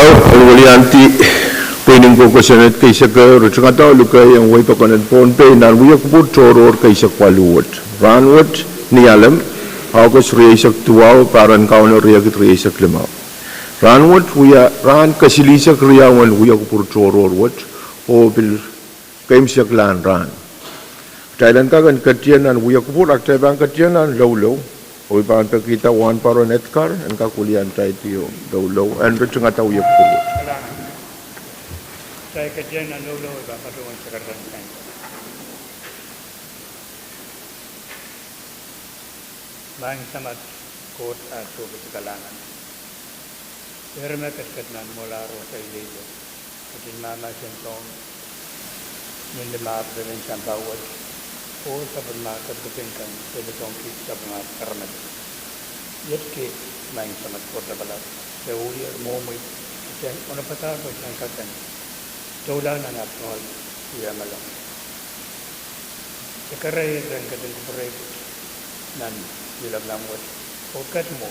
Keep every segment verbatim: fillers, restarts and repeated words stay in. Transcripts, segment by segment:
Ong weliandi pwihn en kosonned keisek ehu, ritingada oh lukeiong wehi pokon en Pohnpei nan wia kupwur tohrohr keisek waluh wet. Rahnwet, ni alem, August rieisek duwau, pahr en Kauno riekid rieisek limau. Rahnwet wia rahn kesilihsek riau en wia kupwur tohrohr wet, oh pil keimwseklahn rahn. Kitail en kak en ketien nan wia kupwur, a kitail pahn ketien nan loulou. Oh I pahn pekihda Wahnpoaron Edgar en kak weliandi doulou en ritingada wia kupwur wet. Kitail ketien nan loulou, I pahn patohwan sekerda ni sain. Maing Samat Koht, ah sohpeiong kalahngan. Eri me ketiket nan mwohlahr oh saileio, ketin mahmahsen Sohn, ni limepwukat en sampah wet, oh sapwellime kepikipik kan, pelidohng kis sapwellime aramas. Iet kis, Maing Samat Koht Lapalap, se wia mwomwe, se onopadahr pwe se en kak en doula nan apwal iamala. Se kereirong ketin kupwurei nan wialapalam wet, oh ket mwo,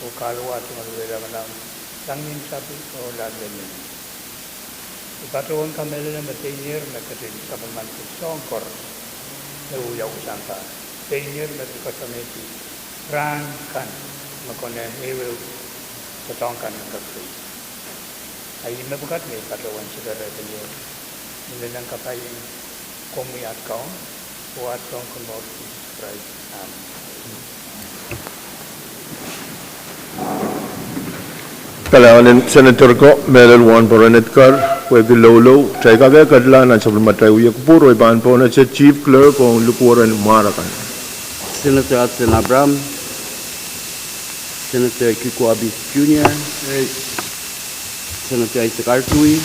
oh kahluwa tungoal wialapalam, sang ni sapwellime oh lalaud. I patohwan kamehlele me dehr me ketin sapwellimaniki soahng koaros me wia sampah. Dehr me ketin koasoanehdi rahn kan me konehng ehuehu doadoahk kan en kak sei. A ih mepwukat me I patohwan sekerehdi ie, ni lel en kapaieng komwi at Kaun, oh at Sounkomour Sises Krais. Amen. Kalahngan en Senator ko, mehlel Wahnpoaron Edgar, pwehki loulou, kitail kak ketlahng nan sapwellimatail wia kupwur, oh I pahn pohnese Chief Clerk ong likwerahn mwahr akan. Senator Hudson Abraham, Senator Kiko Abis Junior, Senator Isaac Artui,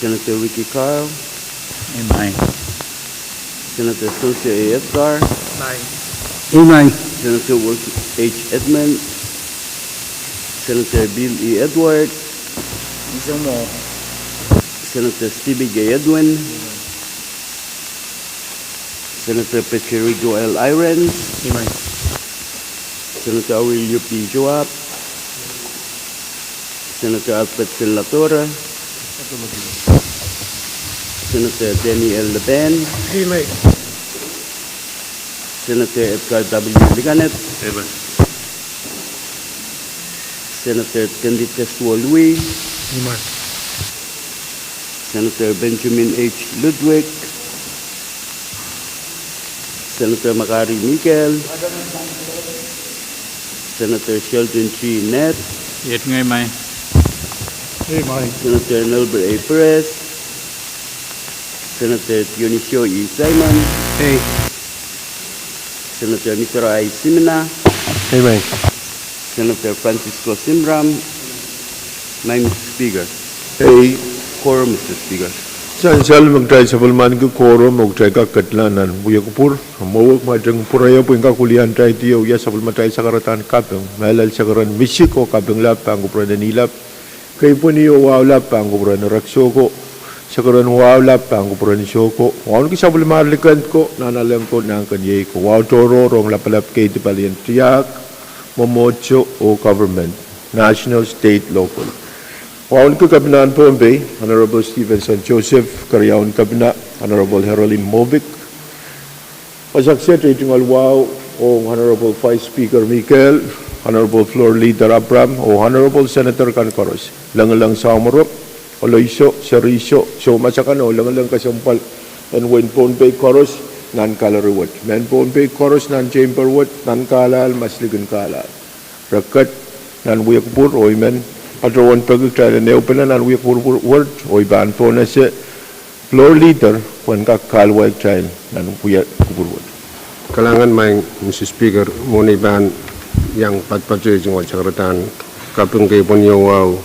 Senator Ricky Carl, Senator Sonsio A. Edgar, Senator Wilson H. Edmund, Senator Bill E. Edward, Senator Stephen J. Edwin, Senator Patrick Joel Irons, Senator Aurelio P. Joab, Senator Alfred Finlatore, Senator Daniel Leban, Senator Edgar W. Liganet, Senator Tendite Suolui, Senator Benjamin H. Ludwig, Senator Makari Mikael, Senator Sheldon G. Nett, Senator Nelbert A. Perez, Senator Dionisio E. Simon, Senator Mitro I. Simina, Senator Francisco Simram, Maing Speaker. Ei, Quorum, Mister Speaker. Sansal me kitail sapwellimaniki quorum oh kitail kak ketlahng nan wia kupwur, mwowe kumwail teng pwureio pwe en kak weliandi ie, oh ia sapwellimatail sakaradahn kaping, mehlel sakaradahn misik oh kaping lap pahn kupwuren Nilap, keipweni oh wahu lap pahn kupwuren Reksoko, sakaradahn wahu lap pahn kupwuren Soko. Wauneki sapwellimatail likend ko, nanalek ko, nahnkeniei ko. Wahu tohrohr ong lapalap, keidi, palien tiahk, mwomwohdiso oh government, national, state, local. Wauneki Kepinahn Pohnpei, Honorable Stevenson Joseph, Keriaun Kepina, Honorable Herolin Movick, Wasa Kiset, ei tungoal wahu ong Honorable Vice Speaker Mikael, Honorable Floor Leader Abraham, oh Honorable Senator kan koaros, Lengeleng Samoro, Oloiso, Seriso, Soumas akan, oh Lengeleng kesempwal en wehin Pohnpei koaros nan gallery wet, mehn Pohnpei koaros nan chamber wet, nan kahlahl, maslikin kahlahl. Re ket nan wia kupwur, oh I men patohwan peki kitail en ehupene nan wia kupwur wet, oh I pahn pohnese Floor Leader pwehn kak kahluwa kitail nan wia kupwur wet. Kalahngan Maing Mister Speaker, mwohn ei pahn iang patpato ei tungoal sakaradahn kaping, keipweni oh wahu,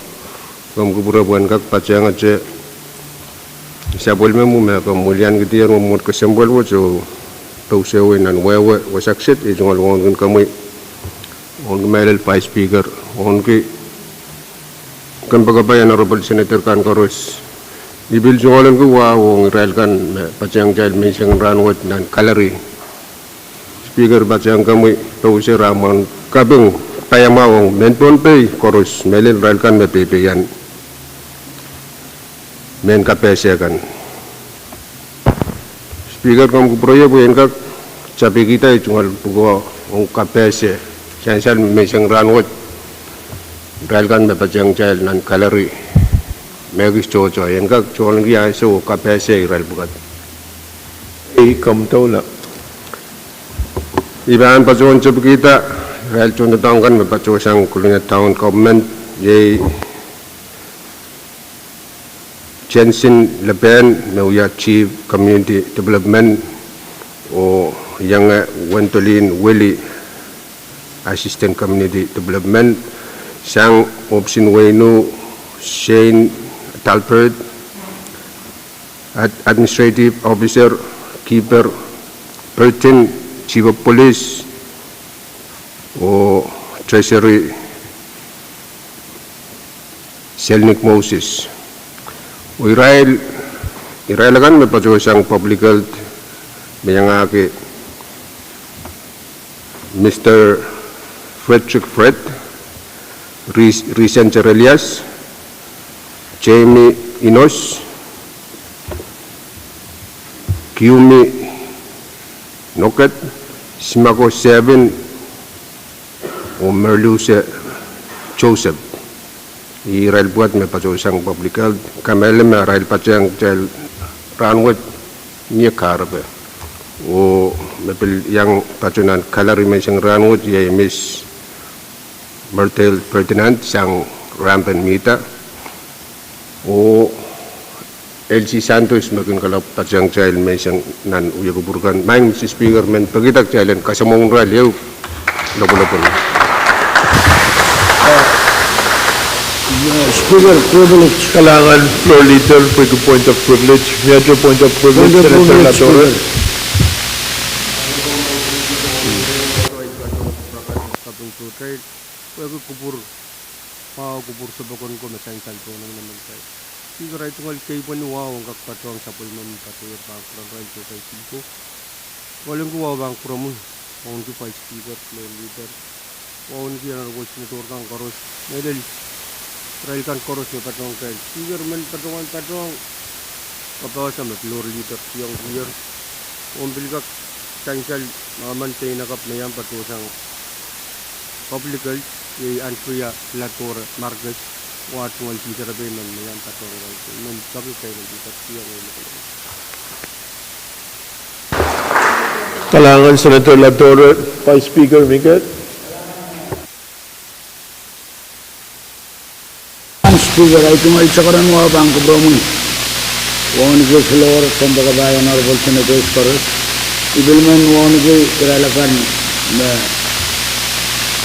komw kupwure pwehn kak patehngete sapwellime mwo me komw weliankihdier mwomwohd kesempwal wet oh pousehwei nan wehwe. Wasa Kiset, ei tungoal wauneki komwi, wauneki mehlel Vice Speaker, wauneki kompoakepahi Honorable Senator kan koaros. I pil tungoal ahneki wahu ong irail kan me patehng kitail menseng en rahnwet nan gallery. Speaker, patehng komwi pousehwei rahn kaping paiamwahu ong mehn Pohnpei koaros, mehlel irail kan me peipeian mehn kapehse kan. Speaker, komw kupwureie pwe I en kak tapikihda ei tungoal pwukoa ong kapehse, sansal menseng rahnwet, irail kan me patehng kitail nan gallery, me kis tohto, I en kak toniki ansou oh kapehse irail pwukat. Ei, komw doula. I pahn patohwan tapikihda irail tohn doadoahk kan me patohsang Kolonia Town Government, iei Jensen Lapen me wia Chief Community Development, oh ienge Wendolin Willie, Assistant Community Development, sang Opsin Weinu, Shane Adalbert, Ad-, Administrative Officer Kiefer Burton, Chief of Police, oh Treasury Selnik Moses. Oh irail, irail akan me patohsang Public Health me iangahki Mister Frederick Fred, Ris-, Risen Jerelias, Jamie Inos, Kiumi Noket, Simako Sevin, oh Merluse Joseph. Irail pwukat me patohsang Public Health, kamehlele me irail patehng kitail rahnwet mie kahrepe. Oh me pil iang patoh nan gallery menseng rahnwet iei Miss Myrtle Ferdinand sang rampen mihda, oh Elsie Santos me kin kalap patehng kitail menseng nan wia kupwur kan. Maing Mister Speaker, men pekida kitail en kasamwohng irail ehu lopwulopwul. Speaker, privilege. Kalahngan Floor Leader, pwehki point of privilege. Miehte point of privilege, Senator Latore. Pwehki kupwur mwahu, kupwur sopokonko me sansal pohn emenemen kitail. Speaker, ahi tungoal keipweni wahu ong kak patohwan sapwellime me patohier pahn kupwuromwi irail sohte siko. Wahlki wahu pahn kupwuromwi, wauneki Vice Speaker, Floor Leader, wauneki Honorable Senator kan koaros, mehlel irail kan koaros me patohwan kitail. Speaker, men patohwan patohwan kapehse me Floor Leader tiong kier, oh pil kak sansal manaman dene kak me iang patohsang Public Health, iei Andrea Latore Marcus, oh ahi tungoal Speaker pei men me iang patohwan irail, men peki kitail en Speaker tiong. Kalahngan Senator Latore, Vice Speaker, mihket. Speaker, ahi tungoal sakaradahn wahu pahn kupwuromwi, wauneki Floor, kompoakepahi Honorable Senators koaros. I pil men wauneki irail akan me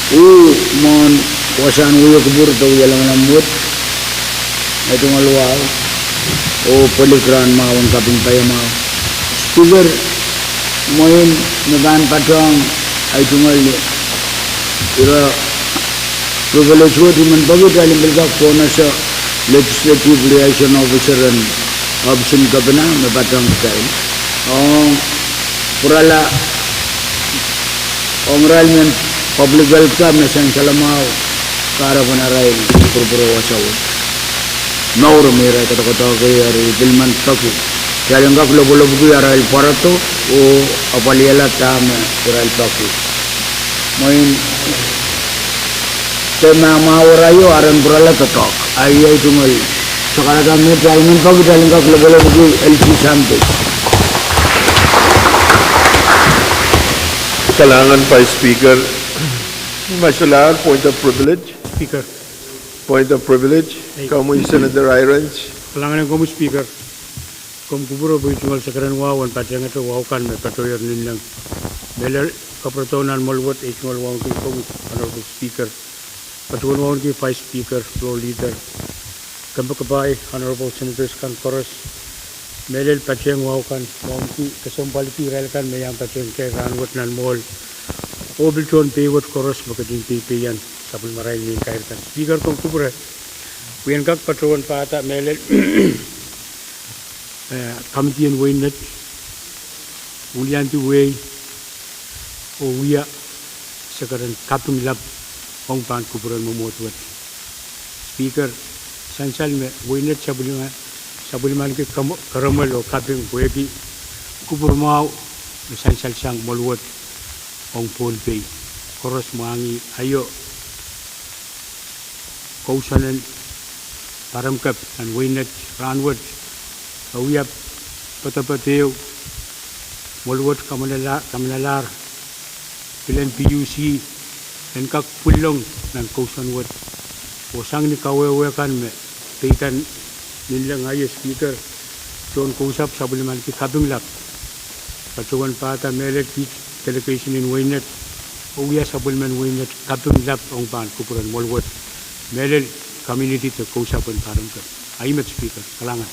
uh mwohn wasahn wia kupwur de wia lamalam wet, ahi tungoal wahu, oh pwelik rahn mwahu en kaping paiamwahu. Speaker, mwein me pahn patohwan ahi tungoal ire privilege wet, I men peki kitail en pil kak kohdo nan Legislative Liaison Officer en ohpis en Kepina me patohwan kitail ong pwurala ong irail mehn Public Health kan me sansal mwahu kahrepen arail pwurpwurala wasa wet. Mour me irail koadokoadoahki, eri I pil men peki kitail en kak lopwolopwki arail pwarodo oh apwalihala dahme irail peki. Mwein de mahmahwarail aren pwurala doadoahk. Ahi, ahi tungoal sakaradahn me kitail men peki kitail en kak lopwolopwki Elsie Santos. Kalahngan Vice Speaker. Ni masalahr, point of privilege. Speaker. Point of privilege. Ei. Komwi Senator Hirons. Kalahngan ong komwi Speaker. Komw kupwure pwe I tungoal sakaradahn wahu en patehngete wahu kan me patohier ninleng. Mehlel kapwuredo nan mwohl wet, I tungoal wauneki komwi Honorable Speaker. Patohwan wauneki Vice Speaker, Floor Leader, kompoakepahi Honorable Senators kan koaros. Mehlel patehng wahu kan, wauneki, kesempwalki irail kan me iang patehng kitail rahnwet nan mwohl, oh pil tohn pei wet koaros me ketin peipeian sapwellimarail mehn kair kan. Speaker, komw kupwure pwe I en kak patohwan pahda mehlel eh, Committee en Wein Net, wiliandi wehi oh wia sakaradahn kaping lap ong pahn kupwuren mwomwohd wet. Speaker, sansal me Weinet sapwellime, sapwellimaniki kam-, keremwel oh kaping pwehki kupwur mwahu me sansal sang mwoalwet ong Pohnpei koaros. Mwahngih aio kousoan en paremkep nan Weinet rahnwet, e wia poadoapoad ehu mwoalwet kamanala-, kamanalahr pilen P U C en kak pwilong nan kousoan wet. Oh sang ni kawehwe kan me peidahn ninleng, aio Speaker, tohn kousapw sapwellimaniki kaping lap patohwan pahda mehlel kiht delegation en Weinet, oh wia sapwellimen Weinet kaping lap ong pahn kupwuren mwoalwet, mehlel community de kousapw en paremkep. Ahi met Speaker, kalahngan.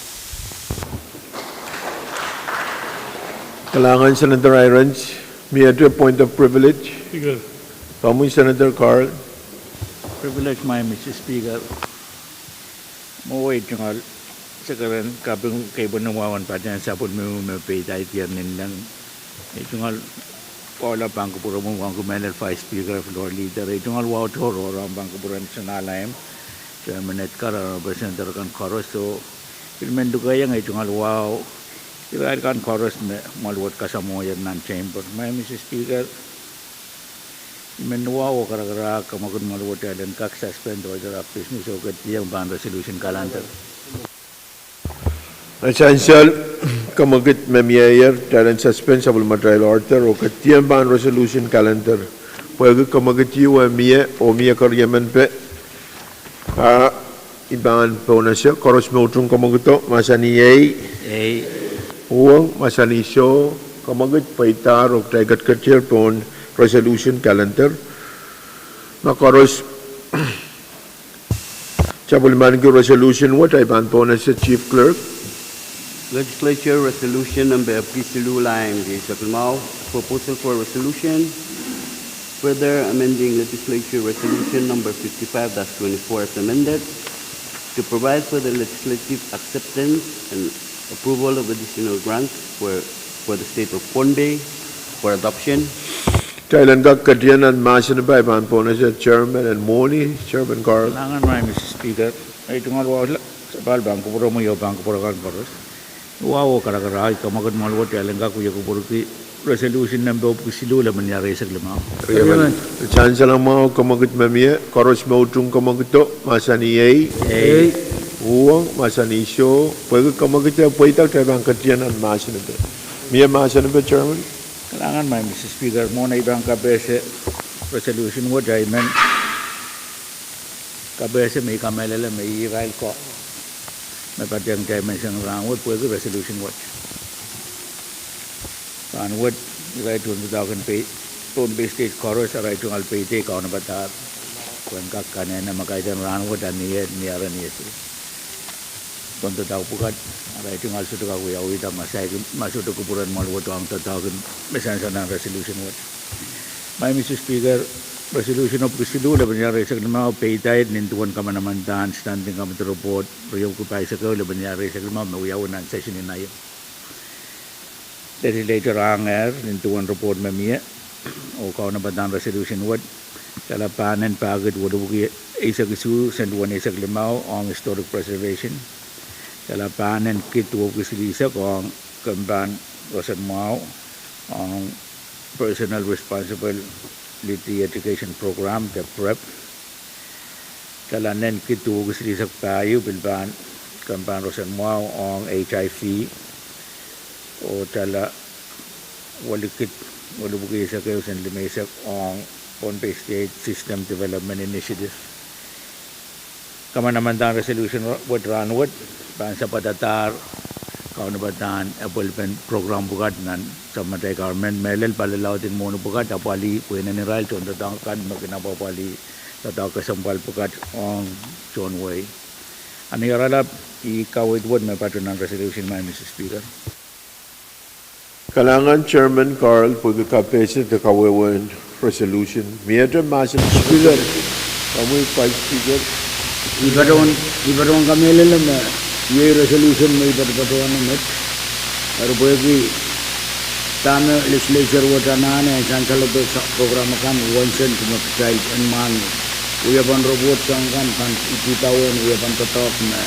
Kalahngan Senator Hirons. Miehte point of privilege? Speaker. Komwi Senator Carl. Privilege, my Mister Speaker. Mwowe I tungoal sekeren kaping keipen wahu en patehng sapwellime me peidahn ninleng. I tungoal wahu lap pahn kupwuromwi, wauneki mehlel Vice Speaker, Floor Leader. I tungoal wahu tohrohr ong pahn kupwuren Senator Laim, Chairman Edgar, Honorable Senator kan koaros, oh pil men lukehiong I tungoal wahu irail kan koaros me mwoalwet kasamwohier nan chamber. My Mister Speaker, I men wahu oh karakarahk kemwekid mwoalwet kitail en kak suspend order of business oh ketiong pahn resolution calendar. Nan sansal kemwekid me mieier, kitail en suspend sapwellimatail order oh ketiong pahn resolution calendar. Pwehki kemwekid ieu e mie oh mie keriemen pe, a I pahn pohnese. Koaros me utung kemwekido, mahsanih ei. Ei. Uhwong, mahsanih soh. Kemwekid pweidahr oh kitail ketiketier pohn resolution calendar. Ma koaros sapwellimaniki resolution wet, I pahn pohnese Chief Clerk. Legislature Resolution number epwiki siluh, lain rieisek limau, proposal for resolution, further amending Legislature Resolution number fifty-five dash twenty-four as amended, to provide for the legislative acceptance and approval of additional grants for, for the state of Pohnpei for adoption. Kitail en kak ketido nan mahsen ipa, I pahn pohnese chairman en mwohni, Chairman Carl. Kalahngan, my Mister Speaker. I tungoal wahu sapahl pahn kupwuromwi oh pahn kupwur akan koaros. Wahu oh karakarahk, kemwekid mwoalwet kitail en kak wie kupwurki resolution nempe epwiki siluh, lepin iar rieisek limau. Sansal mwahu, kemwekid me mie. Koaros me utung kemwekido, mahsanih ei. Ei. Uhwong, mahsanih soh. Pwehki kemwekid e pweida, kitail pahn ketido nan mahsen ipa. Mie mahsen ipa, Chairman? Kalahngan, my Mister Speaker. Mwohn ei pahn kapehse resolution wet, I men kapehse me I kamehlele me irail ko me patehng dimension rahnwet pwehki resolution wet. Rahnwet, irail tohndoadoahk en Pohnpei State koaros, arail tungoal peidei kaunopada pwehn kak kanehne me kaidehn rahnwet, a ni, ni ahr ni ese tohndoadoahk pwukat, arail tungoal sohte kak wiawihda ma saikinte, ma sohte kupwuren mwoalwet ong doadoahk en me sansal nan resolution wet. My Mister Speaker, resolution epwiki siluh, lepin iar rieisek limau, peidaid nin duwen kamanamandan standing committee report, riepwiki pahisek ehu, lepin iar rieisek limau, me wiawi nan session en aio. Legislature angehr nin duwen report me mie, oh kaunopadahn resolution wet, kitail pahn en packet welipwiki eisek isuh, sen duwen eisek limau, ong historic preservation. Kitail pahn en kid duwepwiki silihsek, ong kempahn roson mwahu, ong Personal Responsibility Education Program, de PREP. Kitail en kid duwepwiki silihsek pahieu, pil pahn, kempahn roson mwahu, ong HIV. Oh kitail welikid, welipwiki eisek ehu, sen limeisek, ong Pohnpei State System Development Initiative. Kamanamandan resolution wet rahnwet, pahn sapwatadahr kaunopadahn apwalipen program pwukat nan sapwatail government, mehlel pali laud en mwohni pwukat, apwalih pwehn en irail tohndoadoahk kan me kin apwalih doadoahk kesempwal pwukat ong tohn wehi. A ni oaralap, I kaweid wet me patoh nan resolution, my Mister Speaker. Kalahngan Chairman Carl pwehki kapehse de kawehwehn resolution. Miehte mahsen Speaker. Komwi Vice Speaker. I patohwan, I patohwan kamehlele me iei resolution me I patopato nan met. Eri pwehki dahme legislature wet anahne en sansalepe program akan, uwen sen kume kitail en mahn Wiepen report sang kan pahn idawehn wiepen doadoahk me,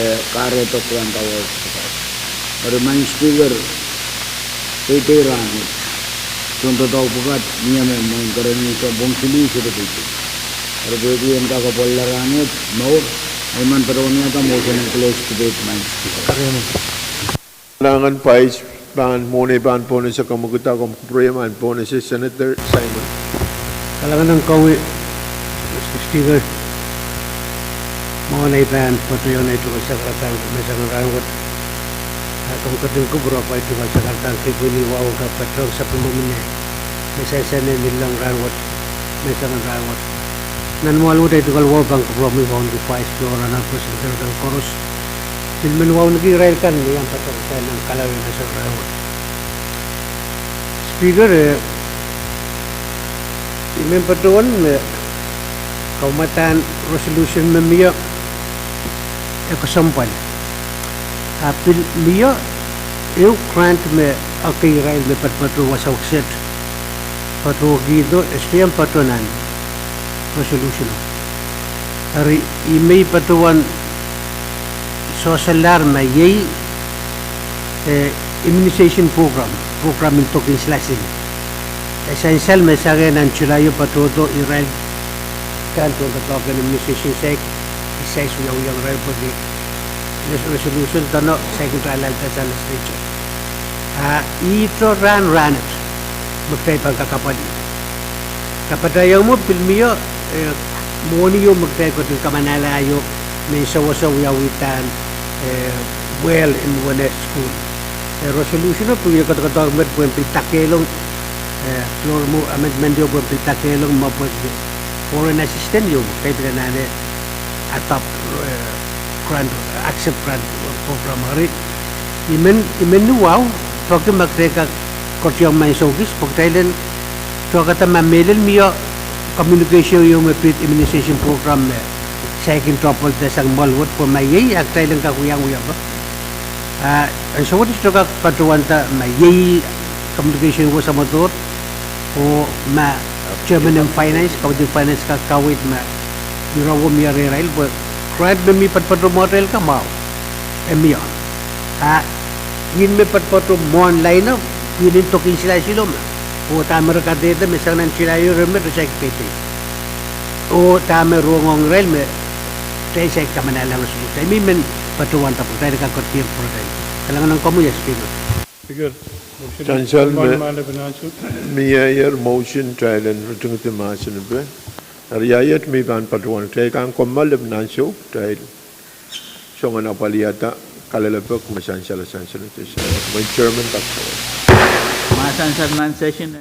eh, kahrehiong grant awards. Eri Madam Speaker, deidei rahnwet. Tohndoadoahk pwukat, mie me mwein kerenieng sounpwong siluh sohte deidei. Eri pwehki en kak apwalih rahnwet, mour, I men patohwaniada motion en close debate, Madam Speaker. Kalahngan en pwais pahn mwohn ei pahn pohnese, komw kihda komw kupwurei, pahn pohnese Senator Simon. Kalahngan en komwi, Mister Speaker. Mwohn ei pahn patohwan ei tungoal sakaradahn menseng en rahnwet. A komw ketin kupwure pwe ei tungoal sakaradahn kepwehn wahu kak patohwan sapwellimomwi me sansal en ngilen rahnwet, menseng en rahnwet. Nan mwoahl wet ei tungoal wahu pahn kupwuromwi wauneki Vice Speaker, Honorable President, Senator kan koaros. Pil men wauneki irail kan me iang patohwan nan kalahngan en menseng en rahnwet. Speaker, eh, I men patohwan me kaumadahn resolution me mie e kesempwal. A pil mie ehu grant me ekei irail me patopato wasa kiset patohkihdo, e sohte iang patohwan nan resolution o. Eri I men patohwan solahr ma iei, eh, immunization program, program en dok en silasil. E sansal me sang nan July o patohdo irail kan tohndoadoahk en immunization, saik, saik wiawi ong irail pwehki res-, resolution dene saik en irail alehda sang legislature. A ihte rahn rahnwet me kitail pahn kak apwalih. Kapatahiong me pil mie, eh, mwohni o me kitail ketin kamanalahio, me sewese wiawidahn, eh, well en wene school. Eh, resolution o pil wie kodokodohk met pwehn pil dakehlong, eh, floor mo amendment o pwehn pil dakehlong me pwehki foreign assistance o, kitail pil anahne adopt, eh, grant, accept grant program. Eri I men, I men ni wahu, pwehki ma kitail kak koasoiong me ansou kis, pwe kitail en tuhkada ma mehlel mie communication o me pid immunization program me saik en topwoldahsang mwoahl wet pwe ma iei a kitail en kak wiawi wiepe. A ansou wet I sohte kak patohwanda ma iei communication wet samwodo, oh ma chairman en finance, committee en finance kak kaweid ma ire wet mie rehrail pwe grant me mi patopato mwohtail kan mwahu. E mie. A ih me patopato mwohn lain o, pwihn en dok en silasil o me, oh dahme re kadehde me sang nan July o ren me re saik deidei. Oh dahme rong ong irail me kitail saik kamanalahng resolution. I men patohwanda pwe kitail kak koasoia pwuratail. Kalahngan en komwi, Speaker. Sansal me mieier motion, kitail en ritingidi mahsen ipe. Eri iet me I pahn patohwan, kitail kan kommoal lepin ansou, kitail song en apwalihada kalelapak me sansal, sansal, mwein chairman kak song. Ma sansal nan session.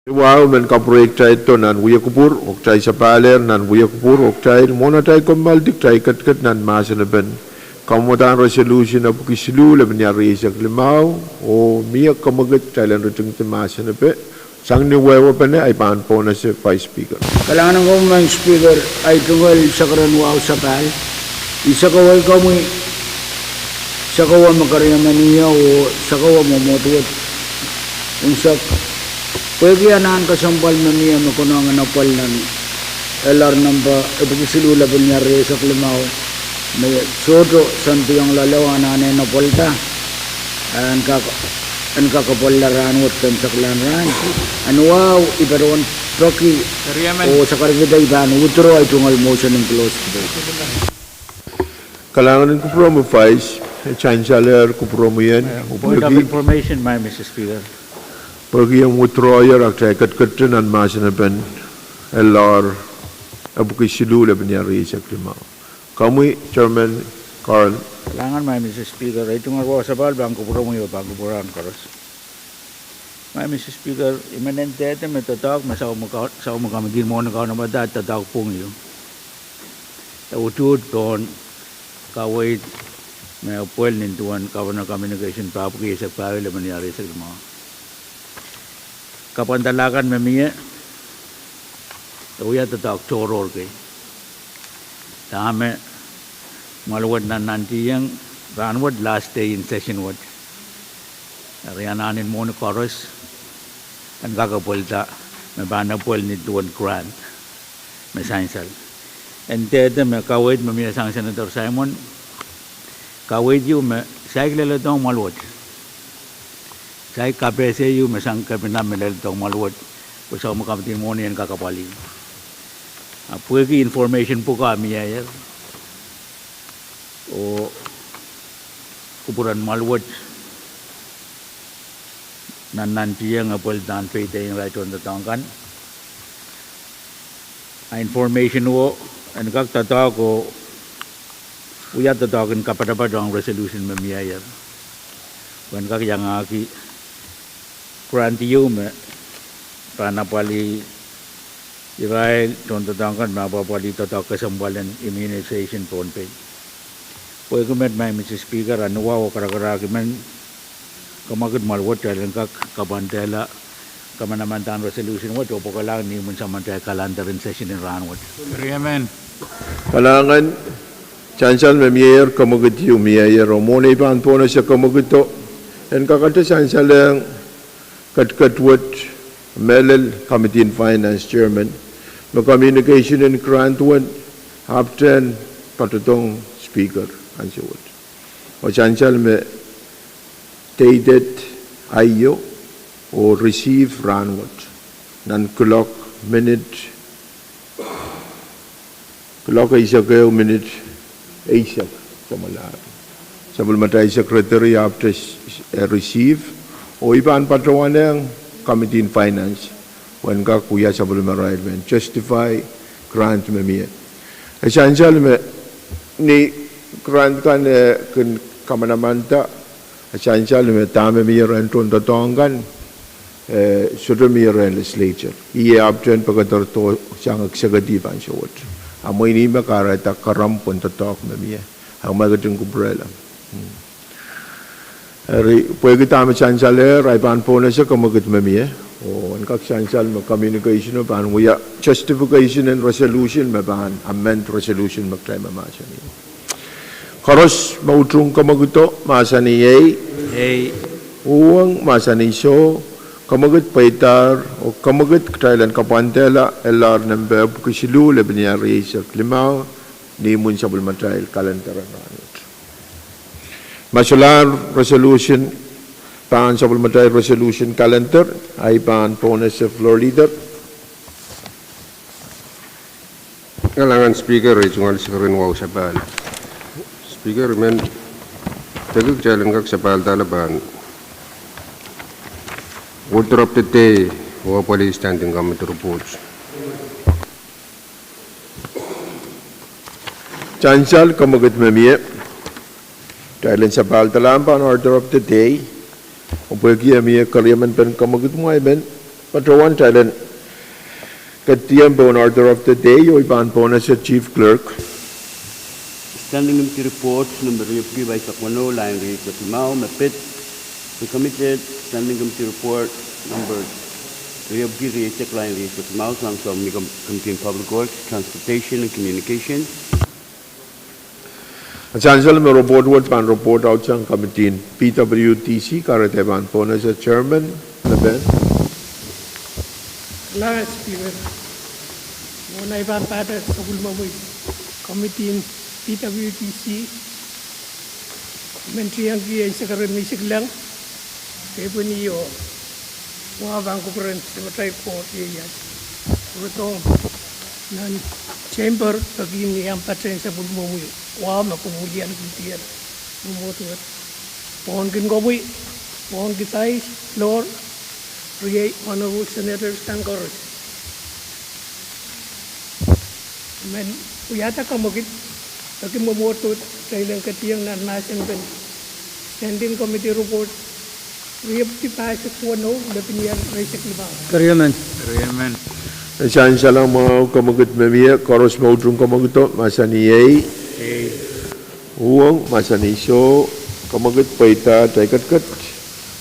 Wahu men kapwureikitaildo nan wia kupwur, oh kitail sapahl nan wia kupwur, oh kitail mwohn atail kommoaldi kitail ketiket nan mahsen en pen kamwadahn resolution epwiki siluh, lepin ire eisek limau, oh mie kamwekid kitail en ritingdi mahsen en pen, sang ni wehwehpene ahi pahn pohnese Vice Speaker. Kalahngan en komwi Madam Speaker, ahi tungoal sakaradahn wahu sapahl. I sakau komwi, sakau me keriemen ie oh sakau me mwomwohdiso unsek. Pwehki anahn kesempwal me mie me konehng en apwal nan L R number epwiki siluh lepin ire eisek limau, me sohte soandiong loale anahn en apwalda, en kak, en kak apwalda rahnwet ken saklahn rahn. Ahi wahu I patohwan peki oh sakarkihda I pahn withdraw ahi tungoal motion en close debate. Kalahngan en kupwuromwi Vice, e sansalehr kupwuromwi en, point of information, Madam Speaker. Pwehki e withdrawyer, kitail ketiket nan mahsen en pen L R epwiki siluh lepin ire eisek limau. Komwi Chairman Carl. Kalahngan Madam Speaker, ahi tungoal wahu sapahl pahn kupwuromwi oh pahn kupwuramwail koaros. Madam Speaker, I men en dehde me doadoahk me Sapwellime Ka-, Sapwellime Kamidin Mwohni Kaunopada doadoahk pwung ieu. E utuht pohn kaweid me pwel nin duwen Governor Communication pahpwiki eisek pahieu lepin ire eisek limau. Kapwandala kan me mie, e wia doadoahk tohrohr kei. Dahme mwahl wet nannantihong, rahnwet last day in session wet. Eri anahn en mwohni koaros en kak apwalda me pahn apwal nin duwen grant me sansal. En dehde me kaweid me mie sang Senator Simon, kaweid ieu me saik leledohng mwahl wet. Saik kapehse ieu me sang kepina me leledohng mwahl wet, pwe Sapwellime Kamidin Mwohni en kak apwalih. A pwehki information pwuka mieier, oh kupwuren mwahl wet nannantihong apwalih dahn peidehng irail tohndoadoahk kan. A information wo en kak doadoahk oh wia doadoahk en kapatapat ong resolution me mieier, pwe en kak iangahki grant ieu me pahn apwalih irail tohndoadoahk kan me apwapwalih doadoahk kesempwal en immunization Pohnpei. Pwehki met Madam Speaker, ahi wahu karakarahk I men kamwekid mwahl wet kitail en kak kapwandehla kamanamandan resolution wet oh pwukoalahng ni imwin samatail calendar en session en rahnwet. Kalahngan, sansal me mieier, kamwekid ieu mieier oh mwohn ei pahn pohnese kamwekido, en kakete sansalehng ketiket wet, mehlel Committee en Finance Chairman, me communication en grant wet ahpwtehn patohdohng Speaker ansou wet, oh sansal me dated aio oh receive rahnwet nan kuloak minit, kuloak eisek ehu minit eisek samwalahr. Sapwellimatail Secretary ahpwtehn receive, oh I pahn patohwanehng Committee en Finance pwe en kak wia sapwellimarail pahn justify grant me mie. E sansal me ni grant kan e kin kamanamanda, e sansal me dahme mie rehn tohndoadoahk kan, e sohte mie rehn legislature. Ih ahpwtehn pekederdo sang executive ansou wet. A mwein me kahrehda karamp pwehn doadoahk me mie, a ma ketin kupwurehla. Eri pwehki dahme sansalehr, ahi pahn pohnese kamwekid me mie, oh en kak sansal me communication o pahn wia justification en resolution me pahn amend resolution me kitail mahmahsanih. Koaros me utung kamwekido mahsanih ei. Uhwong mahsanih soh. Kamwekid pweidahr, oh kamwekid kitail en kapwandehla L R nempe epwiki siluh, lepin ire eisek limau, ni imwin sapwellimatail calendar en rahnwet. Ma solahr resolution, pahn sapwellimatail resolution calendar, ahi pahn pohnese Floor Leader. Kalahngan Speaker, ei tungoal sakaradahn wahu sapahl. Speaker, I men peki kitail en kak sapahldahr pahn order of the day oh apwalih standing committee report. Sansal, kamwekid me mie, kitail en sapahldahr pahn order of the day, oh pwehki e mie keriemen pen kamwekid mwo I men Patohwan kitail en ketiempe order of the day, oh I pahn pohnese Chief Clerk. Standing Committee Report number riepwiki pahisek weneu, lain rieisek limau, me pid. The Committee Standing Committee Report number riepwiki rieisek, lain rieisek limau, sang Subcommittee on Public Works, Transportation and Communication. Ansou me report wet pahn report out sang Committee on P W D C, kahrehda I pahn pohnese Chairman Leben. Langa Speaker, mwohn ei pahn pahte sapwellimomwi Committee on P W D C, men tiengki eisek erein eisek leng, kepwini oh wa pahn kupwuren Secretary for Areas. Roton nan chamber peki ni ampatehn sapwellimomwi wa me kumwilian kihdier. Mwomwohdiso pwon kin komwi, pwon kisais, floor, riei honorable senators kan koaros. Men wiahda kamwekid, peki mwomwohdiso kitail en ketieng nan mahsen pen Standing Committee Report riepwiki pahisek weneu, lepin ier rieisek limau. Keriemen. Keriemen. Sansal mwahu, kamwekid me mie, koaros me utung kamwekido, mahsanih ei. Ei. Uhwong, mahsanih soh, kamwekid pweida, kitail ketiket.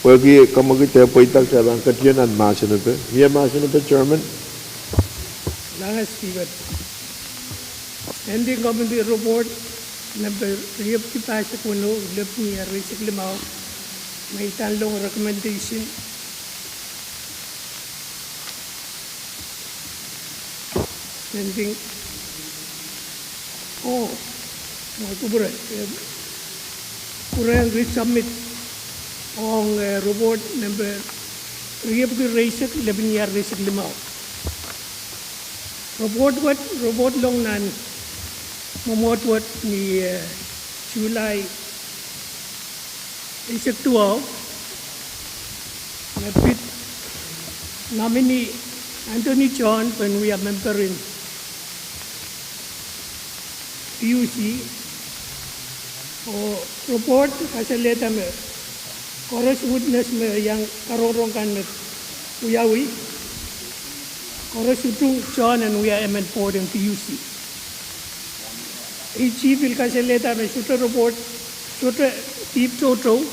Pwehki kamwekid eh pweida, kitail pahn ketieng nan mahsanipe. Mie mahsanipe, Chairman? Langa Speaker. Standing Committee Report number riepwiki pahisek weneu, lepin ier rieisek limau, me I pahn long recommendation. Standing. Oh, kupwure, eh, kupwuren resubmit ong, eh, report number riepwiki rieisek, lepin ier rieisek limau. Report wet, report long nan mwomwohdiso ni, eh, July eisek duwau, me pid nominee Anthony John pahn wia member en P U C, oh report kasalehda me koaros witness me iang karongaronge kan me wiawi, koaros utung John en wia emen board en P U C. Ei chief pil kasalehda me sohte report, sohte dihp toutou,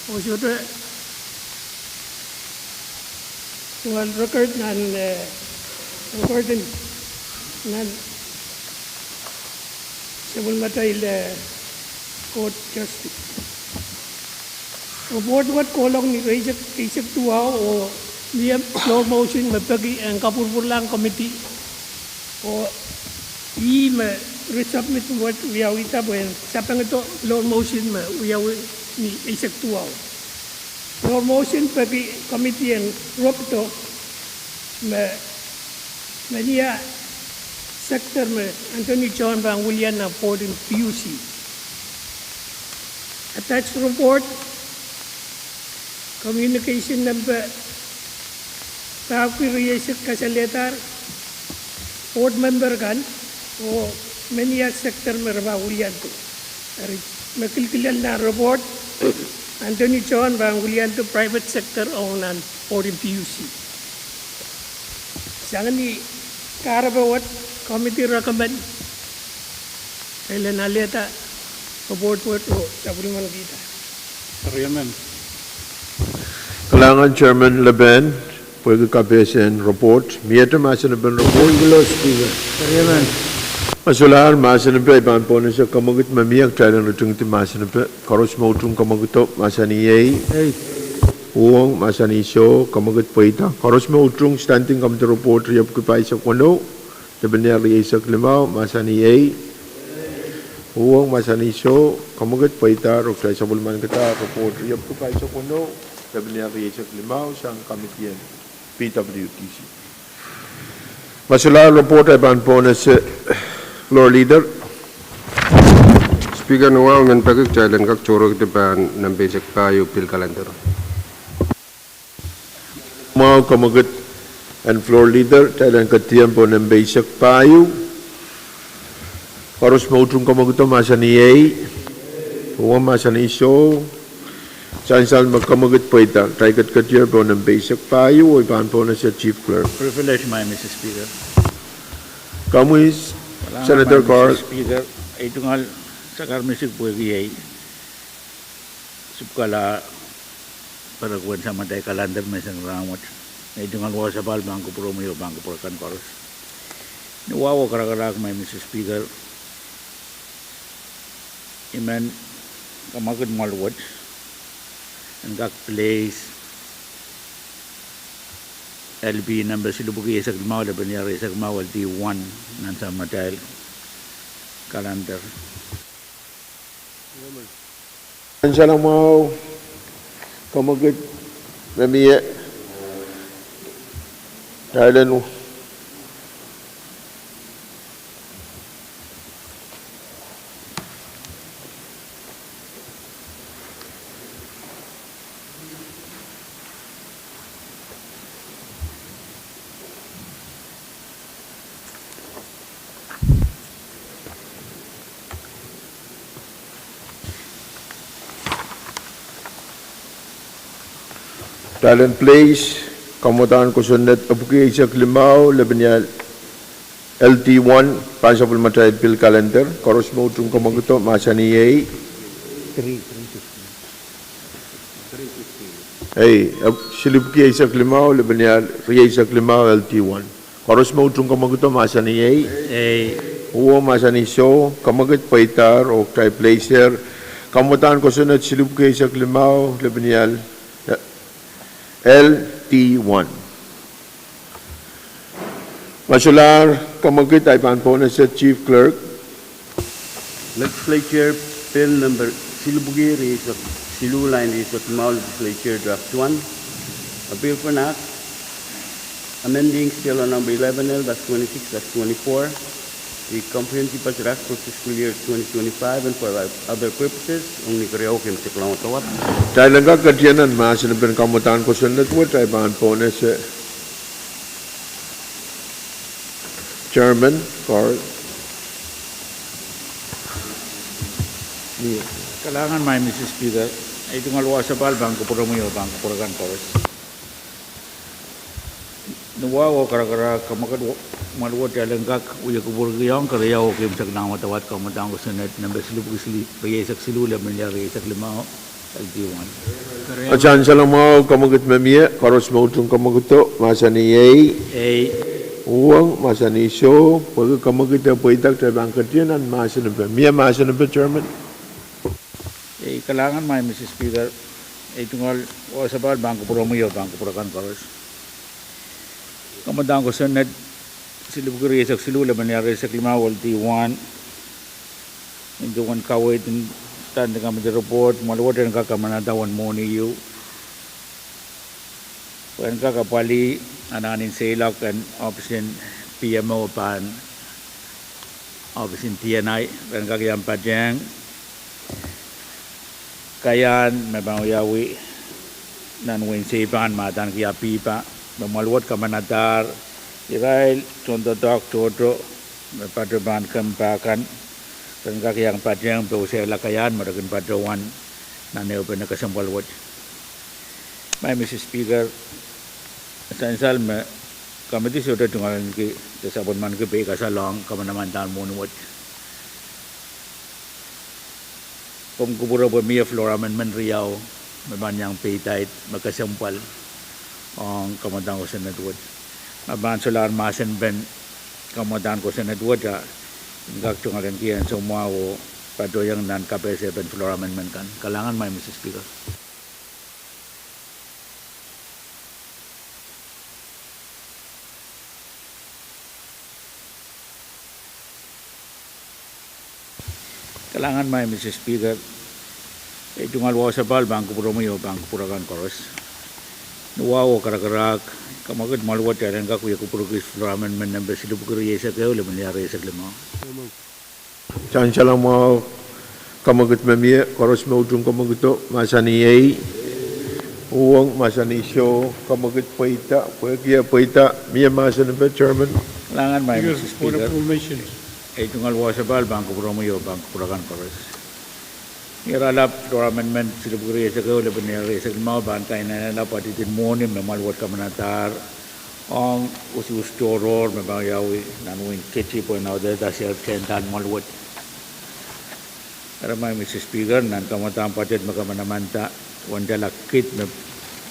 oh sohte tungoal record nan, eh, record en, nan sapwellimatail, eh, Court Justice. Report wet kohla ni rieisek, rieisek duwau oh mie floor motion me peki en kapwurpwurlahng committee. Oh ih me resubmit wet wiawihda pwehn sapengdo floor motion me wiawi ni eisek duwau. Floor motion peki committee en rupdo me, me nia sector me Anthony John pahn wilian nan board en P U C. Attached report, communication number pahieu rieisek kasalehda board member kan oh me nia sector me re pahn wiliando. Eri me kilkilel nan report, Anthony John pahn wiliando private sector ong nan board en P U C. Sang ni kahrepe wet, committee recommend, kitail en alehda report wet oh sapwellimanikihda. Kalahngan Chairman Leben, pwehki kapehse en report, miehte mahsanipen report? Kalahngan Speaker. Keriemen. Ma solahr mahsanipe, I pahn pohnese kamwekid me mie, kitail en ritingdi mahsanipe, koaros me utung kamwekido, mahsanih ei. Ei. Uhwong, mahsanih soh, kamwekid pweida. Koaros me utung Standing Committee Report riepwiki pahisek weneu, lepin ier rieisek limau, mahsanih ei. Uhwong, mahsanih soh, kamwekid pweida, re kitail sapwellimanikihda report riepwiki pahisek weneu, lepin ier rieisek limau, sang committee en P W D C. Ma solahr report, I pahn pohnese floor leader. Speaker, ni wahu men peki kitail en kak tohrohrki pahn nempe eisek pahieu, pil kalender. Mwahu kamwekid en floor leader, kitail en ketiempe nempe eisek pahieu. Koaros me utung kamwekido, mahsanih ei. Uhwong, mahsanih soh. Sansal me kemwekid pweida, tai ketiketier pohn nempe eisek pahieu, oh I pahn pohnese Chief Clerk. Privilege, my Mister Speaker. Komwi, Senator Carl. Speaker, ei tungoal sakar misik pwehki ei sipwkala perekuwen samatail kalender menseng rahnwet. Ei tungoal wasapahl pahn kupwuromwi oh pahn kupwur akan koaros. Ni wahu oh karakarahk, my Mister Speaker, I men kemwekid mwahl wet en kak place L P nempe silipwiki eisek limau, lepin iar eisek limau, L T one, nan samatail kalender. Sansal mwahu, kemwekid me mie, tai lel Talent Place, kamwadahn kosonned epwiki eisek limau, lepin iar L T one, pahn sapwellimatail pil kalender, koaros me utung kemwekido mahsanih ei. Ei, ep-, silipwiki eisek limau, lepin iar rieisek limau, L T one. Koaros me utung kemwekido mahsanih ei. Ei. Uhwong mahsanih soh, kemwekid pweidahr, oh kitail placer. Kamwadahn kosonned silipwiki eisek limau, lepin iar L T one. Ma solahr kemwekid, I pahn pohnese Chief Clerk. Legislature Bill number silipwiki rieisek siluh, line rieisek limau, Legislature Draft one. A bill for an act amending Schedule number eleven L dash twenty-six dash twenty-four, the Comprehensive Budget Act for fiscal year twenty twenty-five and for other purposes, ong ni keriau keimwseklahng wadawad. Kitail en kak ketieu nan mahsen en kamwadahn kosonned wet, I pahn pohnese Chairman Carl. Kalahngan, my Mister Speaker, ei tungoal wasapahl pahn kupwuromwi oh pahn kupwur akan koaros. Ni wahu oh karakarahk, kemwekid mwahl wet kitail en kak wie kupwurki ong keriau oh keimwseklahng wadawad kamwadahn kosonned nempe silipwiki sili-, rieisek siluh, lepin iar rieisek limau, L T one. Sansal mwahu, kemwekid me mie, koaros me utung kemwekido mahsanih ei. Ei. Uhwong mahsanih soh, pwehki kemwekid e pweida, kitail pahn ketieu nan mahsen en mie, mahsen en Chairman. Ei, kalahngan, my Mister Speaker, ei tungoal wasapahl pahn kupwuromwi oh pahn kupwur akan koaros. Kamwadahn kosonned silipwiki rieisek siluh, lepin iar rieisek limau, L T one. Nin duwen kaweid en Standing Committee report, mwahl wet en kak kamanada uwen mwohni ieu pwe en kak apwalih anahn en seiloak en ohpis en P M O pahn ohpis en D N I, pwe en kak iang patehng kaiahn me pahn wiawi nan wehin Seipan me adaneki APIPA, me mwahl wet kamanadahr irail tohndoadoahk tohto me patoh pahn kempa kan, pwe en kak iang patehng pohsehla kaiahn me re kin patohwan nan ehupene kesempwal wet. My Mister Speaker, sansal me committee sohte tungoalenki de sapwellimaniki pehi kasalehng kamanamandan mwohni wet. Komw kupwure pwe mie floor amendment riau me pahn iang peidaid me kesempwal ong kamwadahn kosonned wet. Ma pahn solahr mahsen en kamwadahn kosonned wet, a en kak tungoalenki ansou mwahu oh patohwan nan kapehsepen floor amendment kan. Kalahngan, my Mister Speaker. Kalahngan, my Mister Speaker, ei tungoal wasapahl pahn kupwuromwi oh pahn kupwur akan koaros. Ni wahu oh karakarahk, kemwekid mwahl wet kitail en kak wie kupwurki floor amendment nempe silipwiki rieisek ehu, lepin iar rieisek limau. Sansal mwahu, kemwekid me mie, koaros me utung kemwekido mahsanih ei. Uhwong mahsanih soh, kemwekid pweida, pwehki e pweida, mie mahsen en Chairman. Kalahngan, my Mister Speaker, ei tungoal wasapahl pahn kupwuromwi oh pahn kupwur akan koaros. Irail ahpw floor amendment silipwuki rieisek ehu, lepin rieisek limau pahn kainenehla pwadidin mwohni me mwahl wet kamanadahr ong usuhs tohrohr me pahn wiawi nan wehin Keti pwehn audehda seier tehndahl mwahl wet. Eri, Madam Speaker, nan kamwadahn budget me kamanamanada, wendala kid me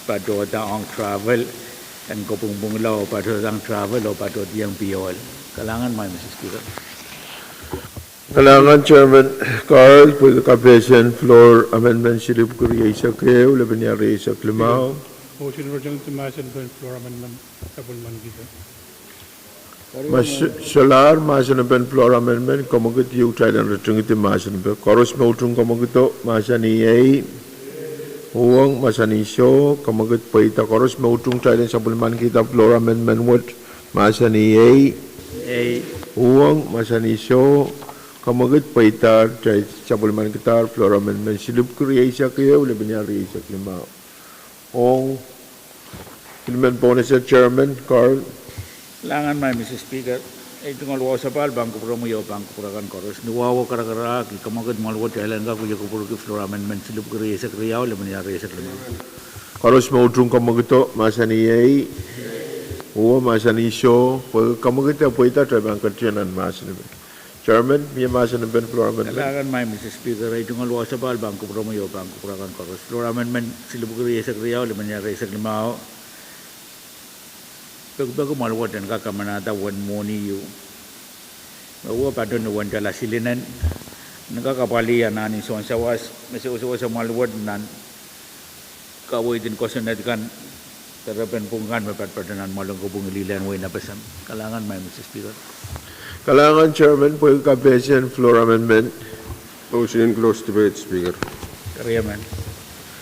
patohda ong travel en kopwungpwungla oh patohda ong travel oh patohdiong P O L. Kalahngan, Madam Speaker. Kalahngan Chairman Carl, pwehki kapehse en floor amendment silipwuki rieisek ehu, lepin rieisek limau. Motion ritingdi mahsen en floor amendment, sapwellimaniki. Ma solahr mahsen en floor amendment, kamwekid ieu kitail en ritingdi mahsen en. Koaros me utung kamwekido, mahsanih ei. Uhwong, mahsanih soh, kamwekid pweida. Koaros me utung kitail en sapwellimanikihda floor amendment wet, mahsanih ei. Uhwong, mahsanih soh, kamwekid pweidahr, kitail sapwellimanikidahr floor amendment silipwuki rieisek ehu, lepin rieisek limau. Ong pil men pohnese, Chairman Carl. Kalahngan, Madam Speaker. Ei tungoal wasapahl pahn kupwuromwi oh pahn kupwur akan koaros. Ni wahwo karakarahk, kamwekid mwahl wet kitail en kak wie kupwurki floor amendment silipwuki rieisek riau, lepin rieisek limau. Koaros me utung kamwekido, mahsanih ei. Uhwong, mahsanih soh, pwe kamwekid pweida, kitail pahn ketin nan mahsen en. Chairman, mie mahsen en floor amendment? Kalahngan, Madam Speaker. Ei tungoal wasapahl pahn kupwuromwi oh pahn kupwur akan koaros. Floor amendment silipwuki rieisek riau, lepin rieisek limau. Pekipeki mwahl wet en kak kamanada uwen mwohni ieu me wie patohng ni wendala silinen, en kak apwalih anahn en sounsawas me sewesewese mwahl wet nan kaweid en kosonned kan, derepen pwung kan me patpato nan mwahl en kopwung en lilehn wehin FSM. Kalahngan, Madam Speaker. Kalahngan Chairman, pwehki kapehse en floor amendment. Motion close debate, Speaker.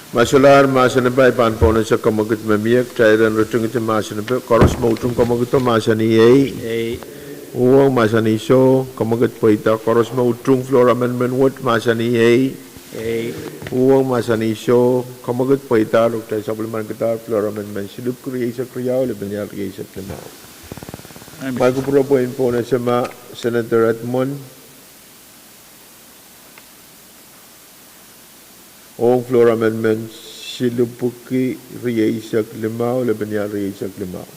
Ma solahr mahsen en, ahi pahn pohnese kamwekid me mie, kitail en ritingdi mahsen en. Koaros me utung kamwekido, mahsanih ei. Uhwong, mahsanih soh, kamwekid pweida. Koaros me utung floor amendment wet, mahsanih ei. Uhwong, mahsanih soh, kamwekid pweidahr oh kitail sapwellimanikidahr floor amendment silipwuki rieisek riau, lepin rieisek limau. Mwail kupwure pwehn pohnese ma Senator Edmund. Ong floor amendment silipwuki rieisek limau, lepin rieisek limau.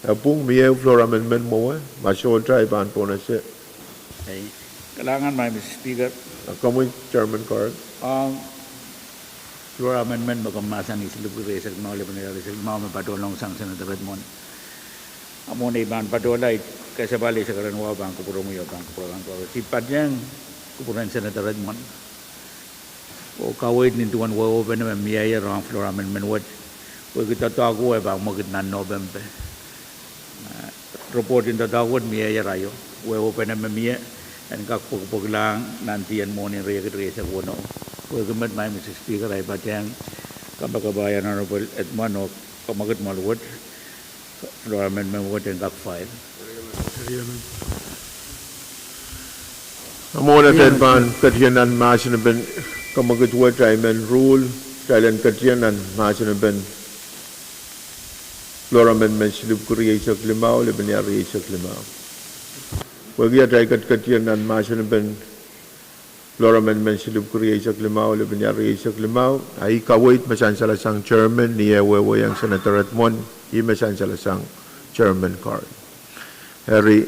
E pwung mie floor amendment mwowe, ma sohte, ahi pahn pohnese. Kalahngan, Madam Speaker. Komwi, Chairman Carl. Ong floor amendment me komw mahsanih, silipwuki rieisek limau, lepin rieisek limau me patohlong sang Senator Edmund. A mwohn ei pahn patohla, I kesempwal eisek ren wahu pahn kupwuromwi oh pahn kupwur akan koaros. I patehng kupwuren Senator Edmund oh kaweid nin duwen wehwehpene me mieier ong floor amendment wet, pwehki doadoahk wet pahn mwekid nan Nopempe. Report en doadoahk wet mieier aio, wehwehpene me mie en kak pwekipwekilahng nan dien mwohni riekid rieisek weneu. Pwehki met, Madam Speaker, I patehng komw kak kapwaiada Honorable Edmund oh kamwekid mwahl wet, floor amendment wet en kak file. A mwohn atail pahn ketin nan mahsen en kamwekid wet, ahi men ruhl, kitail en ketin nan mahsen en floor amendment silipwuki rieisek limau, lepin rieisek limau. Pwehki atail ketin nan mahsen en floor amendment silipwuki rieisek limau, lepin rieisek limau, ahi kaweid me sansal sang Chairman, ni eh wehwehki Senator Edmund, ih me sansal sang Chairman Carl. Eri,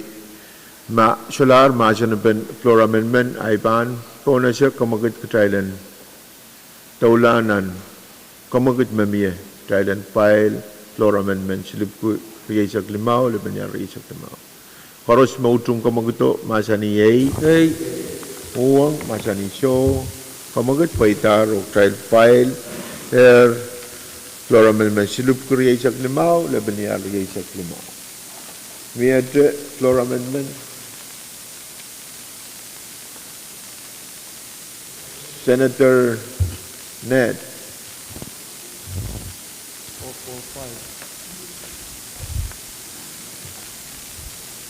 ma solahr mahsen en floor amendment, ahi pahn pohnese kamwekid kitail en doula nan kamwekid me mie, kitail en file floor amendment silipwuki rieisek limau, lepin rieisek limau. Koaros me utung kamwekido, mahsanih ei. Uhwong, mahsanih soh, kamwekid pweidahr oh kitail file floor amendment silipwuki rieisek limau, lepin rieisek limau. Miete floor amendment? Senator Ned.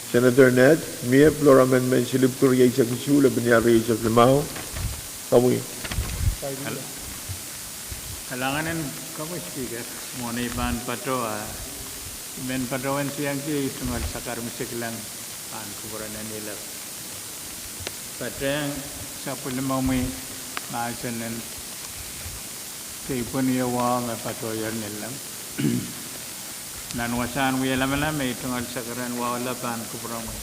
Senator Ned, mie floor amendment silipwuki rieisek isuh, lepin rieisek limau? Komwi. Kalahngan en komwi Speaker, mwohn ei pahn patohla, I men patohwan tiengki tungoal sakar me sikilang pahn kupwuren en ilep. Patehng sapwellimomwi Mahsen en keipweni wahu me patohier ni lem. Nan wasahn wie lamalam, ei tungoal sakaradahn wahu lap pahn kupwuromwi.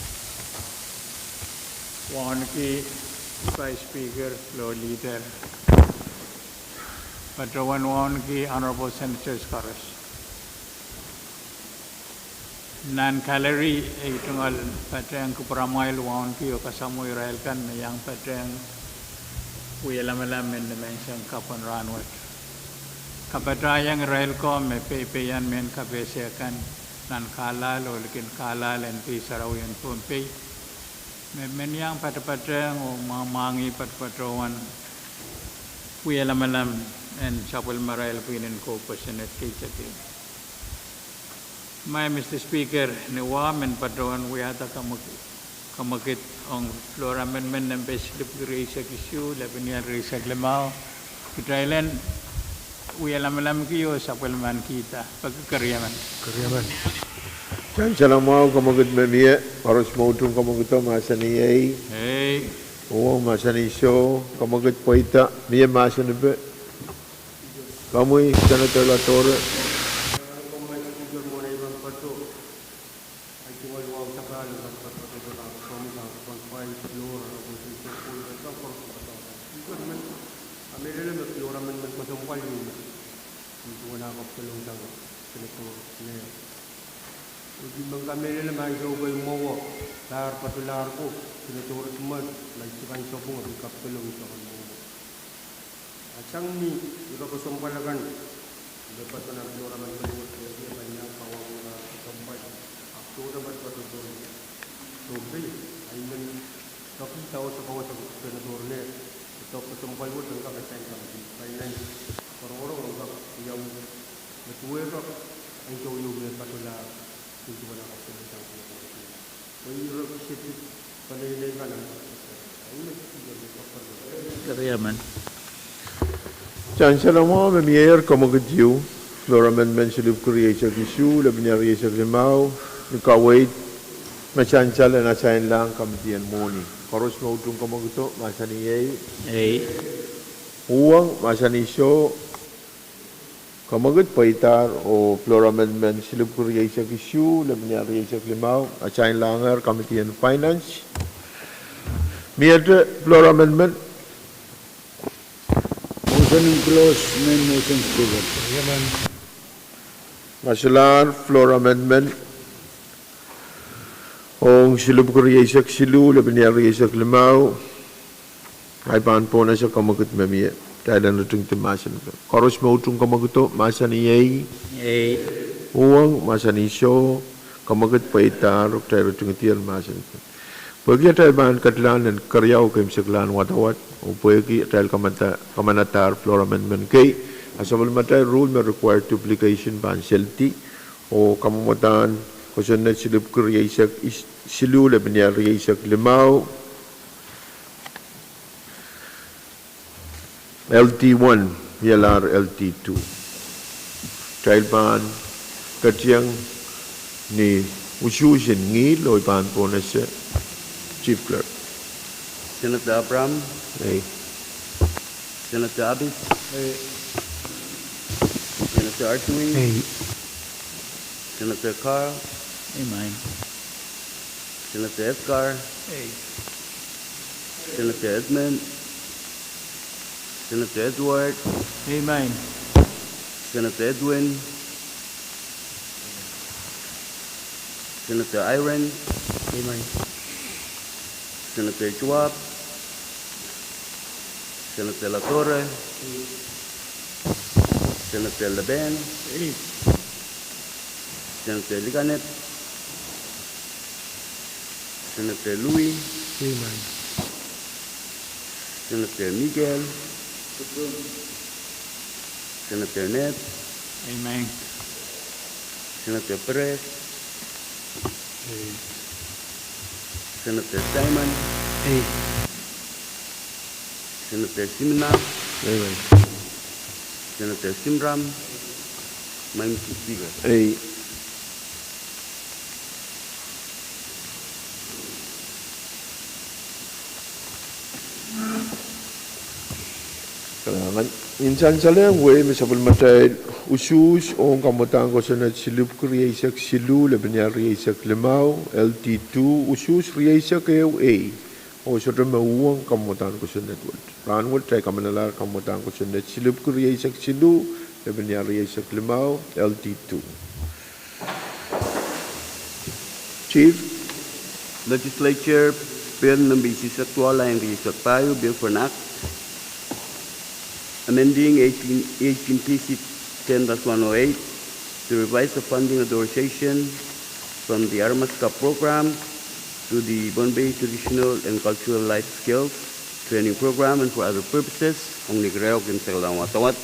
Wauneki Vice Speaker, Floor Leader, patohwan wauneki Honorable Senators koaros. Nan gallery, ei tungoal patehng kupwuramwail wauneki oh kasamwo irail kan me iang patehng wie lamalam en nimenseng kapw en rahnwet. Kapatahieng irail ko me peipeian mehn kapehse kan nan kahlahl oh likin kahlahl en Pei Sarawi en Pohnpei, me men iang patapatehng oh mwahngih patopatohwan wie lamalam en sapwellimarail pwihn en kou pwesenet keisakei. Maing Mister Speaker, ni wa men patohwan wiahda kamwekid, kamwekid ong Floor Amendment nempe silipwiki rieisek isuh, lepinial rieisek limau, kitail en wie lamalamki oh sapwellimankihda. Peki keriemen. Keriemen. Sansal mwahu, kamwekid me mie, koaros me utung kamwekido mahsanih ei. Ei. Uhwong mahsanih soh, kamwekid pweida, mie mahsenipe. Komwi Senator Latore. Ih men kamehlele me Floor Amendment kesempwal ieu me, ih duwen ah kapw kelouk sang Senator Nehr. Oh ih men kamehlele me ansou kei mwowe, pahr patolahr ko, Senator Edmund, laisi kan sapwung, e pil kapw kelouk sang mwowe. A sang ni ire kesempwal akan, me patohwan Floor Amendment wet, e pahn iang kawauwih ire kesempwal, ahpw tohto me patohwan. Soh, pei, ah ih men, tohki sawas, sawas Senator Nehr, tohki kesempwal wet en kak assign komiti, finance, korokorong en kak iang, me duwehte ansou ieu me patolahr, ih duwen ah kapw kelouk sang Senator Nehr. Keriemen. Sansal mwahu me mieier, kamwekid ieu, Floor Amendment silipwiki rieisek isuh, lepinial rieisek limau, ni kaweid me sansal en assignlahng komiti en mwohni. Koaros me utung kamwekido mahsanih ei. Ei. Uhwong mahsanih soh. Kamwekid pweidahr oh Floor Amendment silipwiki rieisek isuh, lepinial rieisek limau, assignlahngehr komiti en Finance. Miehte Floor Amendment. Motion en close, main motion, Speaker. Masulahr Floor Amendment ong silipwiki rieisek siluh, lepinial rieisek limau. Ahi pahn pwonese kamwekid me mie, kitail en ritingdi mahsen. Koaros me utung kamwekido mahsanih ei. Ei. Uhwong mahsanih soh, kamwekid pweidahr, kitail ritingdier mahsen. Pwehki atail pahn ketilahn en keriau keimwseklahn wadawad, oh pwehki atail kamanadahr Floor Amendment kei, a sapwellimatail rule me require duplication pahn seldi, oh kamwadahn kosonned silipwiki rieisek siluh, lepinial rieisek limau. L T one, ielahr L T two. Kitail pahn ketiong ni usuhs en ngihl oh I pahn pwonese Chief Clerk. Senator Abraham. Ei. Senator Abis. Ei. Senator Artui. Ei. Senator Carl. Ei, maing. Senator Edgar. Ei. Senator Edmund. Senator Edward. Ei, maing. Senator Edwin. Senator Iron. Ei, maing. Senator Schwab. Senator Latore. Senator Leben. Ei. Senator Likanep. Senator Louis. Ei, maing. Senator Miguel. Senator Ned. Ei, maing. Senator Perez. Ei. Senator Simon. Ei. Senator Simina. Ei, maing. Senator Simram. Maing Mister Speaker. Ei. Ni sansal wehi me sapwellimatail usuhs ong kamwadahn kosonned silipwki rieisek siluh, lepin ial rieisek limau, L T two, usuhs rieisek ehu A, oh sohte me uhwong kamwadahn kosonned wet. Rahnwet kitail kamanalahr kamwadahn kosonned silipwki rieisek siluh, lepin ial rieisek limau, L T two. Chief. Legislature Bill number isisek duwau, lain rieisek pahieu, Bill for an Act amending eighteen, eighteen P C ten dash one oh eight to revise the funding authorization from the Aramas Cup program to the Pohnpei Traditional and Cultural Life Skills Training Program and for other purposes. Ong ni keriau kin sekla wadawad.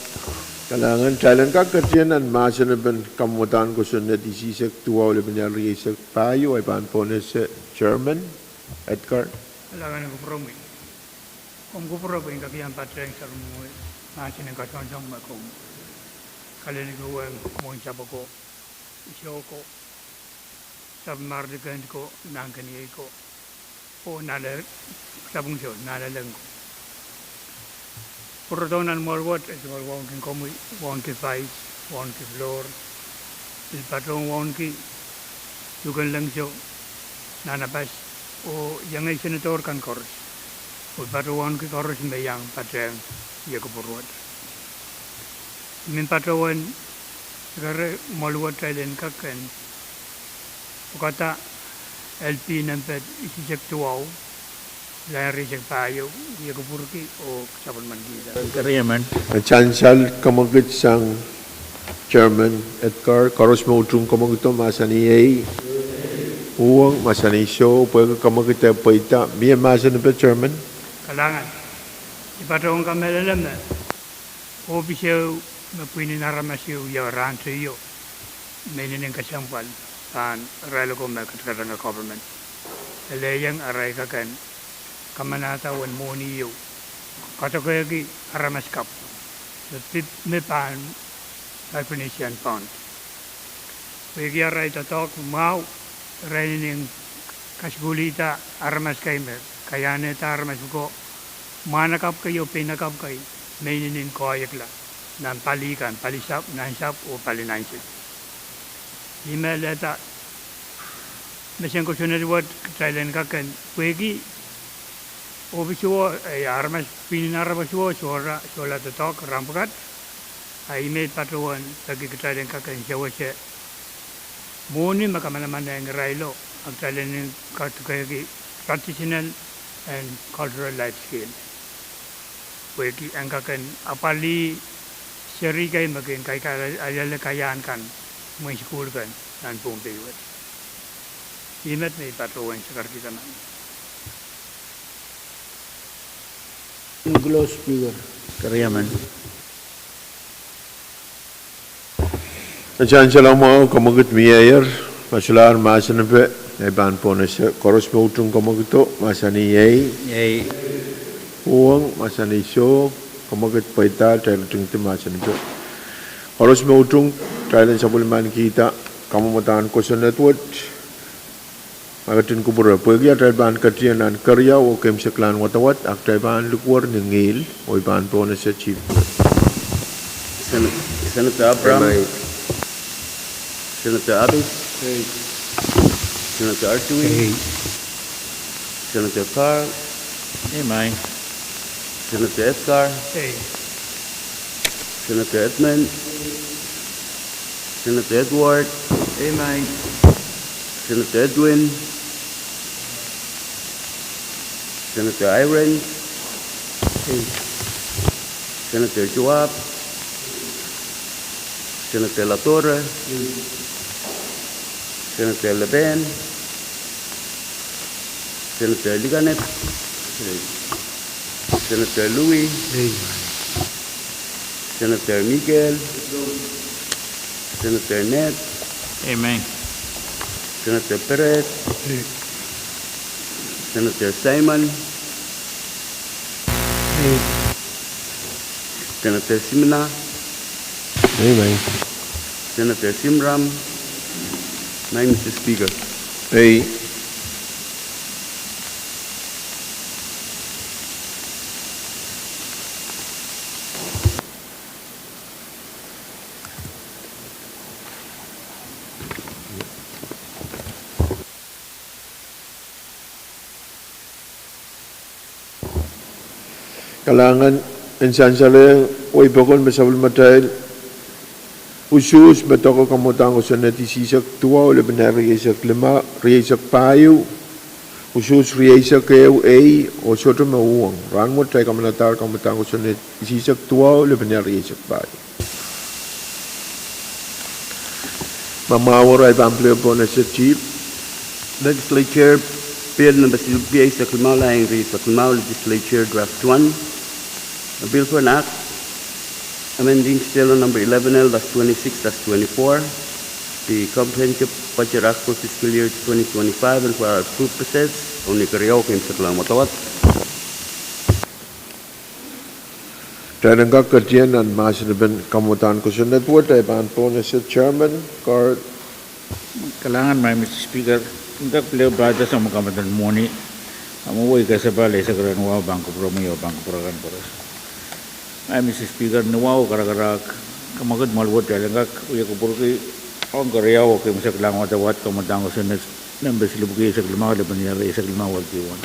Kalahngan. Kitail en kak ketieng nan mahsenepen kamwadahn kosonned isisek duwau, lepin ial rieisek pahieu, I pahn pohnese Chairman Edgar. Kalahngan kupwuromwi. Komw kupwure pwehn kak iang patehng sapwellimomwi mahsen en kasongosong me komw kalelekiwehng mwohn sapwko, isohko, sapwellimomwi likend ko, nahnkeniei ko, oh nan sapwung sou, nanleng ko. Pwurodo nan mwoahl wet, e tungoal wauneki komwi, wauneki Vice, wauneki Floor, pil patohwan wauneki Duke en Lehngso, Nanapas, oh iengei Senator kan koaros, oh patohwan wauneki koaros me iang patehng ieu kupwur wet. I men patohwan kere mwoahl wet kitail en kak en pwukada L P nempet isisek duwau, lain rieisek pahieu, ieu kupwurki oh sapwellimanikihda. Keriemen. Sansal kamwekid sang Chairman Edgar, koaros me utung kamwekido mahsanih ei, uhwong mahsanih soh, pwehki kamwekid e pweida. Mie mahsen epe, Chairman? Kalahngan. I patohwan kamehlele me ohpis ehu me pwihnen aramas ehu ieu rahn teio, me inenen kesempwal pahn irail oko me ketiket government, elehieng arail kak en kamanahda uwen mwohni ehu, kadokehki Aramas Cup, me pahn Micronesian Bond. Pwehki arail doadoahk mwahu, irail inenen kasukuhlihda aramas kei me kaiahnehda aramas oko, mwahnakapw kei oh peinakapw kei, me inenen koahiekla nan pali kan, pali sahpw, nan sahpw oh pali nan sahpw. Ih me lehda mesen kosonned wet kitail en kak en pwehki ohpis ehu, eh, aramas, pwihnen aramas ehu sohla, sohla doadoahk rahn pwukat, a ih me patohwan peki kitail en kak en sewese mwohni me kamanamanehng irailo, a kitail en kadokehki traditional and cultural life skill, pwehki en kak en apwalih seri kei me kin kaikai, ale kaiahn kan mwein sukuhl kan nan Pohnpei wet. Ih met me I patohwan sakarkihda nan. Keriemen. Sansal mwahu, kamwekid mieier, ma solahr mahsen epe, I pahn pohnese koaros me utung kamwekido mahsanih ei, ei, uhwong mahsanih soh, kamwekid pweida, kitail ketingdi mahsen epe. Koaros me utung, kitail en sapwellimanikihda kamwadahn kosonned wet. Ma ketin kupwure, pwehki atail pahn ketieng nan keriau oh keimwseklahn wadawad, a kitail pahn likwer ni ngihl, oh I pahn pohnese Chief. Sen-, Senator Abraham. Ei. Senator Abis. Ei. Senator Artui. Ei. Senator Carl. Ei. Senator Edgar. Ei. Senator Edmund. Senator Edward. Ei. Senator Edwin. Senator Irons. Ei. Senator Joab. Senator Latore. Ei. Senator Lepen. Senator Likanep. Ei. Senator Louis. Ei. Senator Miguel. Senator Ned. Ei. Senator Peret. Ei. Senator Simon. Ei. Senator Simina. Ei. Senator Simram. Maing Mister Speaker. Ei. Kalahngan en sansal ong wei pokon me sapwellimatail usuhs me doake kamwadahn kosonned isihsek duwau lepin rieisek lima, rieisek pahieu, usuhs rieisek ehu ei, oh sohte me uhwong. Rahnwet kitail kamanadahr kamwadahn kosonned isihsek duwau lepin rieisek pahieu. Ma mwahu, kitail pahn pil pohn ese tip. Legislature Bill Number Silipwiki eisek limau, lain rieisek limau, Legislature Draft One. A bill for an act amending Schedule Number eleven L dash twenty-six dash twenty-four, the Comprehensive Budget Act for fiscal year twenty twenty-five and for other purposes. Only keriau, keimwseklahng wadawad. Kitail en kak ketien nan mahsen en kamwadahn kosonned wet, kitail pahn pohn ese chairman, Card. Kalahngan, Madam Speaker, en kak pil pahda sang me kamwadahn mwohni, a me wei kasapahl eisek rieisek wahu pahn kupwuromwi oh pahn kupwuromwail koaros. Madam Speaker, ni wahu karakarahk, kamwakid mwahl wet kitail en kak wia kupwurki ong keriau oh keimwseklahng wadawad kamwadahn kosonned nempe silipwiki eisek limau lepin rieisek limau, welcome.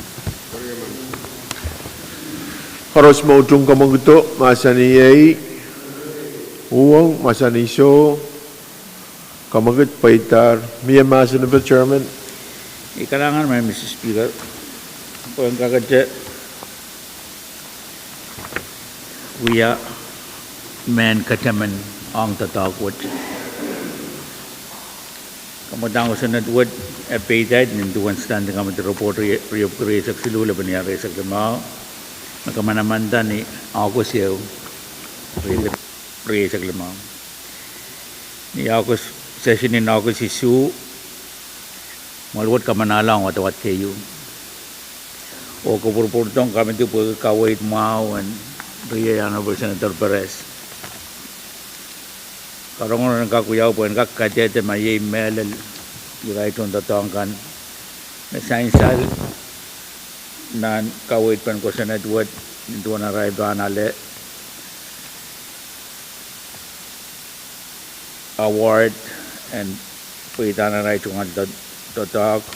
Koaros me utung kamwakido, mahsanih ei, uhwong, mahsanih soh, kamwakid pweidahr. Mie mahsen nepe, chairman? Ih, kalahngan, Madam Speaker, pwe en kakete wia mehn ketemen ong doadoahk wet. Kamwadahn kosonned wet e peidaid nin duwen Standing Committee Report riepwiki rieisek siluh lepin rieisek limau, me kamanamanada ni August ehu, rieisek limau. Ni August, session en August isuh, mwahl wet kamanalahng wadawad keieu oh kopwurupwurdohng committee pwehki kaweid mwahu en riei Honorable Senator Perez. Karongorong en kak wiawi pwe en kak kadehde ma iei mehlel irail tohndoadoahk kan me sansal nan kaweid pen kosonned wet, nin duwen arail pahn ale award en pweidahn arail tungoal doadoahk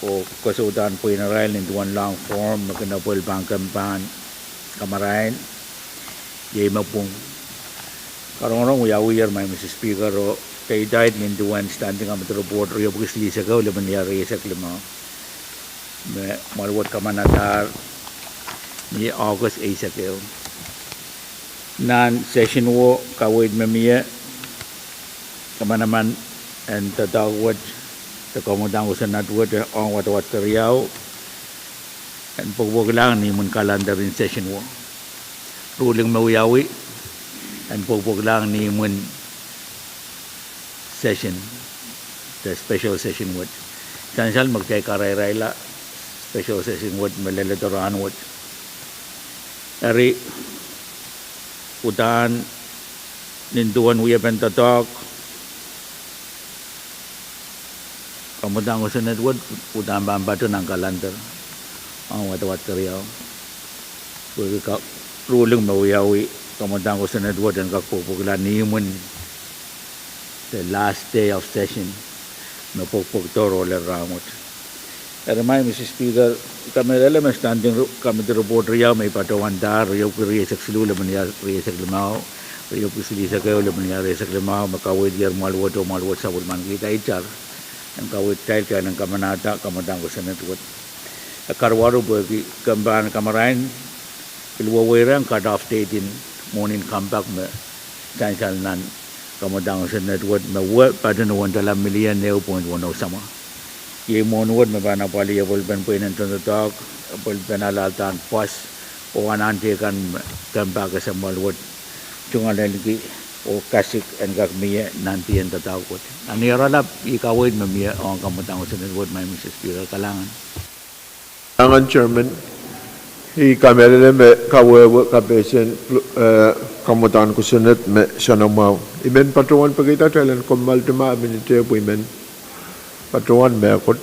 oh koasoandahn pwein arail nin duwen long form me kin apwalih pahn kempahn kamarain, iei me pwung. Karongorong wiawiher, Madam Speaker, oh peidaid nin duwen Standing Committee Report riepwiki silihsek ehu lepin rieisek limau, me mwahl wet kamanadahr ni August eisek ehu. Nan session wo, kaweid me mie, kamanaman en doadoahk wet de kamwadahn kosonned wet ong wadawad keriau en pwekpwekilahng ni imwin calendar en session wo. Ruling me wiawi en pwekpwekilahng ni imwin session, de special session wet. Sansal me kitail karairaila special session wet me leledo rahnwet. Eri, uhdahn nin duwen wiepen doadoahk, kamwadahn kosonned wet uhdahn pahn patoh nan calendar ong wadawad keriau. Pwehki ruling me wiawi, kamwadahn kosonned wet en kak pwekpwekila ni imwin the last day of session me pwekpwekdohr oh lel rahnwet. Eri, Madam Speaker, kamehlele me Standing Committee Report riau me I patohwandahr, riepwiki rieisek siluh lepin rieisek limau, riepwiki silihsek ehu lepin rieisek limau, me kaweid ier mwahl wet oh mwahl wet sapwellimanikihda itar en kaweid kitail, kitail en kamanahda kamwadahn kosonned wet. E karuwaru pwehki kempahn kamarain pil wehwehirehng cut off date en mwohnin compact me sansal nan kamwadahn kosonned wet me wia patohwan dola million ehu point one oh samwa. Iei mwohn wet me pahn apwalih apwalipen pweinen tohndoadoahk, apwalipen alahldahn pwoas, oh anahn teikan me compact ese mwahl wet tungoal ahneki oh kasik en kak mie nan dihn doadoahk wet. Nan ei oaralap, ih kaweid me mie ong kamwadahn kosonned wet, Madam Speaker. Kalahngan. Kalahngan, Chairman. I kamehlele me kawehwe kapehsen, eh, kamwadahn kosonned me soanamwahu. I men patohwan pekihda kitail en kommoaldi mah minit ehu pwe I men patohwan mehkot.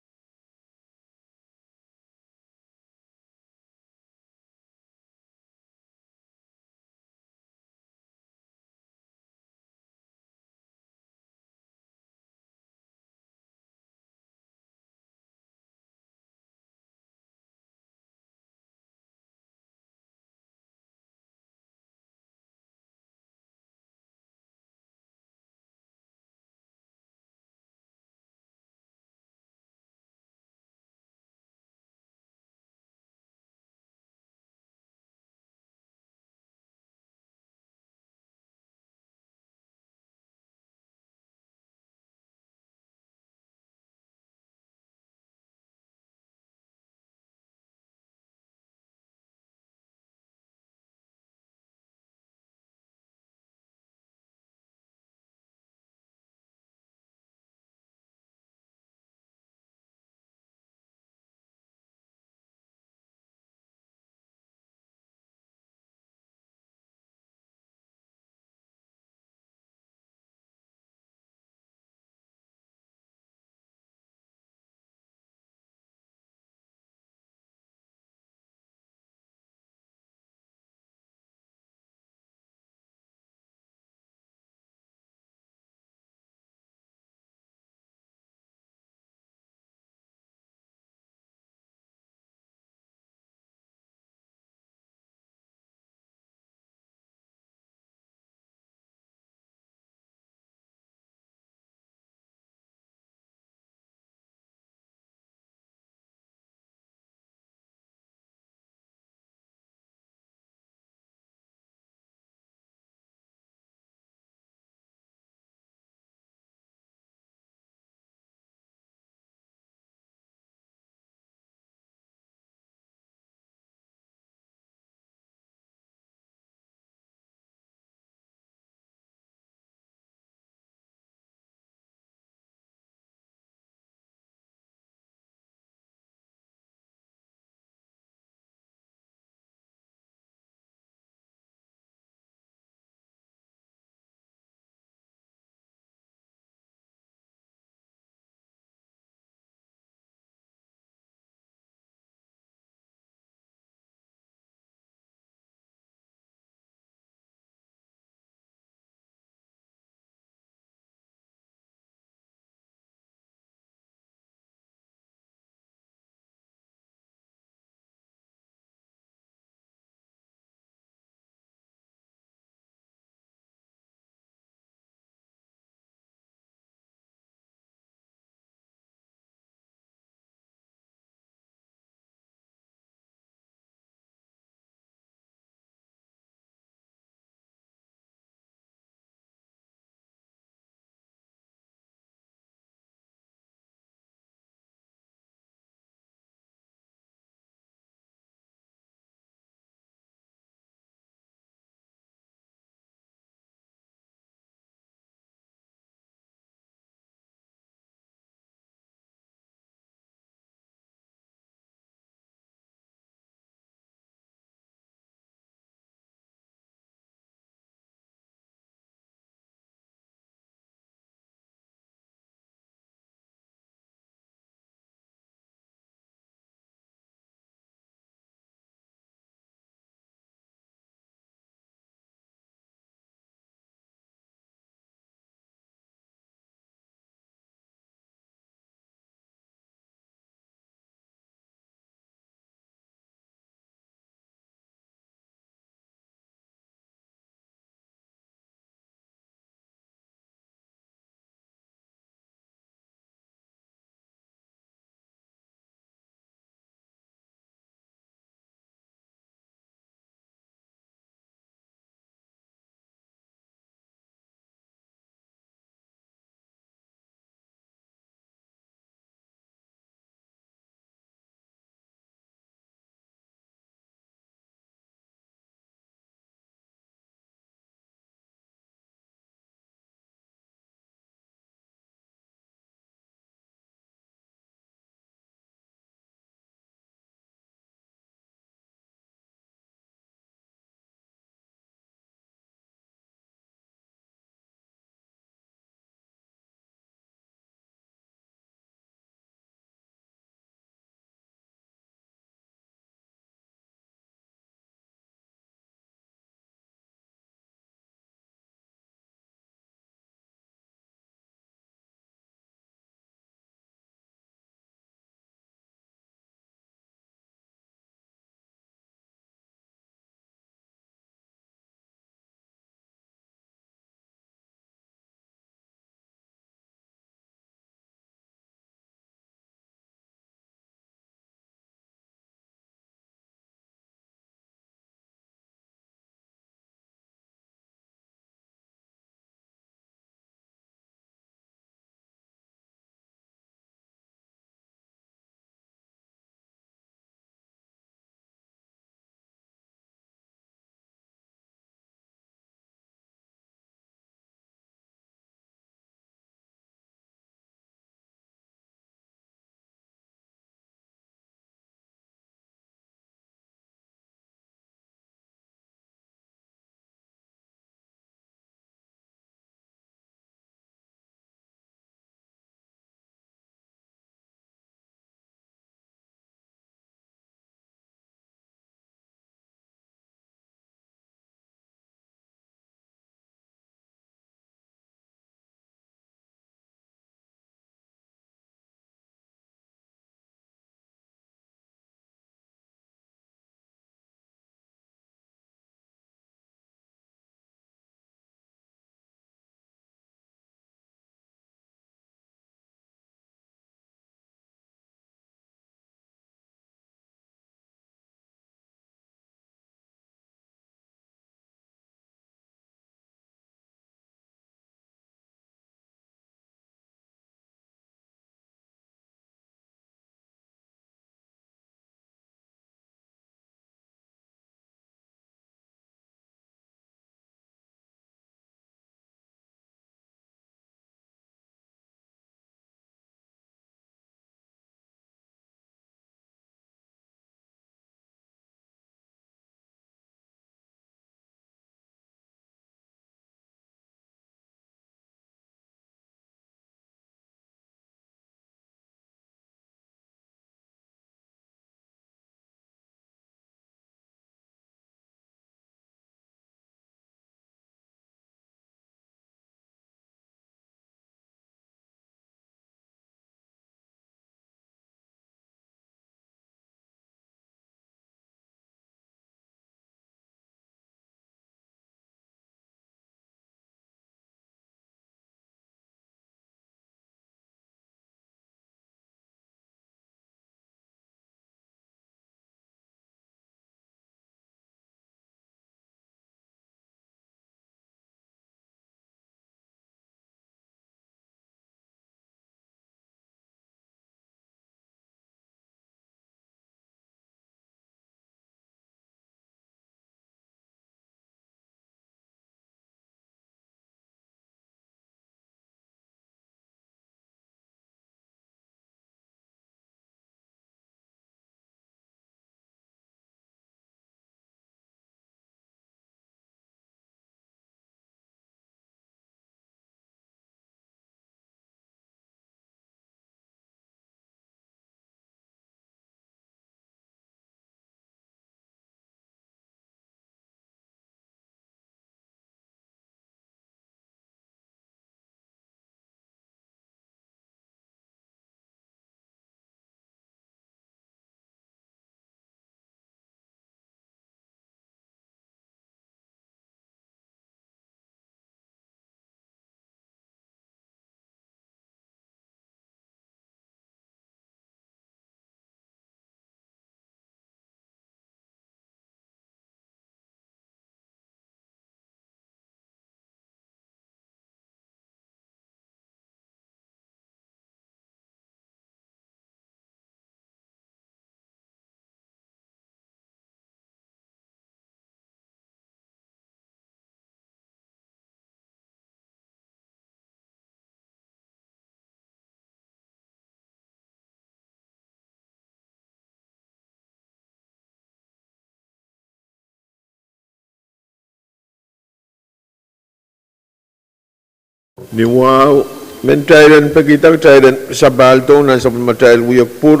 Ni wahu, men kitail en pekihda kitail en sapahldohng nan sapwellimatail wiepe pwur,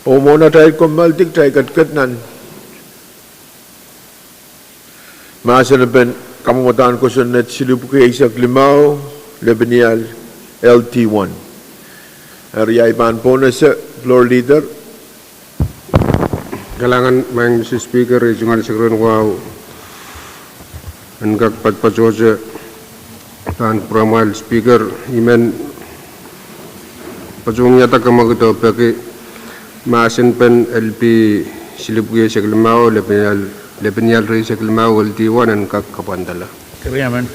oh mwohn atail kommoaldi kitail ketiket nan mahsen en kamwadahn kosonned silipwiki eisek limau, lepenial L T one. Eri ahi pahn pohnese, Floor Leader. Kalahngan, Madam Speaker, I tungoal sekerek en wahu en kak patohtohte pahn kupwuramwail Speaker, I men patohwanohng dah kamwekid oh peki mahsen pen L P silipwiki eisek limau, lepenial, lepenial rieisek limau, L T one en kak kapwandala. Keriamen.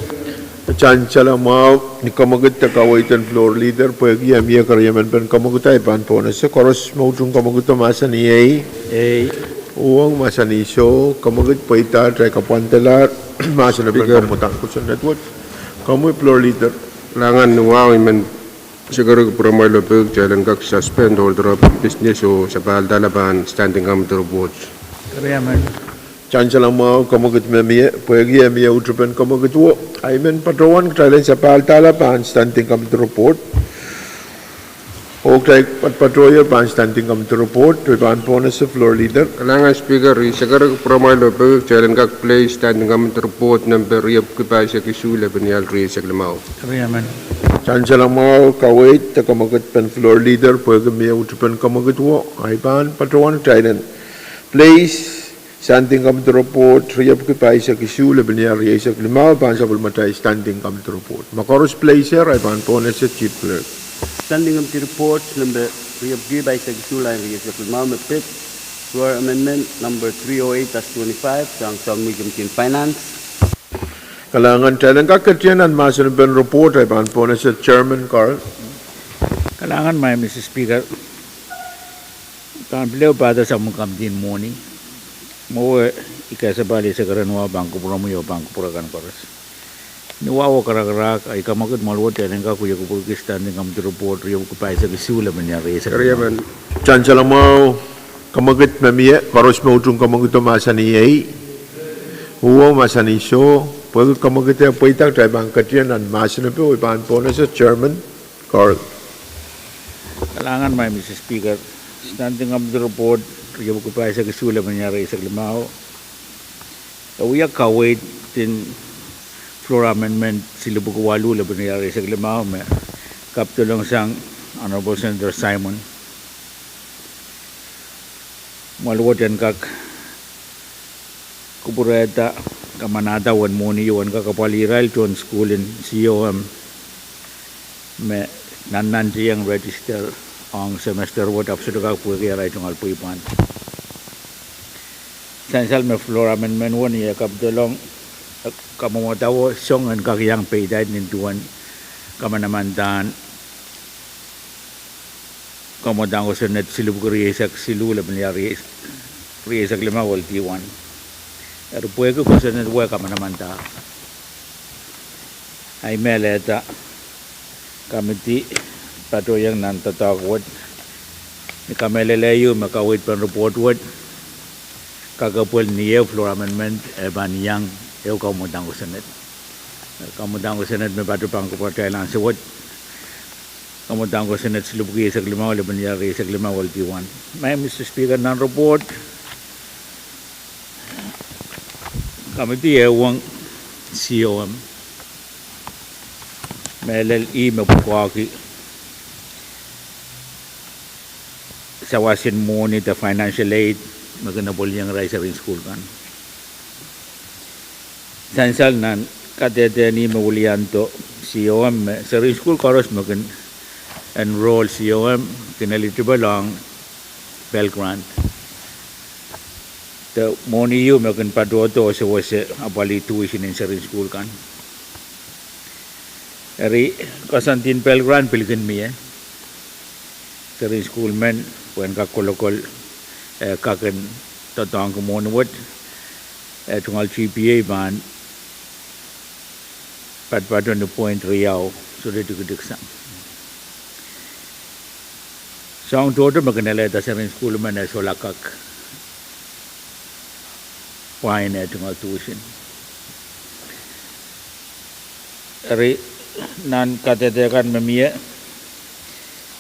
Sansal mwahu ni kamwekid de kaweid en Floor Leader, pwehki e mie keriemen pen kamwekid, ahi pahn pohnese. Koaros me utung kamwekido mahsanih ei. Uhwong mahsanih soh. Kamwekid pweida, kitail kapwandalahr mahsen en kamwadahn kosonned wet. Komwi Floor Leader. Kalahngan, ni wahu I men sekerek kupwuramwail oh peki kitail en kak suspend ohl doaropin business oh sapahldahr pahn standing committee report. Sansal mwahu, kamwekid me mie, pwehki e mie utupen kamwekido, ahi men patohwan kitail en sapahldahr pahn standing committee report. Oh kitail patpatohier pahn standing committee report, I pahn pohnese Floor Leader. Kalahngan Speaker, I sekerek kupwuramwail oh peki kitail en kak place standing committee report nempe riepwiki pahisek isuh, lepenial rieisek limau. Sansal mwahu, kaweid de kamwekid pen Floor Leader, pwehki mie utupen kamwekido, ahi pahn patohwan kitail en place standing committee report riepwiki pahisek isuh, lepenial rieisek limau, pahn sapwellimatail standing committee report. Ma koaros place er, ahi pahn pohnese Chief Clerk. Standing committee report nempe riepwiki pahisek isuh, line rieisek limau, me pid Floor Amendment number three oh eight dash twenty-five, sang Sounmwi Committee en Finance. Kalahngan, kitail en kak ketien nan mahsen pen report, ahi pahn pohnese Chairman Carl. Kalahngan, Madam Speaker. Pahn pil ehu pahda sapwellimen Committee en Mwohni, mwowe I kasapahl, I sekerek en wahu pahn kupwuromwi oh pahn kupwure kan koaros. Ni wahu oh karakarahk, ahi kamwekid me luwet en kak wie kupwurki standing committee report riepwiki pahisek isuh, lepenial rieisek limau. Sansal mwahu, kamwekid me mie, koaros me utung kamwekido mahsanih ei. Uhwong mahsanih soh. Pwehki kamwekid e pweida, kitail pahn ketien nan mahsen epe, oh I pahn pohnese Chairman Carl. Kalahngan, Madam Speaker. Standing committee report riepwiki pahisek isuh, lepenial rieisek limau, e wia kaweid en Floor Amendment silipwiki waluh, lepenial rieisek limau, me kapidolong sang Honorable Senator Simon. Me luwet en kak kupwurehda kamanahda uwen mwohni ehu en kak apwalih irail tohn sukuhl en C O M me nannantieng register ong semester wet ahpw sohte kak pwehki arail tungoal pweipwand. Sansal me Floor Amendment wet e kapidolong kamwadahn song en kak iang peidait nin duwen kamanamandan kamwadahn kosonned silipwiki rieisek siluh, lepenial rieisek limau, L T one. Eri pwehki kosonned wet kamanamanda, ahi mehlelda Committee patohieng nan doadoahk wet, ni kamehlele ieu me kaweid pen report wet kakepwel ni ehu Floor Amendment e pahn iang ehu kamwadahn kosonned. Kamwadahn kosonned me patopato pahn kupwuratail ansou wet, kamwadahn kosonned silipwiki eisek limau, lepenial rieisek limau, L T one. Madam Speaker, nan report Committee e uhweng C O M, mehlel ih me pwukoahki sawas en mwohni de financial aid me kin apwalihong irail serihn sukuhl kan. Sansal nan kadehde ih me wiliando C O M me serihn sukuhl koaros me kin enroll C O M kin eligible ong Pell Grant, de mwohni ieu me kin patohdo oh sewese apwalih tuition en serihn sukuhl kan. Eri koasoandien Pell Grant pil kin mie, serihn sukuhl men pwehn kak kolokol, eh, kak en doadoahngki mwohni wet, eh, tungoal G P A pahn patopato ni point riau, sohte tikitik sang. Soahng tohto me kin alehda serihn sukuhl men e solahr kak pwain eh tungoal tuition. Eri nan kadehde kan me mie,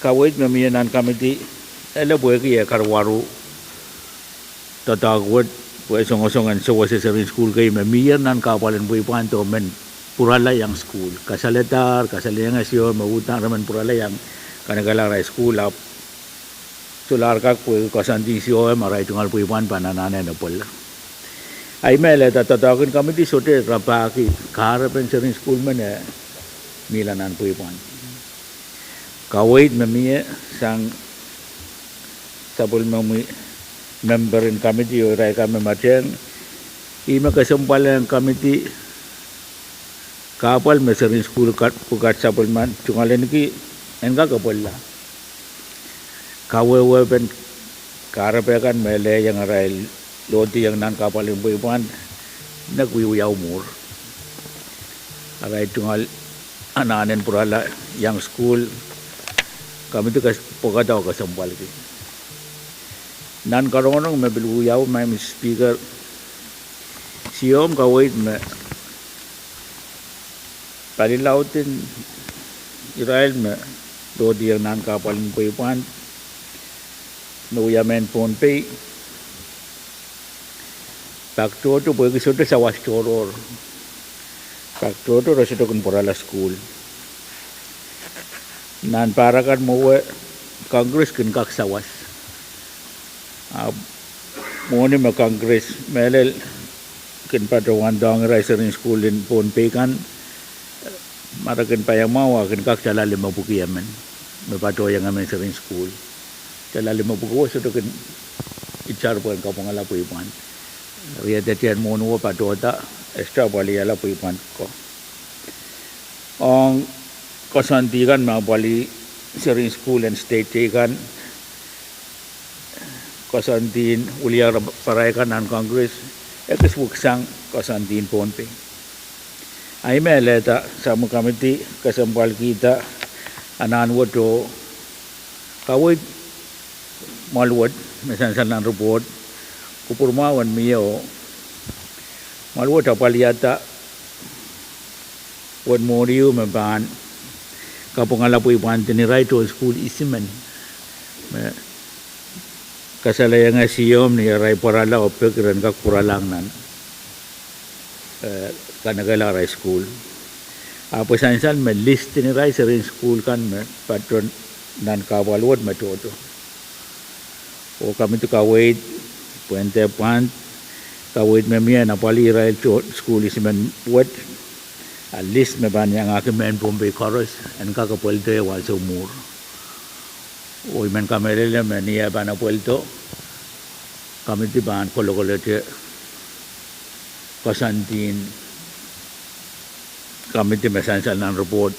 kaweid me mie nan committee, ele pwehki eh karuwaru doadoahk wet, pwe songosong en sewese seri en sukuhl kei me mier nan kahpwal en pweipwand oh men pwurala iang sukuhl. Kasaledahr, kasalehiong eh Siou me uhdahn re men pwurala iang kanekehla arail sukuhl, ahpw solahr kak pwehki koasoandi Siou me arail tungoal pweipwand pahn anahne epwel. Ahi me lelehda doadoahk en committee sohte rapahki kahrepen seri en sukuhl men eh mihla nan pweipwand. Kaweid me mie sang sapwellimomwi member en committee oh irail kan me matehng, ih me kesempwalehng committee kahpwal me seri en sukuhl pwukat sapwellimen tungoal ahneki en kak epwella. Kawehwepen kahrepe kan me lehiong arail lohdiong nan kahpwal en pweipwand, nek wiewiawi mwuhr. Arail tungoal anahn en pwurala iang sukuhl, committee pwekada oh kesempwalki. Nan karongorong me pil wiawi, Madam Speaker, Siou kaweid me palilaudin irail me lohdiong nan kahpwal en pweipwand me wia mehn Pohnpei, pak tohto pwehki sohte sawas tohrohr. Pak tohto re sohte kin pwurala sukuhl. Nan pahr akan mwowe, Congress kin kak sawas. Ahpw mwohni me Congress mehlel kin patohwanohng irail seri en sukuhl en Pohnpei kan, ma re kin paiamwahu a kin kak tala limepwiki emen me patohiong emen seri en sukuhl. Tala limepwiki wet sohte kin itar pwehn kapwungala pweipwand. Riedetien mwohni wet patohda, e sohte apwalihala pweipwand ko. Ong koasoandi kan me apwalih seri en sukuhl en state teikan, koasoandien wiliakaparail kan nan Congress, ekis wiksang koasoandien Pohnpei. Ahi me lelehda sapwellime committee kesempwalkihda anahn wet oh kaweid mwahl wet me sansal nan report, kupwurmwahu en mie oh mwahl wet apwalihada wen mwohni ehu me pahn kapwungala pweipwandin irail tohn sukuhl isimen me kasalehiong eh Siou ni arail pwurala oh peki ren kak pwuralahng nan kanekehla arail sukuhl. Ahpw e sansal me list en irail seri en sukuhl kan me patoh nan kahpwal wet me tohto. Oh committee kaweid pwehn dehr pwand kaweid me mie en apwalih irail tohn sukuhl isimen wet, a list me pahn iangahki mehn Pohnpei koaros en kak epweldo ansou mwuhr. Oh I men kamehlele me ni eh pahn epweldo, committee pahn kolokolete koasoandien committee me sansal nan report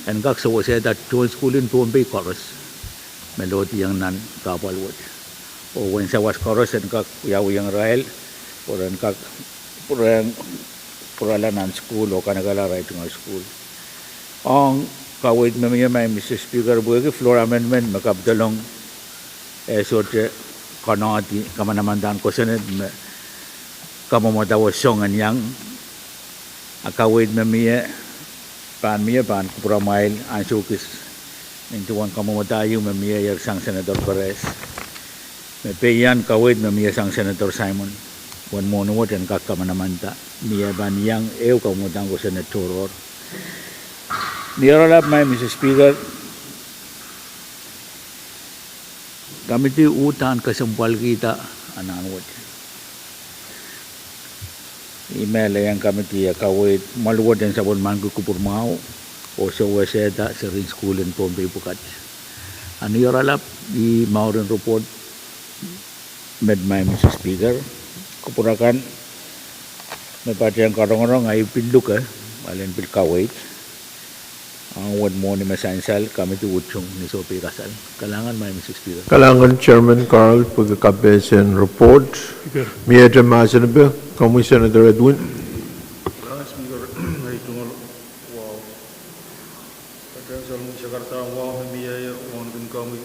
en kak sewesehda tohn sukuhl en Pohnpei koaros me lohdiong nan kahpwal wet, oh uwen sawas koaros en kak wiawihong irail pwe ren kak pwurehng pwurala nan sukuhl oh kanekehla arail tungoal sukuhl. Ong kaweid me mie, Madam Speaker, pwehki floor amendment me kapidolong e sohte konohdi kamanamandan kosonned me kamwomwada wet song en iang, a kaweid me mie pahn mie pahn kupwuramwail ansou kis nin duwen kamwomwada ieu me mieier sang Senator Perez, me peian kaweid me mie sang Senator Simon, wen mwohni wet en kak kamanamanda ni eh pahn iang ehu kamwomwadahn kosonned tohrohr. Ni oaralap, Madam Speaker, committee uhdahn kesempwalkihda anahn wet. I mehlel ong committee e kaweid mwahl wet en sapwellimaniki kupwurmwahu oh sewesehda seri en sukuhl en Pohnpei pwukat. A ni oaralap, ih mwurin report met, Madam Speaker. Kupwur akan me patehng karongorong ahi pil luke, malen pil kaweid. Ong wen mwohni me sansal, committee utung ni sohpeikasal. Kalahngan, Madam Speaker. Kalahngan Chairman Carl pwehki kapehse en report. Miehte mahsen epe, komwi Senator Edwin. Kalahngan Speaker, ei tungoal wahu. Patehng salongin sakarada wahu me mieier wauneki komwi,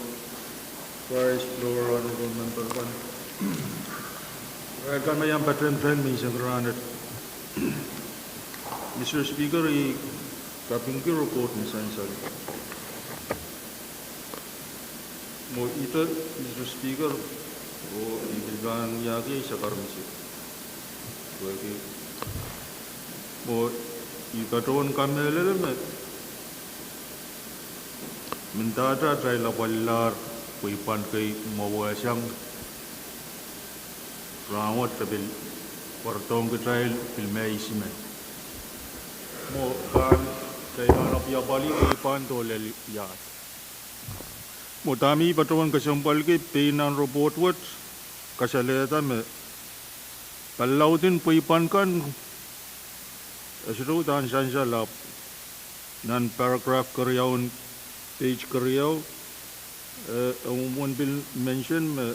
Vice, floor, honorable member kan, irail kan me iang patehng friend me insenki rahnwet. Mister Speaker, I Kapingki report me sansal. Mwo ihte, Mister Speaker, oh I pil pahn wiahki sakar misik. Pwehki mwo I patohwan kamehlele me mendahte atail apwalilahr pweipwand kei mwowehsang rahnwet, de pil pwarodohng kitail pil me isimen. Mwo pahn, kitail pahn apwaliapwalih pweipwand oh lel iahd. Mwo dahme I patohwan kesempwalki, pein nan report wet kasalehda me palilaud en pweipwand kan, e sohte uhdahn sansal, ahpw nan paragraph keriau en page keriau, e, e mwomwen pil mention me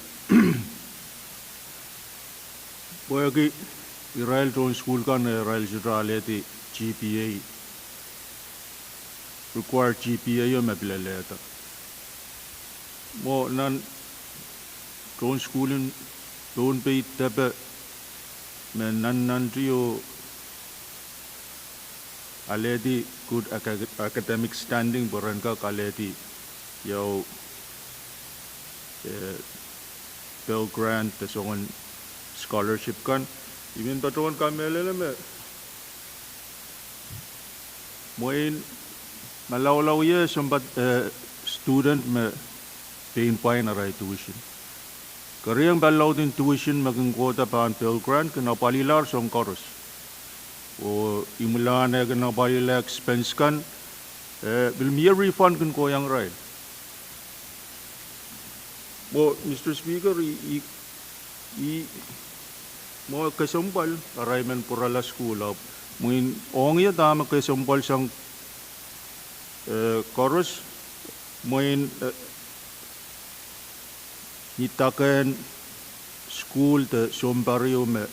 pwehki irail tohn sukuhl kan, e, irail sohte alehdi G P A, required G P A o me pil lelehda. Mwo nan tohn sukuhl en Pohnpei depe me nannanti oh alehdi good aca-, academic standing pwe ren kak alehdi ieu, eh, Pell Grant de soangen scholarship kan. I men patohwan kamehlele me mwein malaulau ie sounpar, eh, student me pein pwain arail tuition. Kerieng palilaud en tuition me kin kohda pahn Pell Grant kin apwalihlahr soahng koaros. Oh imwilahn eh kin apwalihla expense kan, eh, pil mie refund kin kohieng irail. Mwo, Mister Speaker, I, I, I mwo kesempwal arail men pwurala sukuhl, ahpw mwein ong ie dahme kesempwal sang, eh, koaros, mwein, eh, ni dakehn sukuhl de sounpar ieu me,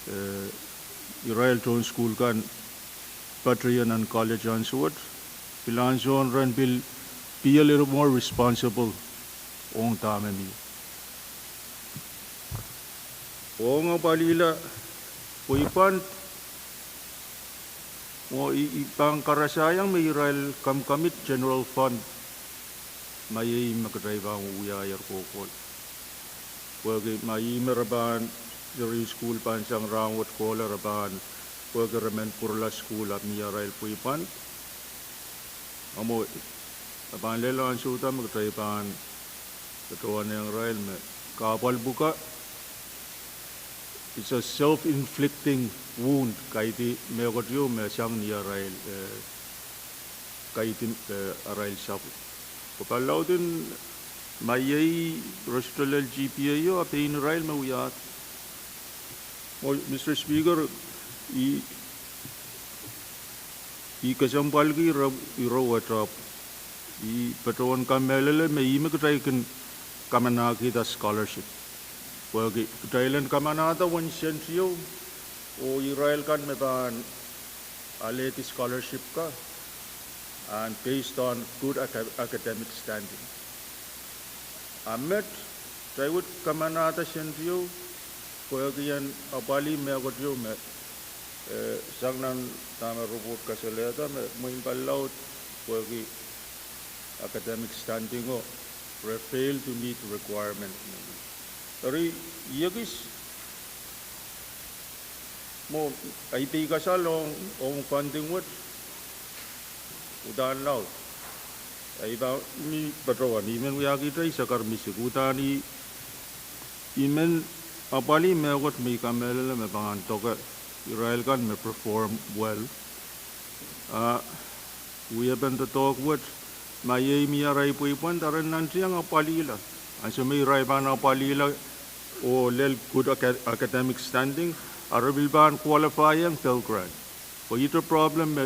eh, irail tohn sukuhl kan patohwan nan college ansou wet, pil ansoun ren pil be a little more responsible ong dahme mie. Ong apwalihla pweipwand, mwo I, I pahn karasaiong me irail commit general fund, ma iei me kitail pahn wiahier kohkohl. Pwehki ma ihme re pahn, seri sukuhl pahn sang rahnwet kohla re pahn, pwehki re men pwurala sukuhl ahpw mie arail pweipwand. A mwo, e pahn lel ansouda me kitail pahn patohwanohng irail me kahpwal pwukat, it's a self-inflicting wound, kaidehn mehkot ieu me sang ni arail, eh, kaidehn, eh, arail sapwung. Pwe palilaud en ma iei re sohte lel G P A o, a pein irail me wiahda. Mwo, Mister Speaker, I, I kesempwalki ire, ire wet ahpw I patohwan kamehlele me ihme kitail kin kamanahkihda scholarship. Pwehki kitail en kamanahda uwen sent ieu, oh irail kan me pahn alehdi scholarship kan, and based on good aca-, academic standing. A met, kitail wet kamanahda sent ieu pwehki en apwalih mehkot ieu me, eh, sang nan dahme report kasalehda me mwein palilaud pwehki academic standing o, re fail to meet requirement. Eri, I ekis mwo, ei pei kasal ong, ong funding wet, uhdahn laud. Ei pahn mi patohwan, I men wiahkihte sakar misik, uhdahn I, I men apwalih mehkot me I kamehlele me pahn doke irail kan me perform well. A wiepen doadoahk wet, ma iei mie arail pweipwand, a ren nantiong apwalihla. Ansou me irail pahn apwalihla oh lel good aca-, academic standing, a re pil pahn qualify ong Pell Grant. Pwe ihte problem me,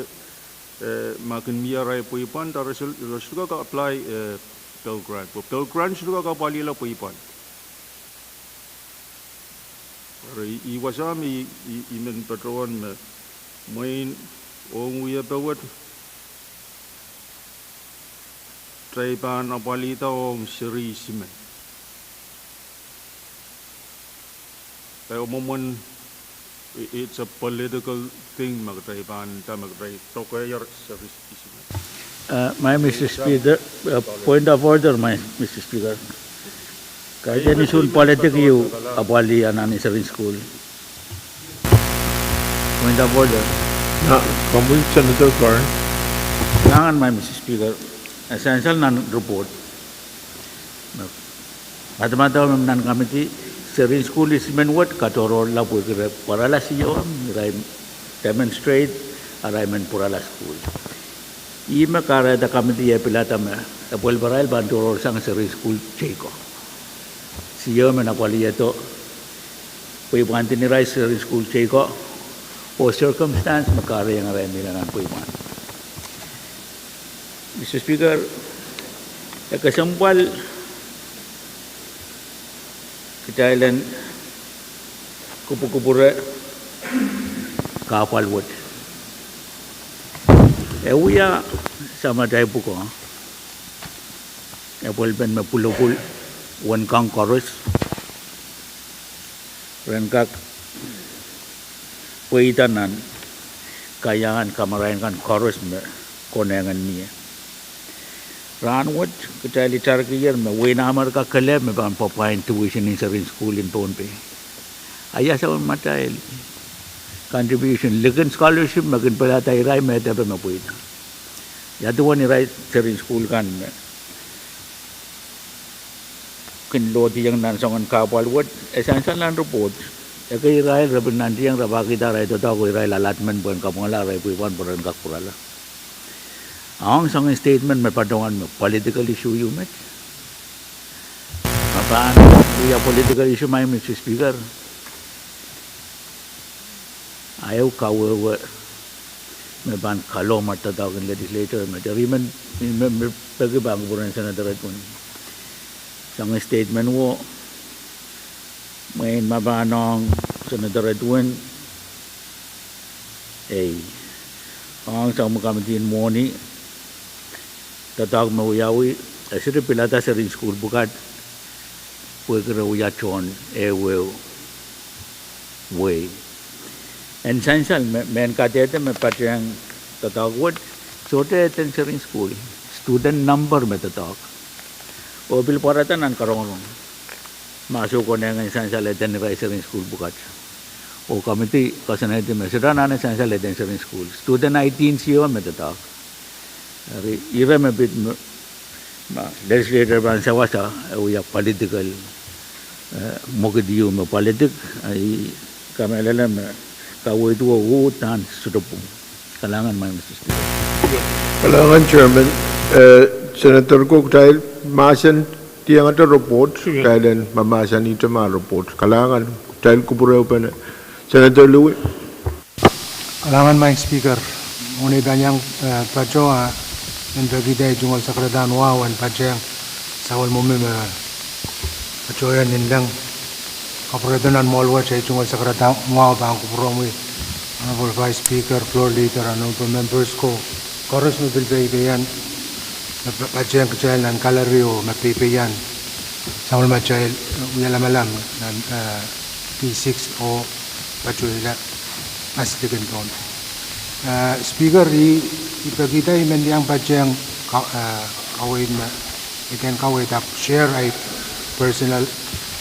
eh, ma kin mie arail pweipwand, a re soh-, re sohte kak apply, eh, Pell Grant. Pwe Pell Grant sohte kak apwalihla pweipwand. Eri ih wasa me I, I, I men patohwan me mwein ong wiepe wet, kitail pahn apwalihda ong seri isimen. E mwomwen I-, it's a political thing, ma kitail pahn, ma kitail dokedoke service issue. Uh, my Mister Speaker, uh, point of order, my Mister Speaker. Kaidehn issue en politik ieu apwalih anahne sering sukuhl. Point of order. Na, komwi Senator Curran. Kalahngan, my Mister Speaker. E sansal nan report. Madamadau me nan committee, sering sukuhl isimen wet katohrohrla pwehki re pwarala siohwan, irail demonstrate, arail men pwarala sukuhl. Ihme kahrehda committee e pilada me, e pwelparail pahn tohrohrsang sering sukuhl teiko. Siohwan me apwalihdo, pweipwand en irail sering sukuhl teiko, oh circumstance me kahrehiong irail mihla nan pweipwand. Mister Speaker, e kesempwal kitail en kupwukupwure kahpwal wet. E wia samatail pwukoa, e pwelpen me pwulopwul, wen kan koaros, ren kak pweida nan kaiahngan kamarain kan koaros me konehng en mie. Rahnwet kitail itarkier me wehin Amerika kelehpw me pahn pwapwain tuition en sering sukuhl en Pohnpei. A ia samatail contribution, likin scholarship me kin pilada irail me depe me pweida. Ia duwen irail sering sukuhl kan me kin lohdiong nan soangen kahpwal wet, e sansal nan report. Ekei irail re pil nantihong rapahkihda arail doadoahk oh irail allotment pwehn kapwungala arail pweipwand pwe ren kak pwurala. Ong soangen statement me patohwan me political issue ieu met. Ma pahn wia political issue, my Mister Speaker, a ehu kawehwe me pahn kalohma doadoahk en legislature met. Eri I men, I men peki pahn kupwuren Senator Edwin. Soangen statement wo, mwein ma pahn ong Senator Edwin, ei, ong soangen committee en mwohni, doadoahk me wiawi, e sohte pilada sering sukuhl pwukat, pwehki re wia tohn ehuehu wehi. En sansal me, mehn kadehde me patehng doadoahk wet, sohte eden sering sukuhl, student number me doadoahk. Oh pil pwarada nan karongorong. Ma soh konehng en sansal eden irail sering sukuhl pwukat. Oh committee koasoanehdi me sohte anahne sansal eden sering sukuhl. Student ID en siohwan me doadoahk. Eri, ire me pid me, ma legislature pahn sawasa, e wia political, eh, mwekid ieu me politik, eh, I kamehlele me kaweid wo uhdahn sohte pwung. Kalahngan, my Mister Speaker. Kalahngan, Chairman. Eh, Senator ko, kitail mahsen tiengete report, kitail en mahmahsanihte ma report. Kalahngan, kitail kupwure pene. Senator Louis. Kalahngan, my Speaker. Mwohn ei pahn iang, eh, patohwan, ah, en pekihda ei tungoal sakarada en wahu en patehng sapwellime me patohwan nin leng. Kapwuredo nan mwoahl wet, ei tungoal sakarada en wahu pahn kupwuromwi Honorable Vice Speaker, Floor Leader, Honorable Members ko, koaros me pil peipeian, me pa-, patehng kitail nan gallery oh me peipeian sapwellimatail, eh, wia lamalam nan, eh, P six oh patohla mas likin Pohnpei. Eh, Speaker, I, I pekihda I men iang patehng ka-, eh, kaweid me, I kin kaweid ahpw share ei personal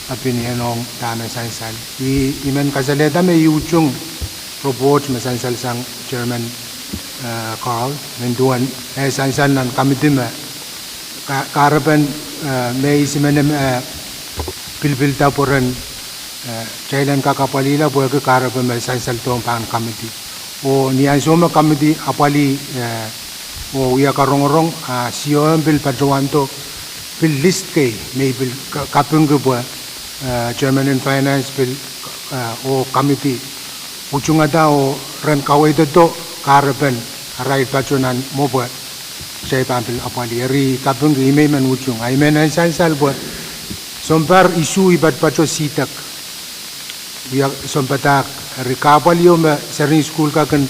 opinion ong dahme sansal. I, I men kasalehda me I utung report me sansalsang Chairman, eh, Carl, me duwen, eh, sansal nan committee me ka-, kahrepen, eh, me I simen, eh, pilipilda pwe ren, eh, kitail en kak apwalihla pwehki kahrepe me sansaldohng pahn committee. Oh ni ansou me committee apwalih, eh, oh wia karongorong, ah, siohwan pil patohwando, pil list kei, me I pil ka-, kapingki pwe, eh, Chairman en Finance pil, eh, oh committee utungada oh ren kaweidodo kahrepen arail pato nan mwo pwe kitail pahn pil apwalih. Eri kapingki I men men utung. Ah I men en sansal pwe sounpar issue I patopato Sitek. Wia sounpadahk, eri kahpwal ieu me sering sukuhl kak kin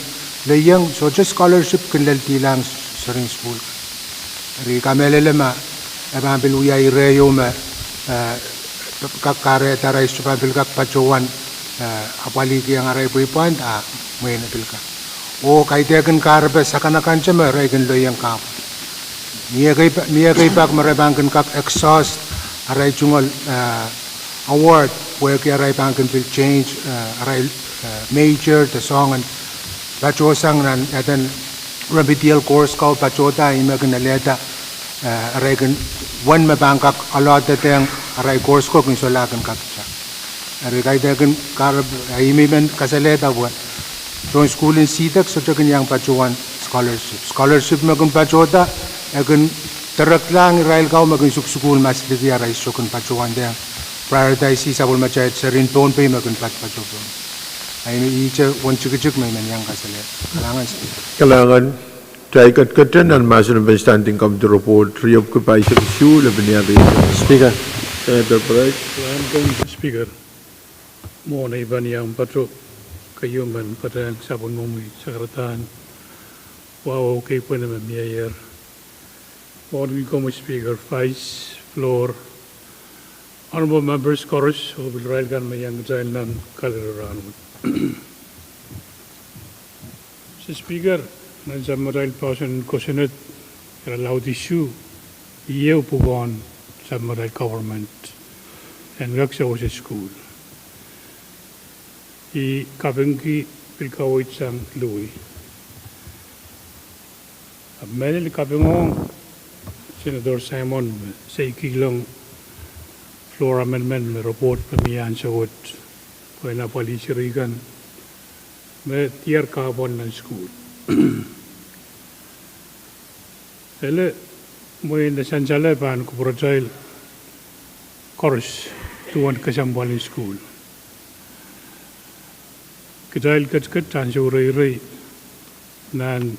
lelohng, sohte scholarship kin lel dilahng sering sukuhl. Eri I kamehlele ma e pahn pil wia ire ieu me, eh, kak kahrehda arail sohte pahn pil kak patohwan eh, apwalihkihong arail pweipwand, a mwein e pil kak. Oh kaidehkin kahrepe sakanakan te me re kin loieng kahpwal. Mie ekei pa-, mie ekei pak me re pahn kin kak exhaust arail tungoal, eh, award, pwehki arail pahn kin pil change, eh, arail, eh, major de soangen patohsang nan eden remedial course ko patohda, ih me kin alehda, eh, arail kin, wen me pahn kak alehda arail course ko kin solahr kin kak ta. Eri kaidehkin kahrep, eh, ih me I men kasalehda pwe tohn sukuhl en Seediek sohte kin iang patohwan scholarship. Scholarship me kin patohda, e kin direklahng irail ko me kin sukusukuhl masliki arail sohte kin patohwan dehng prioritize sapwellimatail seri en Pohnpei me kin patopato pohn. Ahi me ihte wen tikitik me I men iang kasalehda. Kalahngan Speaker. Kalahngan. Kitail ketiketete nan mahsen en Standing Committee Report riepwiki pahisek isuh, lepin iang riesek. Speaker. Senator Perez. Kalahngan Speaker. Mwohn ei pahn iang patohdo keieu men patehng sapwellimomwi sakaradahn wahu kei pwene me mieier. Mwohn komwi Speaker, Vice, Floor, Honorable Members koaros, oh pil irail kan me iang kitail nan kalelapak rahnwet. Mister Speaker, nan sapwellimatail poahsoan en kosonned, ire laud isuh, ieu pwukoahn sapwellimatail government en kak sewese sukuhl. I kapingki pil kaweid sang Louis. Ahpw mehlel kapingohng Senator Simon me se kihlong floor amendment me report me mie ansou wet, pwehn apwalih seri kan me diar kahpwal nan sukuhl. Ele mwein e sansal pahn kupwuratail koaros duwen kesempwal en sukuhl. Kitail ketiket ansou reirei nan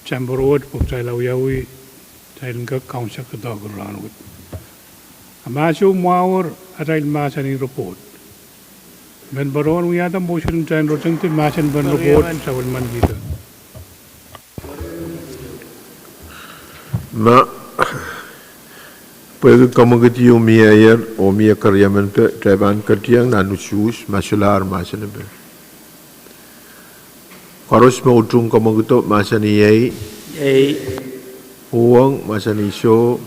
chamber wet pwe kitail awiawih, kitail en kak kaunsekdoahk rahnwet. A ma soh mwahuer atail mahsanih report. Men patohwan wiahda motion en kitail rotingdi mahsen pahn report, sapwellimanikihda. Ma, pwehki kamwekid ieu mieier, oh mie keriemen de, kitail pahn ketieng nan usuhs, ma solahr mahsen emen. Koaros me utung kamwekido mahsanih ei. Ei. Uhwong mahsanih soh.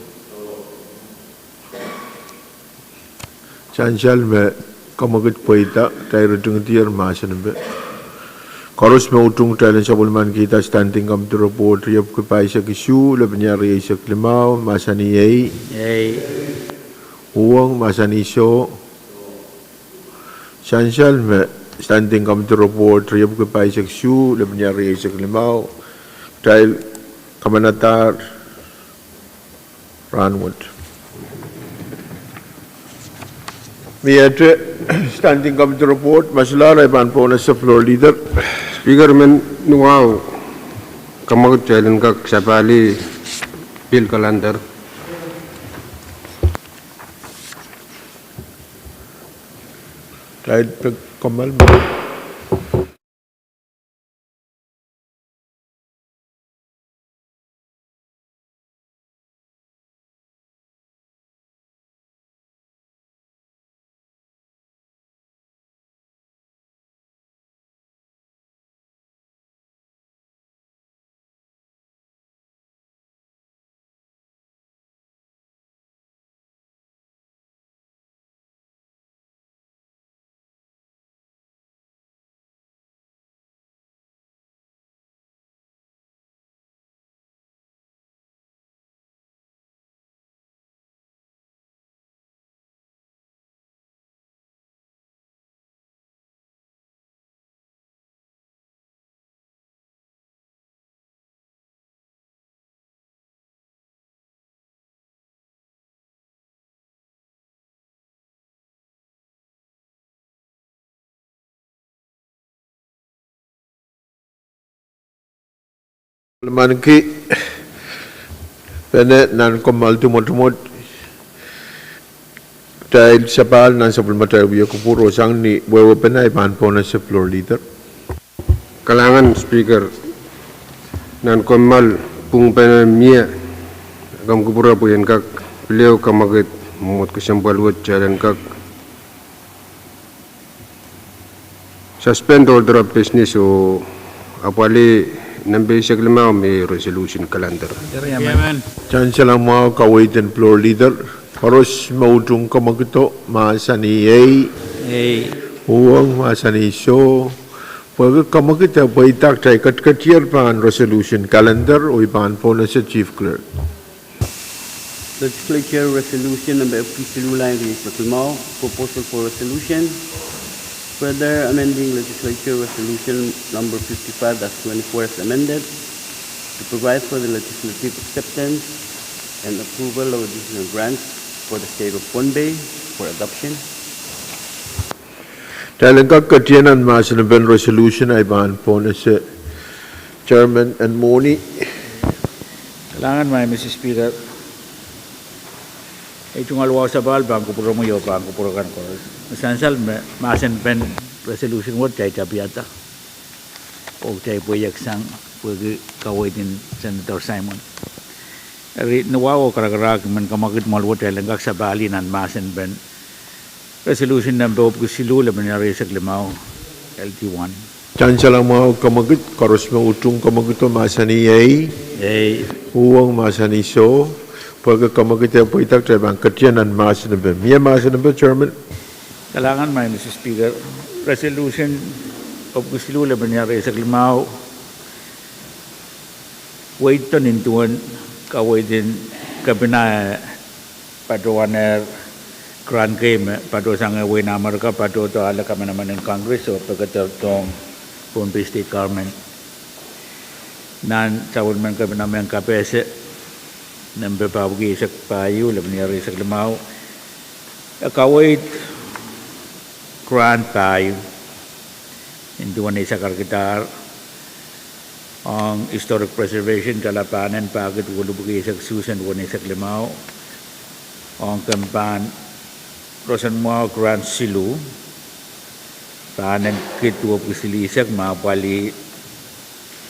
Sansal me kamwekid pweida, kitail rotingdier mahsen emen. Koaros me utung kitail en sapwellimanikihda Standing Committee Report riepwiki pahisek isuh, lepin iang rieisek limau, mahsanih ei. Ei. Uhwong mahsanih soh. Sansal me Standing Committee Report riepwiki pahisek isuh, lepin iang rieisek limau, kitail kamanadahr rahnwet. Miehte Standing Committee Report, ma solahr ei pahn pohnese Floor Leader. Speaker, men nuwahu kamwekid kitail en kak sapahlih pil calendar. Kitail pek kommoal me Lemanki pene nan kommoal mwotomwot, kitail sapahl nan sapwellimatail wia kupwur oh sang ni wehwehpen ei pahn pohnese Floor Leader. Kalahngan Speaker, nan kommoal pwungpene mie, komw kupwure pwe I en kak pil ehu kamwekid mwomwohd kesempwal wet kitail en kak Suspend order of business oh apwalih nempe eisek limau me resolution calendar. Sansal mwahu, kaweid en floor leader. Koaros me utung kamwakido mahsanih ei. Uhwong mahsanih soh. Pwehki kamwakid e pweida, kitail ketiketier pahn resolution calendar oh I pahn pohnese Chief Clerk. Legislature Resolution number epwiki siluh, lain rieisek limau, proposal for resolution, further amending Legislature Resolution number fifty-five dash twenty-four as amended, to provide for the legislative acceptance and approval of additional grants for the state of Pohnpei for adoption. Kitail en kak ketien nan mahsen en resolution, I pahn pohnese Chairman N. Moni. Kalahngan, Madam Speaker. Ei tungoal wahu sapahl pahn kupwuromwi oh pahn kupwur kan koaros. Sansal me mahsen en resolution wet kitail tapiada oh kitail pweieksang pwehki kaweid en Senator Simon. Eri ni wahu oh karakarahk, I men kamwakid mwoal wet kitail en kak sapahlih nan mahsen en resolution nempe epwiki siluh, lepin ire eisek limau, L T one. Sansal mwahu, kamwakid, koaros me utung kamwakido mahsanih ei. Uhwong mahsanih soh. Pwehki kamwakid e pweida, kitail pahn ketien nan mahsen nempe. Mie mahsen nempe, Chairman. Kalahngan, Madam Speaker. Resolution epwiki siluh, lepin ire eisek limau, weiddo nin duwen kaweid en kepina patohwanehr grant kei me patohsang wehin Amerika, patohdo ale kamanaman en Congress oh pekederdohng Pohnpei State Government. Nan sapwellimen kepina mehn kapehse nempe epwiki eisek pahieu, lepin ire eisek limau, e kaweid grant pahieu. Nin duwen eisek erekidahr, ong historic preservation, dola pahn en pahkid welipwiki eisek isuh sent wen eisek limau, ong kempan roson mwahu grant siluh, pahn en kid duwepwiki silihsek me apwalih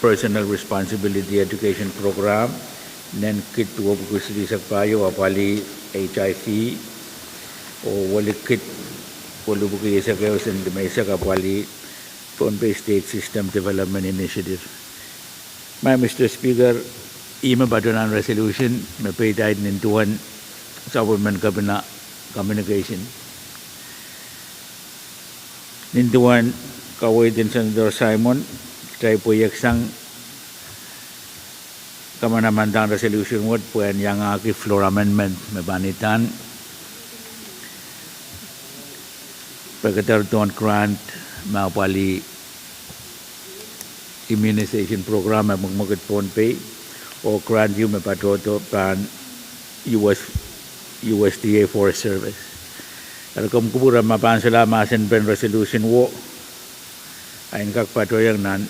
Personal Responsibility Education Program, nen kid duwepwiki silihsek pahieu apwalih H I V, oh welikid welipwiki eisek ehu sent limeisek apwalih Pohnpei State System Development Initiative. Madam Speaker, ihme patohwan resolution me peidaid nin duwen sapwellimen kepina communication. Nin duwen kaweid en Senator Simon, kitail pweieksang kamanaman dahn resolution wet pwehn iangahki floor amendment me pahn idahn pekederdohn grant me apwalih immunization program me mwekimwekid Pohnpei, oh grant ehu me patohdo pahn U S, U S D A Forest Service. Eri komw kupwure ma pahn solahr mahsen en resolution wo, a I en kak patohiong nan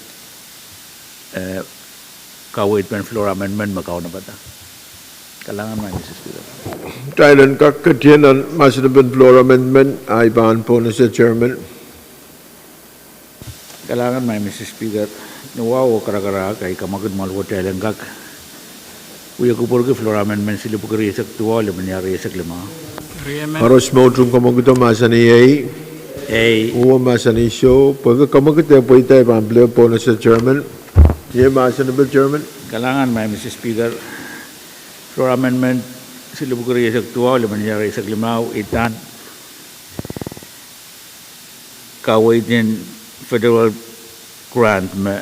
kaweid en floor amendment me kaunopada. Kalahngan, Madam Speaker. Kitail en kak ketien nan mahsen en floor amendment, a I pahn pohnese Chairman. Kalahngan, Madam Speaker. Ni wahu oh karakarahk, a I kamwakid mwoal wet kitail en kak wie kupwurki floor amendment silipwiki rieisek duwau, lepin ire eisek limau. Koaros me utung kamwakido mahsanih ei. Uhwong mahsanih soh. Pwehki kamwakid e pweida, I pahn pil pohnese Chairman. Mie mahsen nempe, Chairman. Kalahngan, Madam Speaker. Floor amendment silipwiki rieisek duwau, lepin ire eisek limau, idahn kaweid en federal grant me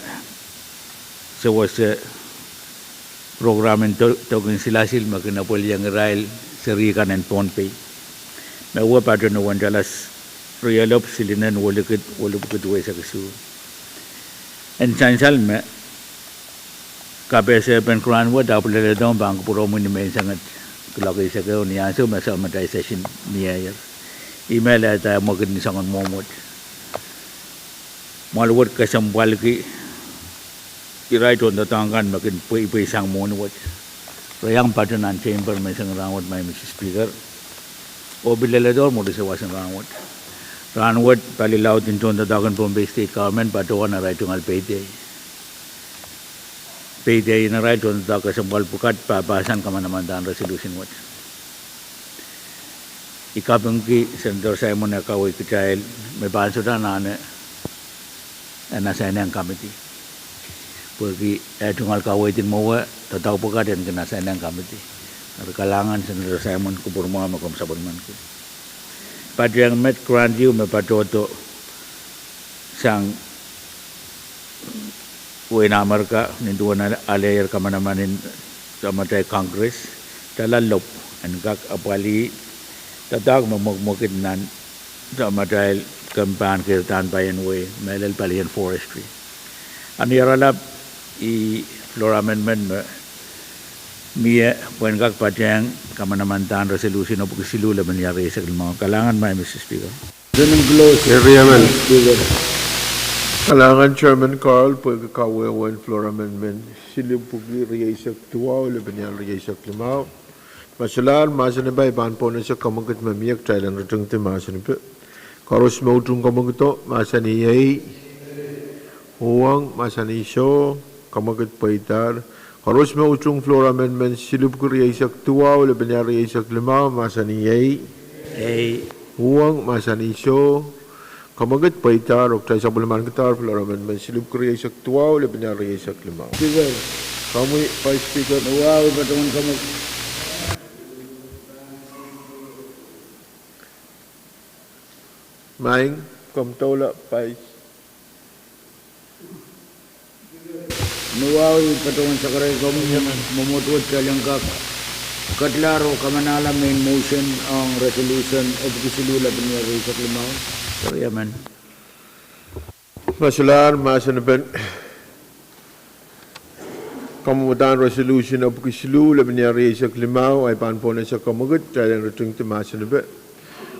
sewese program en do-, doken silasil me kin apwalihong irail seri kan en Pohnpei, me wia patohwan dollars rielopw silinen welikid welipwiki duweisek isuh. En sansal me kapehsepen grant wet ahpw leledohng pahn kupwuromwi ni menseng wet kuloak eisek ehu ni ansou me summertime session mieier. Ih me lelda mwekid ni soangen mwomw wet. Mwoal wet kesempwalki irail tohndoadoahk kan me kin pweipweisang mwohni wet. Re iang patohwan chamber menseng rahnwet, Madam Speaker, oh pil leledohr mwuri sawas en rahnwet. Rahnwet pali laud en tohndoadoahk en Pohnpei State Government patohwan arail tungoal payday. Payday en arail tohndoadoahk kesempwal pwukat pahpahsan kamanaman dahn resolution wet. I kapingki Senator Simon eh kaweid kitail me pahn sohte anahne en asainehng committee. Pwehki eh tungoal kaweid en mwowe, doadoahk pwukat en kin asainehng committee. Eri kalahngan Senator Simon, kupwur mwahu me komw sapwellimaniki. Patehng met grant ehu me patohdo sang wehin Amerika nin duwen ale-, aleier kamanaman en samatail Congress, dahla lopw en kak apwalih doadoahk me mwekimwekid nan samatail kempen keirdan paien wehi, mehlel palien forestry. Ahn iaralap i floor amendment me mie pwehn kak patehng kamanamandahn resolution epwiki siluh lepin rieisek limau. Kalahngan, Madam Speaker. Kalahngan Chairman Carl pwehki kawehwehn floor amendment silipwuki rieisek duwau lepin rieisek limau. Ma solahr mahsen epe, I pahn pwonehsek kamwekid me mie kitail en ritingdi mahsen epe. Koaros me utung kamwekido, mahsanih ei. Uhwong, mahsanih soh. Kamwekid pweidahr. Koaros me utung floor amendment silipwuki rieisek duwau lepin rieisek limau, mahsanih ei. Ei. Uhwong, mahsanih soh. Kamwekid pweidahr, oh kitail sapwellimanikidahr floor amendment silipwuki rieisek duwau lepin rieisek limau. Speaker. Komwi Vice Speaker. Ni wahu I patohwan kamwekid. Maing, komw doula Vice. Ni wahu I patohwan sakaraikomwi mwomwohdiso kitail en kak ketilahr oh kamanahla main motion ong resolution epwiki siluh lepin rieisek limau. Eri emen. Ma solahr mahsen epen kamwadahn resolution epwiki siluh lepin rieisek limau, I pahn pwonehsek kamwekid kitail en ritingdi mahsen epe.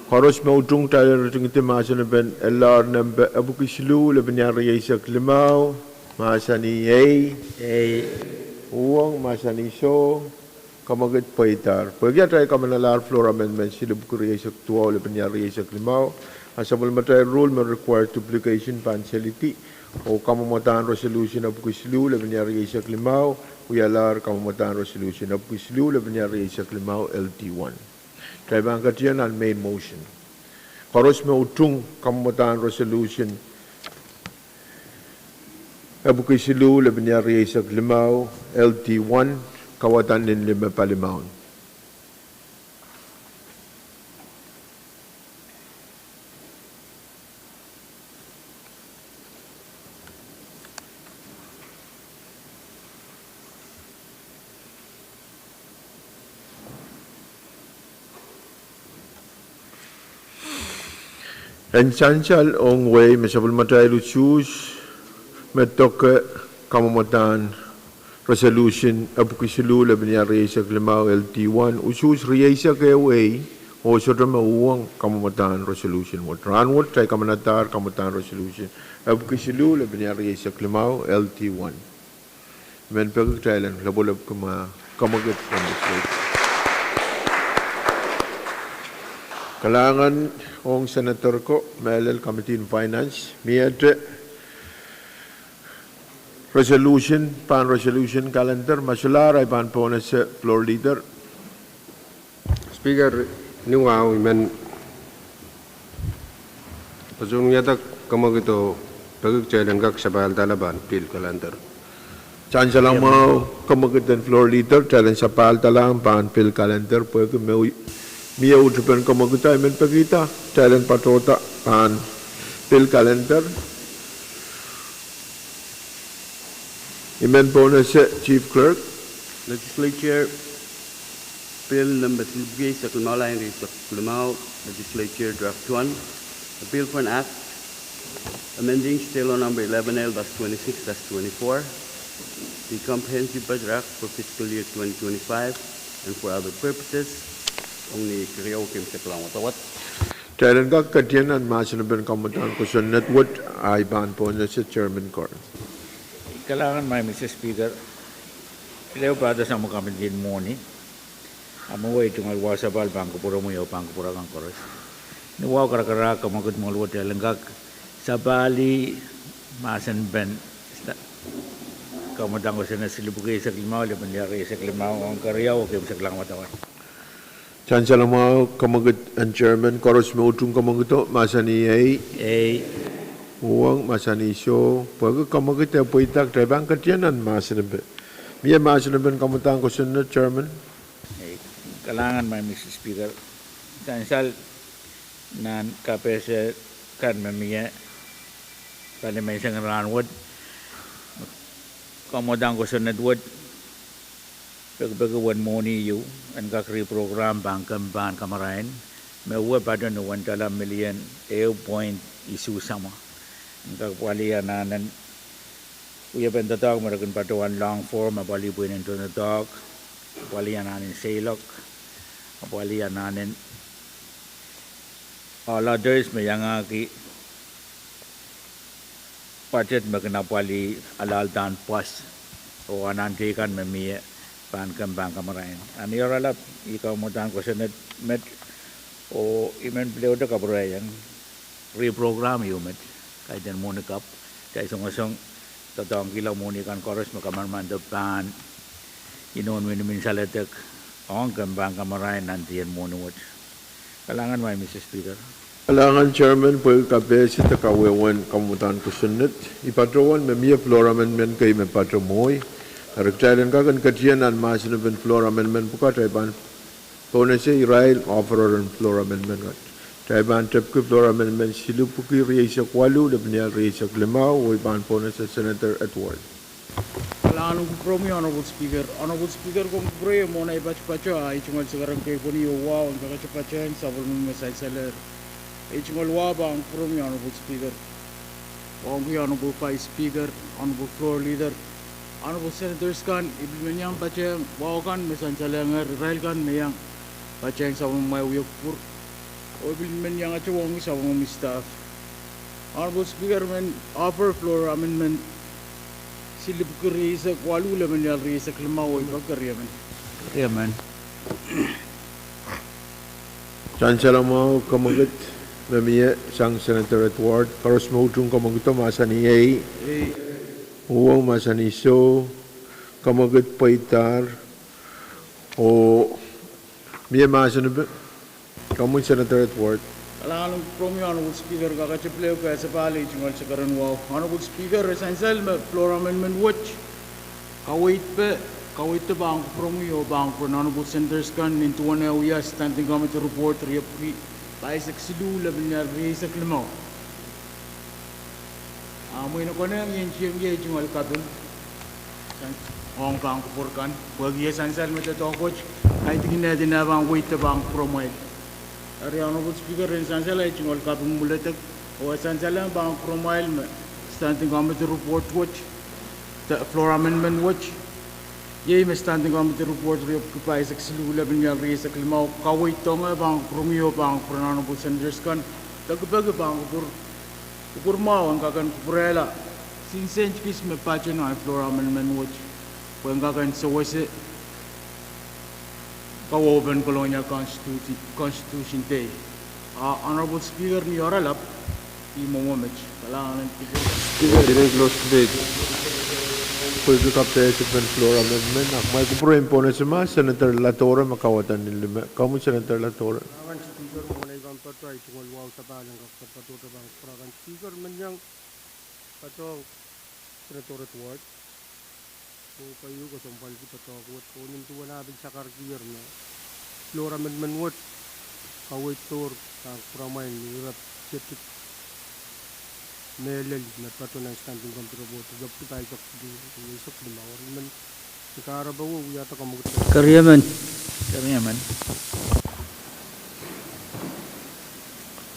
Koaros me utung kitail en ritingdi mahsen epen LR nempe epwiki siluh lepin rieisek limau, mahsanih ei. Ei. Uhwong, mahsanih soh. Kamwekid pweidahr. Pwehki atail kamanalahr floor amendment silipwuki rieisek duwau lepin rieisek limau, a sapwellimatail rule me require duplication pahn selidi, oh kamwadahn resolution epwiki siluh lepin rieisek limau wialahr kamwadahn resolution epwiki siluh lepin rieisek limau, LD one. Kitail pahn ketin nan main motion. Koaros me utung kamwadahn resolution epwiki siluh lepin rieisek limau, LD one, kawadahn nin lime palimaun. En sansal ong wehi me sapwellimatail usuhs me doke kamwadahn resolution epwiki siluh lepin rieisek limau, LD one, usuhs rieisek ehu ei, oh sohte me uhwong kamwadahn resolution wet. Rahnwet kitail kamanadahr kamwadahn resolution epwiki siluh lepin rieisek limau, LD one. I men peki kitail en lepwelopwki kamwekid en legislature. Kalahngan ong Senator ko, mehlel Committee on Finance, miehte resolution, pahn resolution calendar, ma solahr I pahn pwonehsek floor leader. Speaker, ni wahu I men patohwan wiahda kamwekido peki kitail en kak sapahl dahla pahn bill calendar. Sansal mwahu, kamwekid en floor leader, kitail en sapahl dahla pahn bill calendar, pwehki me mie uhdepen kamwekido, I men pekihda kitail en patohda pahn bill calendar. I men pwonehsek Chief Clerk. Legislature Bill number silipwuki eisek limau, lain rieisek limau, Legislature Draft one, a bill for an act amending State Law number eleven L dash twenty-six dash twenty-four, the Comprehensive Budget Act for fiscal year twenty twenty-five and for other purposes. Ong ni keriau keimwseklahng wadawad. Kitail en kak ketin nan mahsen en pahn kamwadahn kosonned wet, I pahn pwonehsek Chairman Carl. Kalahngan, Madam Speaker. Pil ehu pahtou sang me committee en mwohni. A mwehi tungoal wasapahl pahn kupwuromwi oh pahn kupwur akan koaros. Ni wahu karakarahk, kamwekid mwohn wet, kitail en kak sapahl mahsen en pahn kamwadahn kosonned silipwuki eisek limau, lepin rieisek limau, ong keriau oh keimwseklahng wadawad. Sansal mwahu, kamwekid en Chairman, koaros me utung kamwekido, mahsanih ei. Ei. Uhwong, mahsanih soh. Pwehki kamwekid eh pweida, kitail pahn ketieng nan mahsen epe. Mie mahsen epen kamwadahn kosonned, Chairman? Ei, kalahngan, Madam Speaker. Sansal nan kapehse kan me mie pali menseng rahn wet, kamwadahn kosonned wet, pekipeki uwen mwohni ieu en kak reprogram pahn kemp pahn kamarain, me uwen patohwan uwen tala milion ehu point isuh samwa. En kak pwalih anahnen wiepen doadoahk me re kin patohwan long form, apwalih pweinen tohndoadoahk, apwalih anahnen seiloak, apwalih anahnen alloters me iangahki budget me kin apwalih alaldahn pwas, oh anahn teikan me mie pahn kemp pahn kamarain. A ni oaralap, I kamwadahn kosonned met, oh I men pil ehute kapwurehiong reprogram ieu met, kaidehn mwohni kapw, kitail songosong doadoahngkihla mwohni kan koaros me kamanamandohng pahn inou minimin saledek ong kemp pahn kamarain nan dien mwohni wet. Kalahngan, Madam Speaker. Kalahngan, Chairman, pwehki kapehse de kawehwehn kamwadahn kosonned. I patohwan me mie floor amendment kei me patohwan mwohni. Eri kitail en kak en ketieng nan mahsen epen floor amendment pwukat, kitail pahn pohnese irail offerer en floor amendment kan. Kitail pahn tepki floor amendment silipwuki rieisek waluh, lepin ial rieisek limau, oh I pahn pohnese Senator Edward. Kalahngan kupwuromwi, Honorable Speaker. Honorable Speaker, komw kupwurei, mwohn ei patopato, a ei tungoal sakaradahn kei pweni oh wahu en kakete patehng sapwellime me sansalehr. Ei tungoal wahu pahn kupwuromwi, Honorable Speaker. Wauneki Honorable Vice Speaker, Honorable Floor Leader, Honorable Senators kan, I pil men iang patehng wahu kan me sansalehngehr irail kan me iang patehng sapwellimamwail wia kupwur, oh I pil men iangete wauneki sapwellimamwail staff. Honorable Speaker, men offer floor amendment silipwuki rieisek waluh, lepin ial rieisek limau, oh I pahn keriamen. Keriamen. Sansalamwahu, kamwekid me mie sang Senator Edward, koaros me utung kamwekido mahsanih ei. Uhwong mahsanih soh, kamwekid pweidahr, oh mie mahsen epe, komwi Senator Edward. Kalahngan kupwuromwi, Honorable Speaker, kakete pil ehu kesepahl, ei tungoal sakaradahn wahu. Honorable Speaker, e sansal me floor amendment wet kaweid pe, kaweid de pahn kupwuromwi oh pahn kupwuren Honorable Senators kan nin duwen eh wia Standing Committee Report riepwiki pahisek siluh, lepin ial rieisek limau. A mwein e konehng I en tiengki ei tungoal kaping ong pahn kupwur kan, pwehki e sansal me doadoahk wet kaidehkin eh pahn weid de pahn kupwuromwail. Eri Honorable Speaker, en sansal ei tungoal kaping mwuledek, oh e sansal me pahn kupwuromwail me Standing Committee Report wet, floor amendment wet, iei me Standing Committee Report riepwiki pahisek siluh, lepin ial rieisek limau, kaweidong eh pahn kupwuromwi oh pahn kupwuren Honorable Senators kan, pekipeki pahn kupwur, kupwur mwahu en kak en kupwurehla sinsent kis me pato nan floor amendment wet, pwe en kak en sewese kaweid en Colonial Constitu-, Constitution Day. A Honorable Speaker, ni oaralap, I mwomwe met. Kalahngan en kupwur. Speaker, I men close debate. Pwehki kapehse pen floor amendment, a kumwail kupwurein pohnese ma Senator Ladora me kauwada nin lime. Komwi Senator Ladora. Kalahngan Speaker, mwohn ei pahn patoh, ei tungoal wahu sapahl en kak patohte pahn kupwur akan Speaker, men iang patohng Senator Edward oh keieu kesempwalki patohwan wet, oh nin duwen ah pil sakarkier me floor amendment wet kaweid dohr pahn kupwuramwail ni ire pietik mehlel me patohwan Standing Committee Report riepwiki pahisek siluh, rieisek limau. Eri men, ni kahrepe wia, wiahda kamwekid. Keriamen. Keriamen.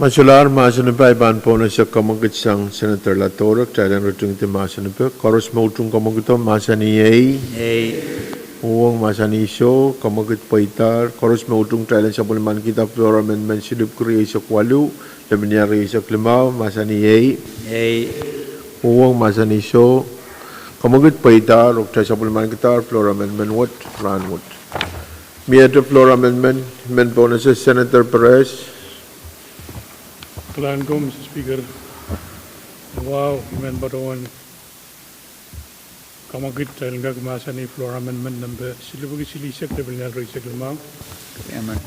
Ma solahr mahsen epe, I pahn pohnese kamwekid sang Senator Ladora, kitail en ritingdi mahsen epe. Koaros me utung kamwekido mahsanih ei. Ei. Uhwong mahsanih soh, kamwekid pweidahr. Koaros me utung, kitail en sapwellimanikihda floor amendment silipwiki rieisek waluh, lepin ial rieisek limau, mahsanih ei. Ei. Uhwong mahsanih soh, kamwekid pweidahr, oh kitail sapwellimanikidahr floor amendment wet rahn wet. Miehte floor amendment, I men pohnese Senator Perez. Kalahngan, Mister Speaker. Wahu, I men patohwan kamwekid, kitail en kak mahsanih floor amendment nempe silipwiki silihsek, lepin ial rieisek limau. Amen.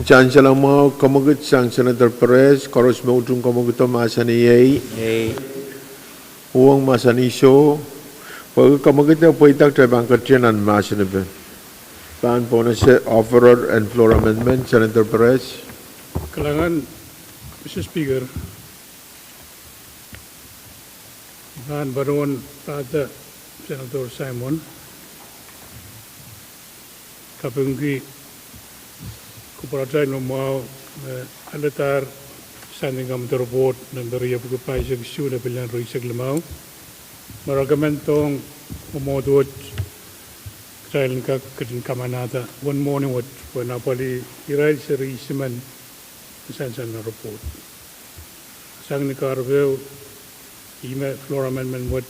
Sansalamwahu, kamwekid sang Senator Perez, koaros me utung kamwekido mahsanih ei. Ei. Uhwong, mahsanih soh. Pwehki kamwekid e pweida, kitail pahn ketido nan mahsen epe. Pahn pohnese offerer en floor amendment, Senator Perez. Kalahngan, Mister Speaker. Nan patohwan pahda Senator Simon, kapingki kupwuratail me mwahu me aledahr Standing Committee Report number riepwiki pahisek isuh, lepin ial rieisek limau, me recommend-ong mwomwohd wet kitail en kak ketin kamanahda uwen mwohni wet pwehn apwalih irail seri isimen me sansal nan report. Sang ni kahrepe, ihme floor amendment wet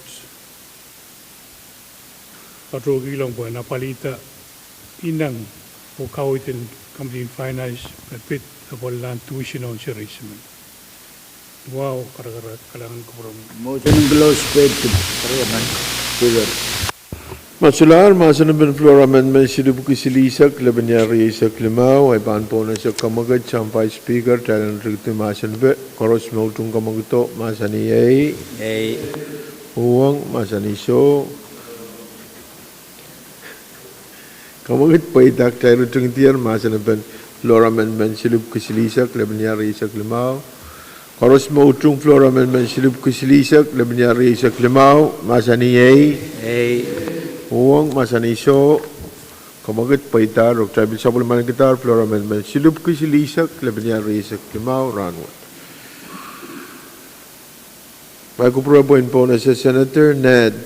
patohkihong pwehn apwalihda ineng oh kaweid en Committee on Finance me pid apwalih nan tuition en seri isimen. Mwahu, karakarahk, kalahngan kupwuromwi. Motion close debate. Kariaman, Speaker. Ma solahr, mahsen epen floor amendment silipwki silihsek, lepin ial rieisek limau, ahi pahn pohnese kamwekid sang Vice Speaker, kitail en ritingdi mahsen epe. Koaros me utung kamwekido, mahsanih ei. Ei. Uhwong, mahsanih soh. Kamwekid pweida, kitail ritingdier mahsen epen floor amendment silipwki silihsek, lepin ial rieisek limau. Koaros me utung floor amendment silipwki silihsek, lepin ial rieisek limau, mahsanih ei. Ei. Uhwong, mahsanih soh. Kamwekid pweidahr, oh kitail pil sapwellimanikidahr floor amendment silipwki silihsek, lepin ial rieisek limau, rahnwet. Ahi kupwure pwehn pohnese Senator Ned.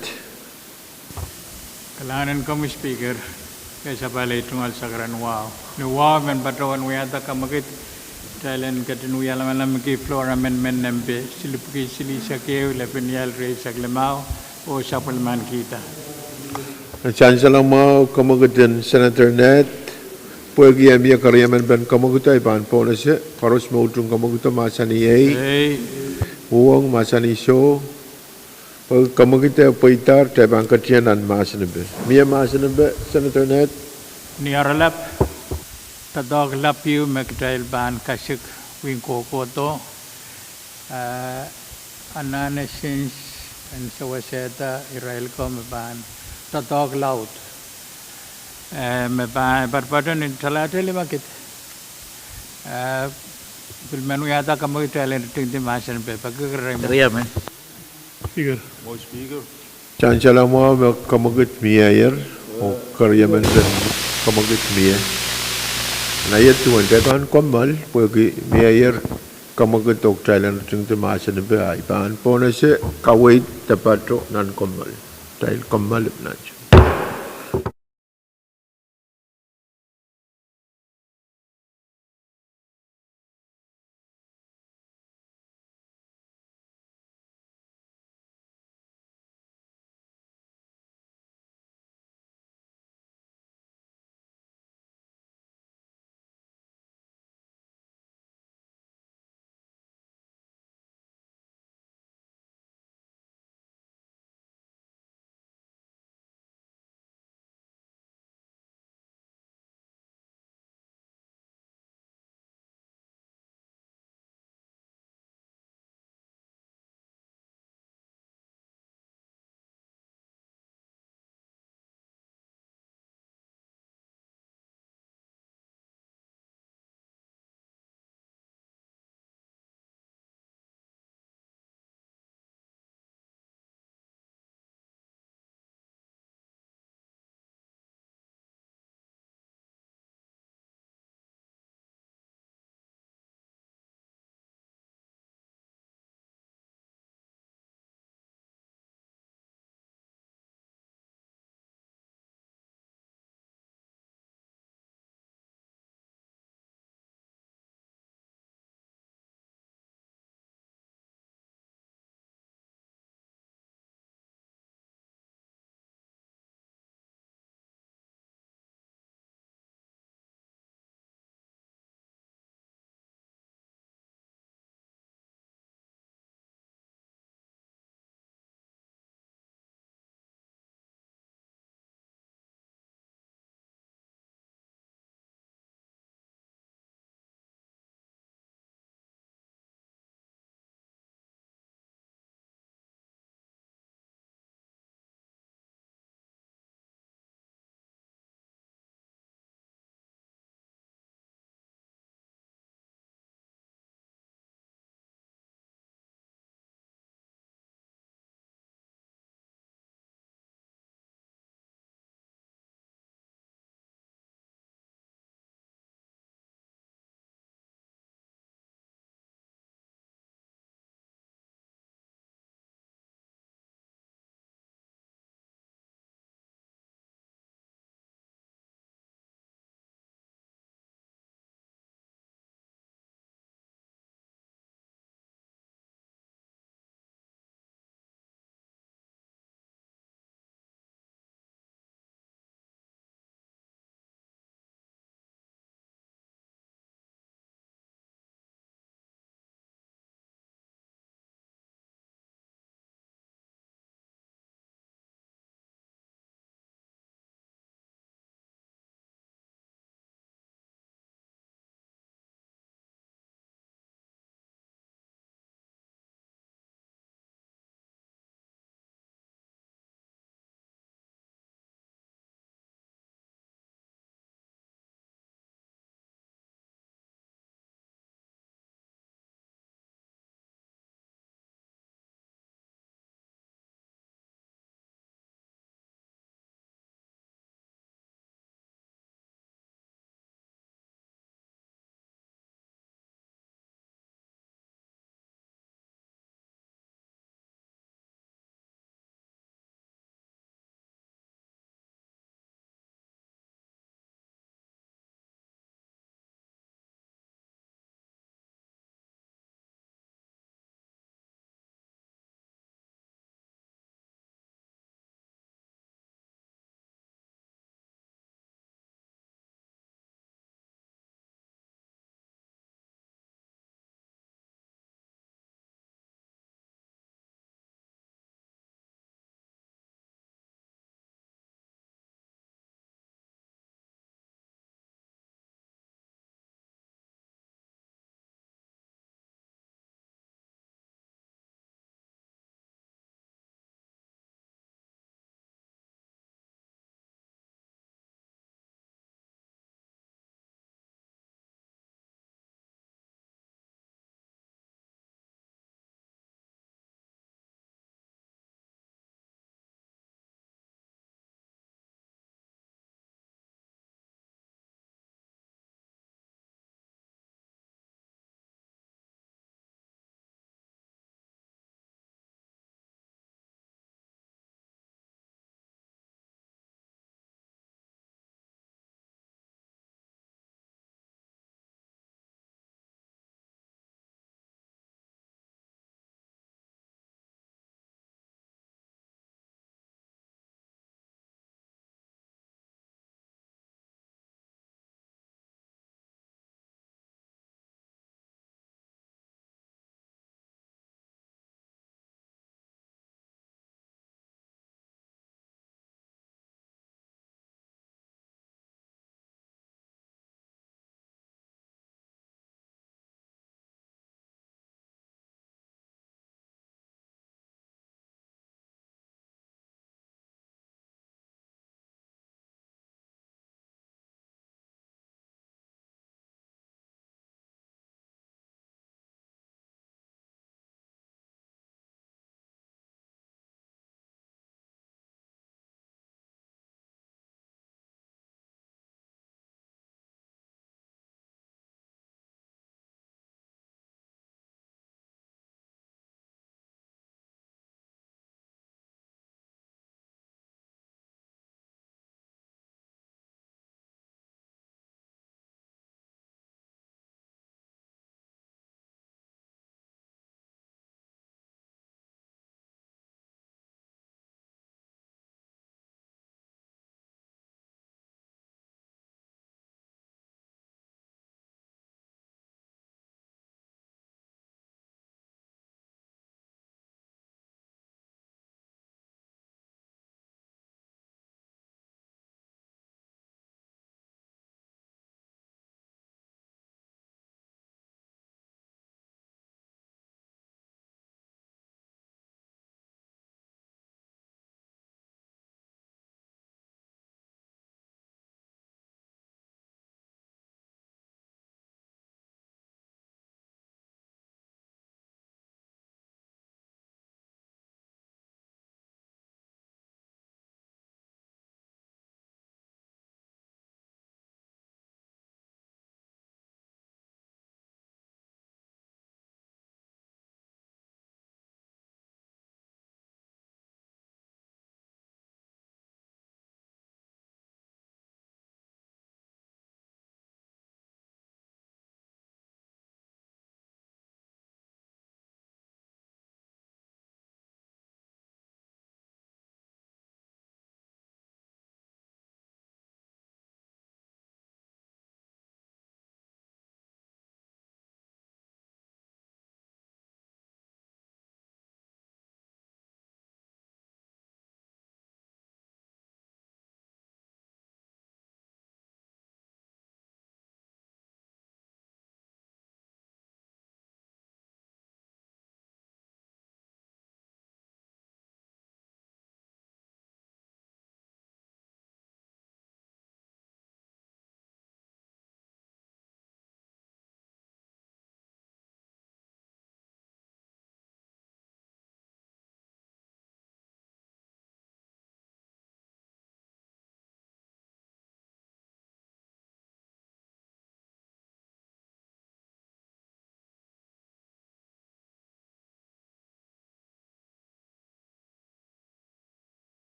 Kalahngan en komwi Speaker, kei sapahl ei tungoal sakarain wahu. Ni wahu men patohwan wiahda kamwekid, kitail en ketin wia lamalamki floor amendment nempe silipwki silihsek ehu, lepin ial rieisek limau, oh sapwellimanikihda. Sansal mwahu kamwekid en Senator Ned, pwehki e mie keriemen pen kamwekido, ahi pahn pohnese, koaros me utung kamwekido, mahsanih ei. Ei. Uhwong, mahsanih soh. Pwehki kamwekid e pweidahr, kitail pahn ketido nan mahsen epe. Mie mahsen epe, Senator Ned? Ni oaralap, doadoahk lap ehu me kitail pahn kasik pwihn kohkohdo, eh, anahne sins en sewesehda irail ko me pahn doadoahk laud. Eh, me pahn patopato ni talatal me kid, eh, pil men wiahda kamwekid, kitail en ritingdi mahsen epe. Peki keriemen. Keriemen. Speaker. Sansal mwahu me kamwekid mieier, oh keriemen pen kamwekid mie. Naiet duwen, kitail pahn kommoal, pwehki mieier kamwekid oh kitail en ritingdi mahsen epe, ahi pahn pohnese kaweid de pato nan kommoal. Kitail kommoal nan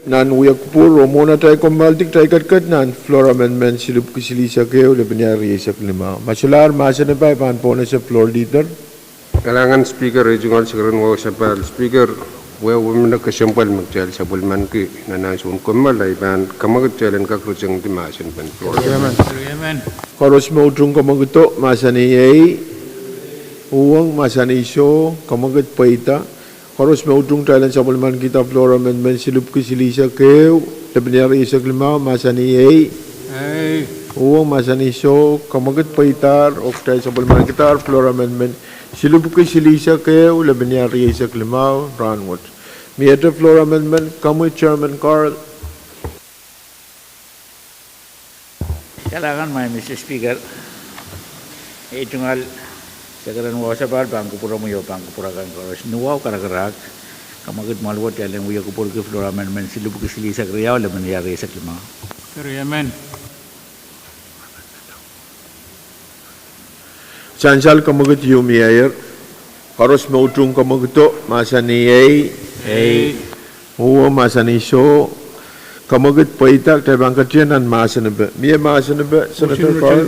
Nan wia kupwur oh mwohn atail kommoaldi, kitail ketiket nan floor amendment silipwki silihsek ehu, lepin riau rieisek limau. Ma solahr mahsen ehu, I pahn pohnese floor leader. Kalahngan Speaker, ei tungoal Sekeren Wausapahl. Speaker, wehwehn me kesempwal me kitail sapwellimanki nan ansou en kommoal, I pahn kamwakid kitail en kak ritengdi mahsen pen floor. Koaros me utung kamwakido, mahsanih ei. Uhwong, mahsanih soh, kamwakid pweida. Koaros me utung kitail en sapwellimankihda floor amendment silipwki silihsek ehu, lepin rieisek limau, mahsanih ei. Uhwong, mahsanih soh, kamwakid pweidahr, oh kitail sapwellimankidahr floor amendment silipwki silihsek ehu, lepin rieisek limau, rahnwet. Miehte floor amendment, komwi Chairman Carl. Kalahngan, Madam Mister Speaker. Ei tungoal Sekeren Wausapahl pahn kupwuromwi oh pahn kupwur akan koaros. Ni wahu karakarahk, kamwakid mwahl wet kitail en wia kupwurki floor amendment silipwki silihsek riau, lepin rieisek limau. Sansal, kamwakid ehu mieier. Koaros me utung kamwakido, mahsanih ei. Uhwong, mahsanih soh, kamwakid pweida. Kitail pahn ketiket nan mahsen ehu. Mie mahsen ehu, Senator Carl?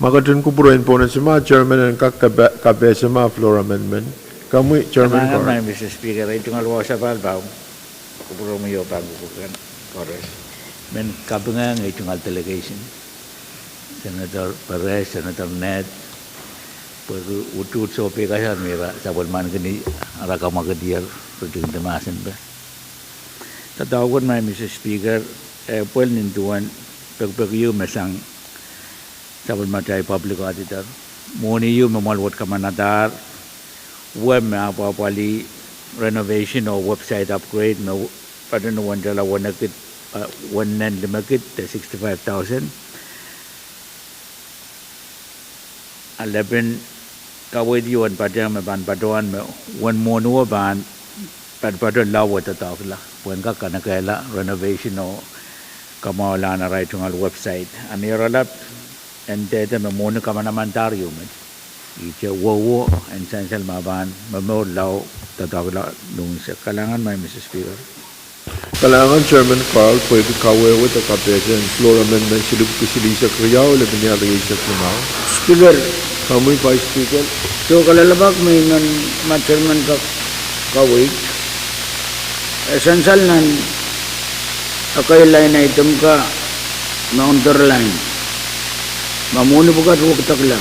Ma ketin kupwur en pohnese ma, Chairman en kak kapehse ma floor amendment. Komwi Chairman Carl. Madam Mister Speaker, ei tungoal Wausapahl pahn kupwuromwi oh pahn kupwur akan koaros. Men kapingehng ei tungoal delegation, Senator Perez, Senator Ned, pwehki utuht sohpeikasal me ira sapwellimanki ni ara kamwakidier ritingdi mahsen ehu. Doadoahk wet, Madam Mister Speaker, eh, pwehn nin duwen pekipek ehu me sang sapwellimatail public auditor. Mwohni ehu me mwahl wet kamanadahr, wia me apwapwalih renovation oh website upgrade me patehng uwen tala wenekid, eh, wenehn limekid de sixty-five thousand. A lepin kaweid ehu en patehng me pahn patohwan me uwen mwohni wet pahn patopato lao wet doadoahkla pwehn kak kanekehla renovation oh kamwahulahn arail tungoal website. A mie oaralap en dehde me mwohni kamanamandahr ehu met. Ihte wowo en sansal me pahn momour lao doadoahkla lunse. Kalahngan, Madam Mister Speaker. Kalahngan Chairman Carl pwehki kawehwe de kapehse en floor amendment silipwki silihsek riau, lepin rieisek limau. Speaker, komwi Vice Speaker. Soh, kalelapak me I men, ma Chairman kak kaweid, e sansal nan ekei line item ka me underline, ma mwohni pwukat wekidekla.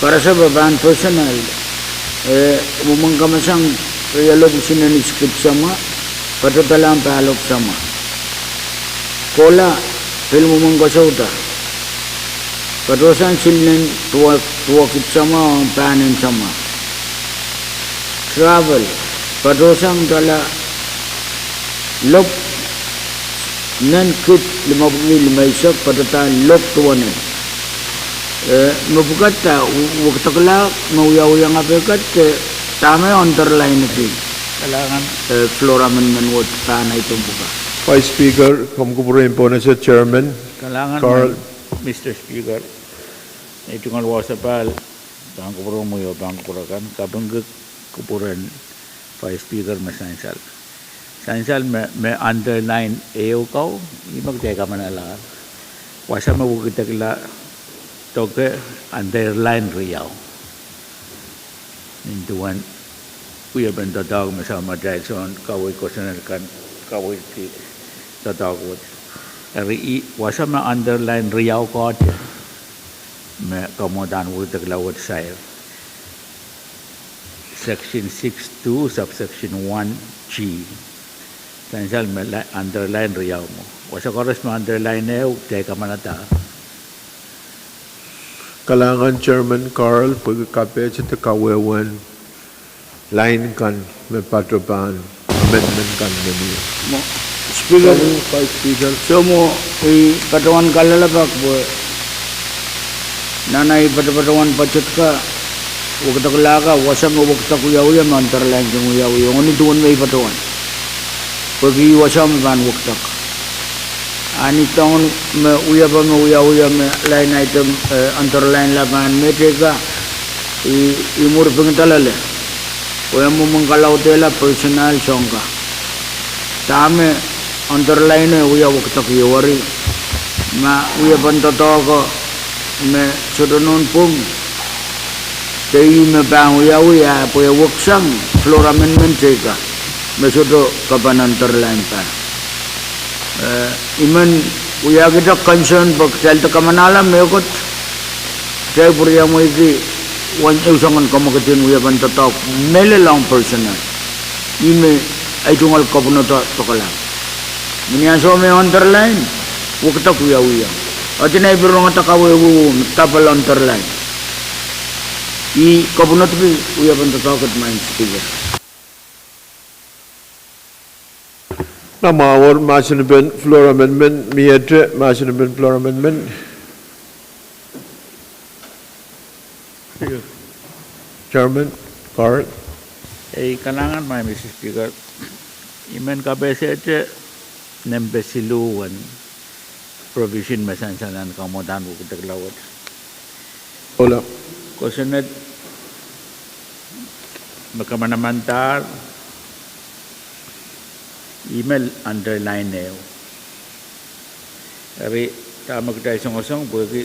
Karasepe pahn personal, e mwomwen kamasang rielopw isinen iskit samwa, patohdalahng pahlop samwa. Kohla, pil mwomwen koasouda, patohsang silinen duwekid samwa ong pahnen samwa. Travel, patohsang dala lopw nenkid limepwiki limeisek, patohda lopw duwenehr. E, me pwukat wekidekla, me wiawiong ape kat, e, dahme underline ki? Kalahngan. E, floor amendment wet pahn item pwukat. Vice Speaker, komw kupwure en pohnese Chairman Carl. Kalahngan, Mister Speaker. Ei tungoal wasa pahl, pahn kupwuromwi oh pahn kupwur akan, kapingki kupwuren Vice Speaker me sansal. Sansal me, me underline ehu kau, ih me kitail kamanalahr. Wasa me wekidekla doke underline riau. Nin duwen wiepen doadoahk me samatail soun kaweid kosonned kan kaweidki doadoahk wet. Eri ih wasa me underline riau koahiek me kamwadang wekidekla wet sair. Section six two, subsection one G. Sansal me underline riau mwo. Wasa koaros me underline ehu, kitail kamanadahr. Kalahngan Chairman Carl pwehki kapehse de kawehwehn line kan me patohwan amendment kan me mie. Speaker, Vice Speaker. Soh mwo, I patohwan kalelapak pwe nan ei patopatohwan budget ka, wekidekla ka, wasa me wekidek wiawi me underline kin wiawi, ong ni duwen me I patohwan. Pwehki wasa me pahn wekidek. A ni duwen me wiepe me wiawi me line item, e, underline la pahn mehteikan, I, I mwur pingida loale. Wia mwomwen kalaudehla personnel soang ka. Dahme underline e wia wekidek ieu eri. Ma wiepen doadoahk me sohte nohn pwung, de ih me pahn wiawi ah pwe weksang floor amendment teikan me sohte kapan underline pahn. Eh, I men wiahkihda concern pwe kitail de kamanahla mehkot, kitail pwuriamweiki wen ehu soangen kamwekid en wiepen doadoahk mehlel ong personnel. Ih me ei tungoal kapwunodo dokola. Mie ni ansou me underline, wekidek wiawi. Ahdin ei pil rongada kawehwe me double underline. Ih kapwunodki wiepen doadoahk et, Madam Speaker. Ma mwahu wor mahsen en floor amendment, miehte mahsen en floor amendment. Chairman Carr. Ei, kalahngan Madam Speaker. I men kapehsehte nempe siluh en provision me sansal nan kamwadahn wekidekla wet. Kosonned me kamanamandahr, ih me underline ehu. Eri dahme kitail songosong pwehki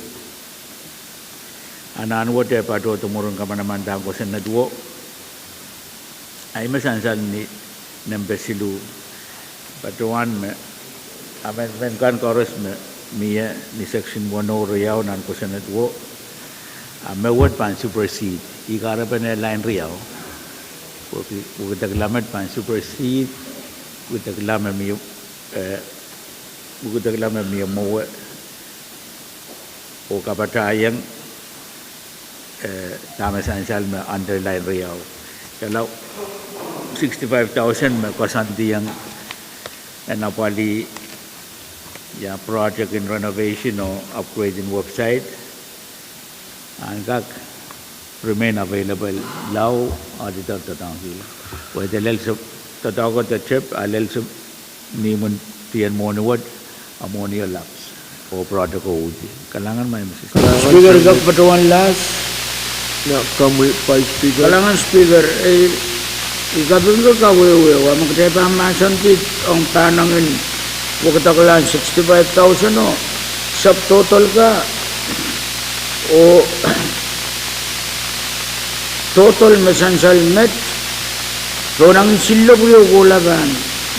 anahn wet e patohdo mwurin kamanamandahn kosonned wo. Ahi me sansal ni nempe siluh. Patohwan me amendment kan koaros me mie ni section weneu riau nan kosonned wo, a me wet pahn supersede. Ih kahrepen line riau. Pwehki wekidekla met pahn supersede wekidekla me mie, eh, wekidekla me mie mwowe oh kapatahieng, eh, dahme sansal me underline riau. Ialau sixty-five thousand me koasoandiong en apwalih ia project en renovation oh upgrade en website. Ahn kak remain available lao auditor doadoahngki. Wehwehki lel se doadoahk de tep, a lel se ni imwin dien mwohni wet, a mwohnio lapse oh project uhdi. Kalahngan Madam Speaker. Speaker, kak patohwan last. Ia, komwi Vice Speaker. Kalahngan Speaker, ei, I kapingki kawehwe, a me kitail pahn mahsanih ong pahnangin wekidekla sixty-five thousand o subtotal ka oh total me sansal met, pohnangin silob riau kohla pahn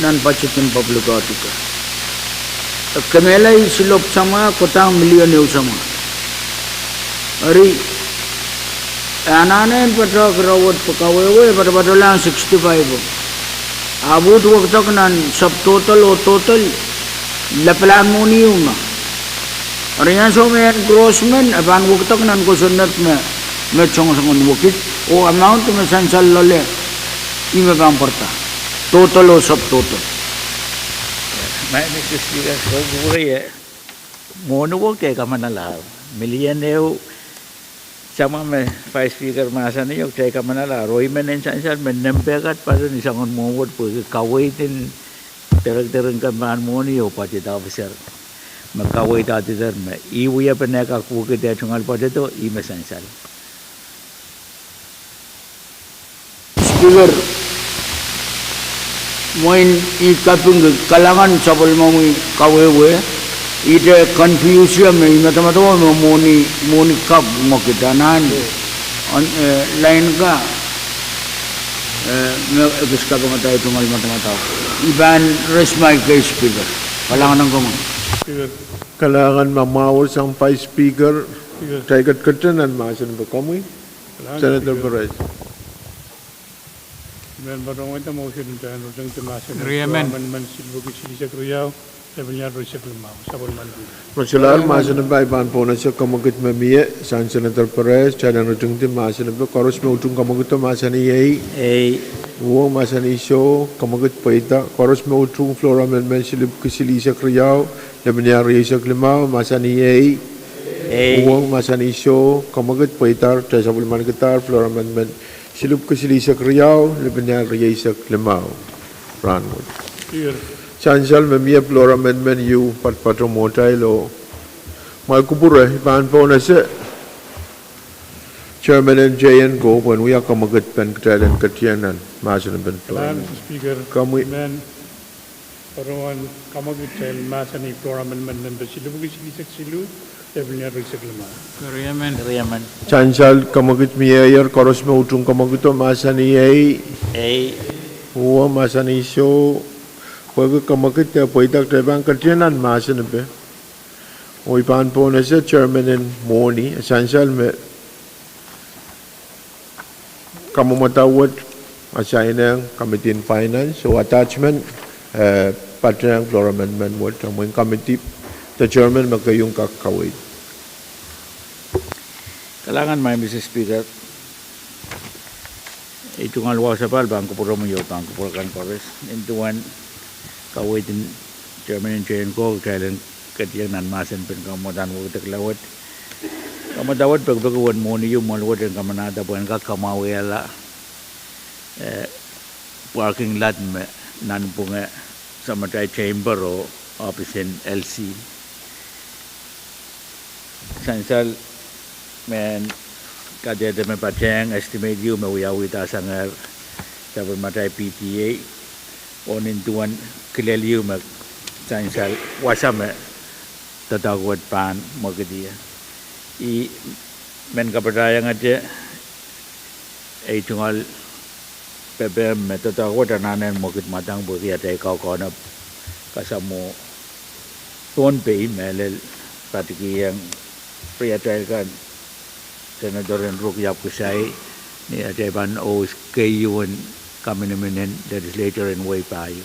nan budget en public auditor. Kemehla ih silob samwa, kodahng million ehu samwa. Eri, e anahne patohwan irair wet pwe kawehwe patopatohlahng sixty-five o. Ahpw wekidek nan subtotal oh total, lapalahn mwohni ehu ma. Eri ansou me en gross men, e pahn wekidek nan kosonned me, me songosong en wekid, oh amount me sansal loale, ih me pahn pwarada. Total oh subtotal. Madam Speaker, ko kurie, mwohni wet kitail kamanalahr. Million ehu samwa me Vice Speaker mahsanihong, kitail kamanalahr. Oh I men en sansal me nempe kat patohwan ni soangen mwohni wet pwehki kaweid en director en kemehn mwohni oh budget officer me kaweid auditor me ih wiepen e kak wekid eh tungoal budget o, ih me sansal. Speaker, mwein I kapingki, kalahngan sapwellimomwi kawehwe, ihte confuse me I madamadau me mwohni, mwohni kak mwekid anahn, eh, line ka, eh, me ekis kapingada ei tungoal madamadau. I pahn rest my case, Speaker. Kalahngan ong komwi. Kalahngan me mwahu wor sang Vice Speaker. Kitail ketkete nan mahsen en komwi. Senator Perez. I men patohwanda motion en tiahk en ritingdi mahsen en amendment silipwki silihsek riau, lepin ial rieisek limau. Sapwellimaniki. Rosolahr mahsen en pahn pohnese kamwekid me mie sang Senator Perez, tiahk en ritingdi mahsen en koaros me utung kamwekid o mahsanih ei. Ei. Uhwong mahsanih soh, kamwekid pweida. Koaros me utung floor amendment silipwki silihsek riau, lepin ial rieisek limau mahsanih ei. Ei. Uhwong mahsanih soh, kamwekid pweidahr, kitail sapwellimanikidahr floor amendment silipwki silihsek riau, lepin ial rieisek limau. Rahnwet. Sansal me mie floor amendment ieu patopato mwohtail o. Mwail kupwure, I pahn pohnese Chairman en J N Go pwehn wia kamwekid pen kitail en ketieng nan mahsen en pen floor. Madam Speaker, komwi men patohwan kamwekid kitail mahsen en floor amendment number silipwiki silihsek siluh, lepin ire eisek limau. Sansal kamwekid mieier, koaros me utung kamwekido mahsanih ei. Ei. Uwo mahsanih soh. Pwehki kamwekid e pweida, kitail pahn ketieng nan mahsen en pen. Oh I pahn pohnese chairman en mwohni, sansal me kamwomwada wet, asainehng committee en finance, oh attachment, eh, patehng floor amendment wet, amwail committee, de chairman me keieu kak kaweid. Kalahngan, Madam Speaker. I tungoal wasa pahn kupwuromwi oh pahn kupwur akan koaros. Nin duwen kaweid en chairman en J N Go, kitail en ketieng nan mahsen en pen kamwomwada wekidekla wet. Kamwomwada wet pekipeki uwen mwohni ehu mwoahl wet en kamanahda pwehn kak kamwahwihala, eh, parking lot me nanpwungen samatail chamber oh ohpis en L C. Sansal mehn kadehde me patehng estimate ehu me wiawihda sangehr sapwellimatail P T A, oh nin duwen kilel ehu me sansal wasa me doadoahk wet pahn mwekid ie. I men kapatahiengete, ei tungoal pepehm me doadoahk wet anahne mwekid mwadang pwehki atail kaukaunop kasamwo Pohnpei, mehlel patikihong riatail kan, Senator en Ruk Yabkisai, ni atail pahn host keieun kaminimin en legislature en wehi pahieu.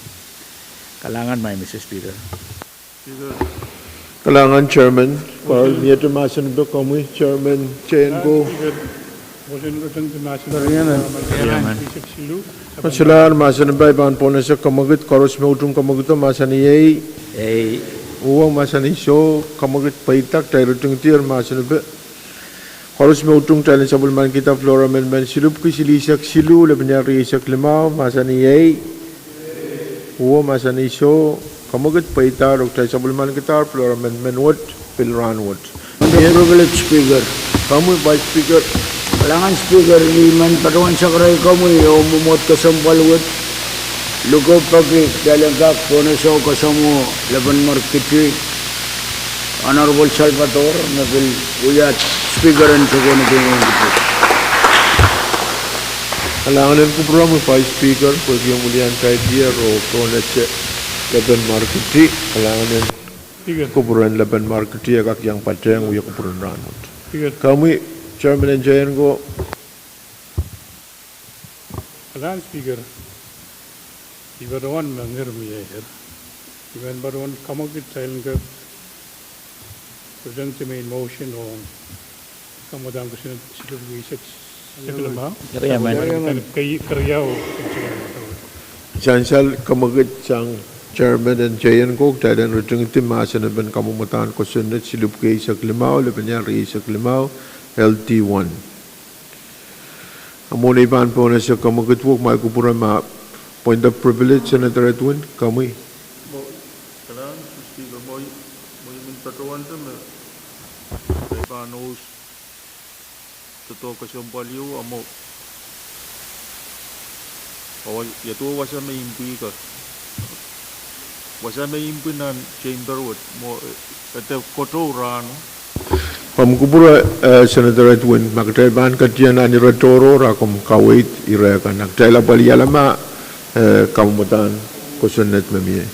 Kalahngan, Madam Speaker. Kalahngan chairman. Pwe miehte mahsen en pen komwi chairman J N Go. Solahr mahsen en pen I pahn pohnese kamwekid, koaros me utung kamwekido mahsanih ei. Ei. Uwo mahsanih soh, kamwekid pweida, kitail ritingdier mahsen en pen. Koaros me utung, kitail en sapwellimanikihda floor amendment silipwiki silihsek siluh, lepin iang rieisek limau, mahsanih ei. Uwo mahsanih soh, kamwekid pweida, oh kitail sapwellimanikidahr floor amendment wet pil rahnwet. Honourable Speaker. Komwi Vice Speaker. Kalahngan Speaker, I men patohwan sakaraikomwi oh mwomwohd kesempwal wet. Luke peki kitail en kak pohnese kasamwo Lepen Markiti, Honourable Salvador, me pil wia Speaker en Sokohn Keieu. Kalahngan en kupwuromwi Vice Speaker pwehki omw wiliandi tier oh pohnese Lepen Markiti. Kalahngan en kupwuren Lepen Markiti e kak iang patehng wia kupwuren rahnwet. Komwi chairman en J N Go. Kalahngan Speaker, I patohwan mengir mieier. I men patohwan kamwekid kitail en kak present the main motion ong kamwomwadahn kosonned silipwiki eisek, eisek limau. Keriau. Sansal kamwekid sang chairman en J N Go, kitail en ritingdi mahsen en pen kamwomwadahn kosonned silipwiki eisek limau, lepin iang rieisek limau, L T one. A mwohn ei pahn pohnese kamwekid wet, mwail kupwure ma point of privilege, Senator Edwin, komwi. Kalahngan Speaker, mwo, mwo I men patohwanda me I pahn host doadoahk kesempwal ieu, a mwo, a wa, ia duwe wasa me I mpwihka. Wasa me I mpwih nan chamber wet, mwo, eh, ede kotou rahno. Komw kupwure, eh, Senator Edwin, ma kitail pahn ketieng nan ire tohrohr, a komw kaweid ire kan, a kitail apwalihala ma, eh, kamwomwadahn kosonned me mie.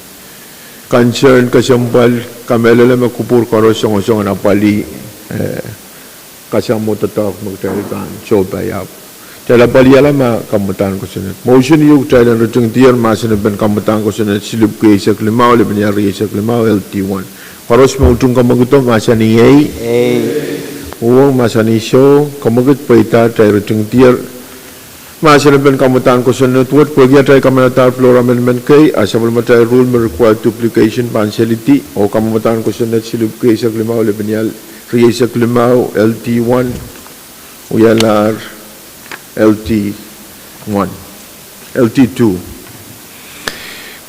Concern, kesempwal, kamehlele me kupwur koaros songosong en apwalih, eh, kasamwo doadoahk me kitail pahn sohpai, ahpw kitail apwalihala ma kamwomwadahn kosonned. Motion ieu kitail en ritingdier mahsen en pen kamwomwadahn kosonned silipwiki eisek limau, lepin iang rieisek limau, L T one. Koaros me utung kamwekido mahsanih ei. Ei. Uhwong mahsanih soh, kamwekid pweida, kitail ritingdier mahsen en pen kamwomwadahn kosonned wet. Pwehki atail kamanadahr floor amendment kei, a sapwellimatail rule me require duplication pahn selidi, oh kamwomwadahn kosonned silipwiki eisek limau, lepin iang rieisek limau, L T one, wialahr L T one, L T two.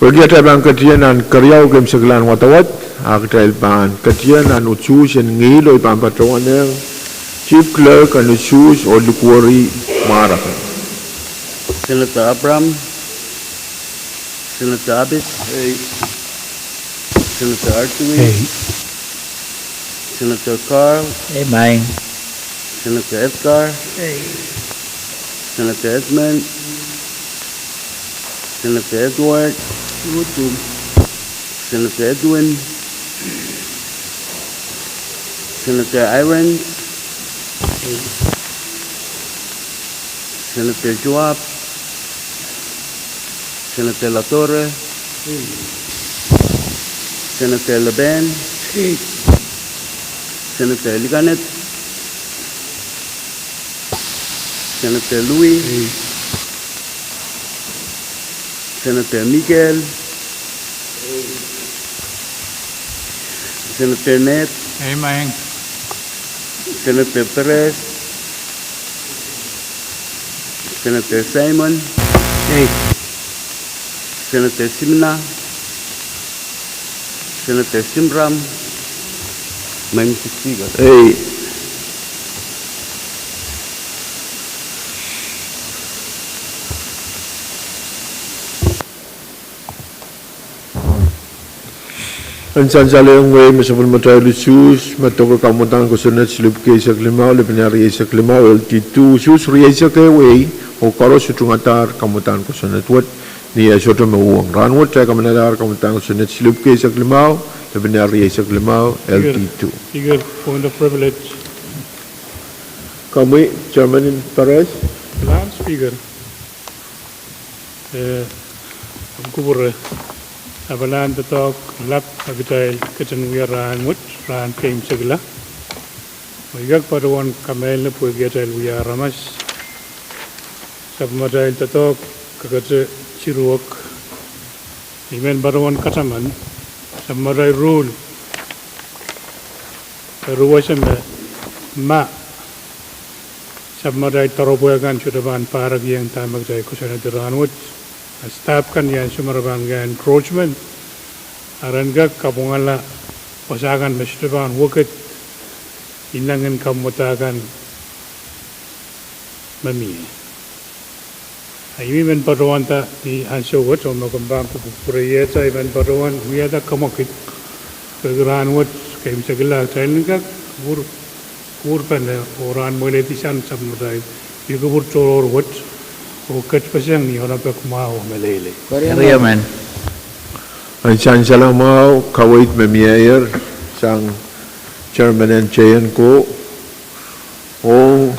Pwehki atail pahn ketieng nan keriau keimwseklahn wadawad, a kitail pahn ketieng nan utuhs en ngihl, oh I pahn patohwanehng Chief Clerk en usuhs oh likwerih mwahr akan. Senator Abraham, Senator Abis, Senator Artui, Senator Carl, Senator Edgar, Senator Edmund, Senator Edward, Senator Edwin, Senator Irons, Senator Joab, Senator Latore, Senator Leben, Senator Likanet, Senator Louis, Senator Miguel, Senator Ned, Senator Perez, Senator Simon, Senator Simina, Senator Simram, Madam Speaker. En sansal ehu ngehi me sapwellimatail usuhs me doke kamwadang kosonned siluh epwiki eisek limau, lepin riei eisek limau, L T two, usuhs riei eisek ehu ei, oh koaros utungadahr kamwadang kosonned wet, ni eh sohte me uhwong. Rahnwet kitail kamanadahr kamwadang kosonned siluh epwiki eisek limau, lepin riei eisek limau, L T two. Speaker, point of privilege. Komwi, Chairman Perez. Madam Speaker. Eh, ahpw kupwure, ahpw lap doadoahk lap me kitail ketin wia rahnwet, rahn keimwseklahn. Oh I kak patohwan kamehlele pwehki atail wia aramas. Sapwellimatail doadoahk kakete tiruwek. I men patohwan kataman, sapwellimatail ruhl, eri wasa me ma sapwellimatail doaropwe kan sohte pahn pahrekiong dahme kitail koasoanehdi rahnwet, a stahpw kan ni ansou me re pahn wia encroachment, a ren kak kapwungala wasa kan me sohte pahn wekid, inengen kamwada kan me mie. A I men patohwanda ni ansou wet, oh me komw pahn kupwukupwurehda, I men patohwan wiahda kamwekid, pwehki rahnwet keimwseklahn kitail en kak kupwur, kupwurpene oh rahn mwehledi sang sapwellimatail wiakupwur tohrohr wet, oh ketpeseng ni onohpek mwahu oh meleilei. En sansal mwahu, kaweid me mieier sang Chairman en Teienko, ong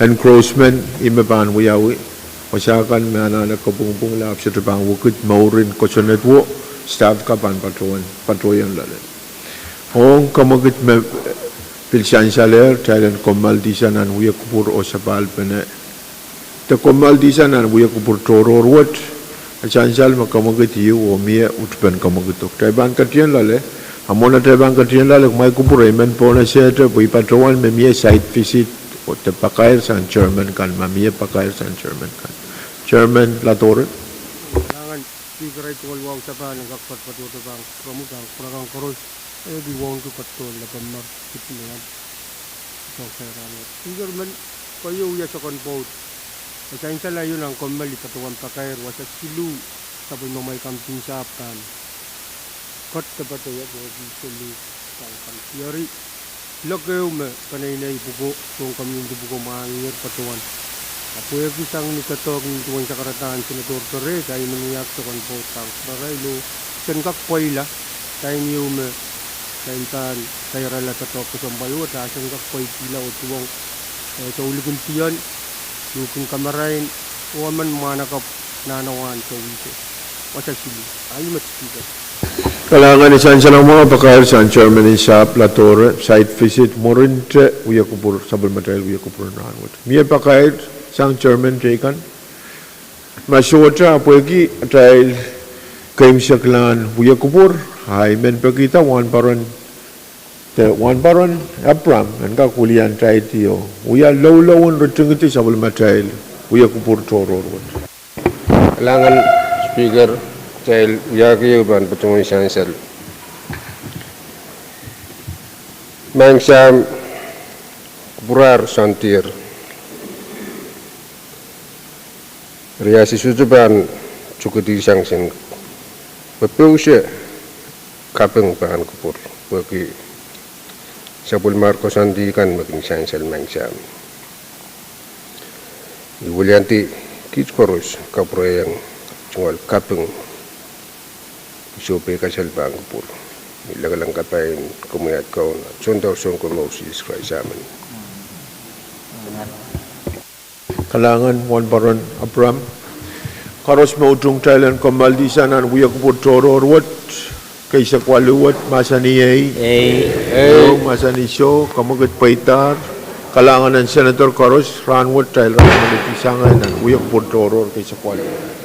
encroachment, ih me pahn wiawi, wasa kan me anahne kapwungpwungla ahpw sohte pahn wekid mouren kosonned wo, stahpw kan pahn patohwan, patohwan loale. Ong kamwekid me pil sansalehr, kitail en kommoaldihsang nan wiakupwur oh sapahl pene de kommoaldihsang nan wiakupwur tohrohr wet, e sansal me kamwekid ieu oh mie utupen kamwekid. Oh kitail pahn ketien loale, a mwohn atail pahn ketien loale, kumwail kupwure, I men pohnese te pwe I patohwan me mie site visit, oh de pakair sang chairman kan, ma mie pakair sang chairman kan. Chairman Latore. Kalahngan Speaker, ahi tungoal wahu sapahl en kak patopato pahn kupwuromwi, pahn kupwuramwail koaros, eh, pil wauneki katohtohn lapalap me kitail pahn Speaker, men keieu wia soken pwoud. E sansal aio nan kommoal I patohwan pakair wasa siluh, sapwellimamwail kampin sahpw pahn kat de patohwan wehwehki siluh pahn kampieri. Lok ehu me peneinei pwuko, soun community pwuko mwahngiher patohwan. A pwehki sang ni doadoahk ni duwen sakaradahn Senator Perez, I men wiahki soken pwoud pahn kupwurarail oh sen kak pweila, time ieu me kitail pahn kairala doadoahk kesempwal wet, a sen kak pweikihla oh tuhwong, eh, soulikin dion, luhkin kamarain, oh emen mwahnakapw nan wahn souleng. Wasa siluh. Ahi met Speaker. Kalahngan, e sansal mwahu, pakair sang chairman en sahpw Latore, site visit mwurinte wiakupwur, sapwellimatail wiakupwur en rahnwet. Mie pakair sang chairman teikan. Ma sohte, a pwehki atail keimwseklahn wiakupwur, a I men pekihda Wahnpoaron, de Wahnpoaron Abraham en kak wiliandi oh wia loulou en ritingidi sapwellimatail wiakupwur tohrohr wet. Kalahngan Speaker, kitail wiahki ehu pahn patohwan sansal. Maing Sahm, Pwurar soandier, riei sohte pahn tukedi sang sen pepeuse kaping pahn kupwur pwehki sapwellimahr koasoandi kan me kin sansal maing Sahm. I weliandi kiht koaros kapwurehiong tungoal kaping, sohpeikasal pahn kupwur. I lakalang kapai en komwi at Kaun, Soundor Sounkomour Sises Krais, amen. Kalahngan wahnpoaron Abraham. Koaros me utung kitail en kommoaldi sang nan wia kupwur tohrohr wet, keisek waluh wet, mahsanih ei. Ei. Mahsanih soh, kamwekid pweidahr. Kalahngan en senator koaros, rahnwet kitail rahnwet sang nan wia kupwur tohrohr keisek waluh.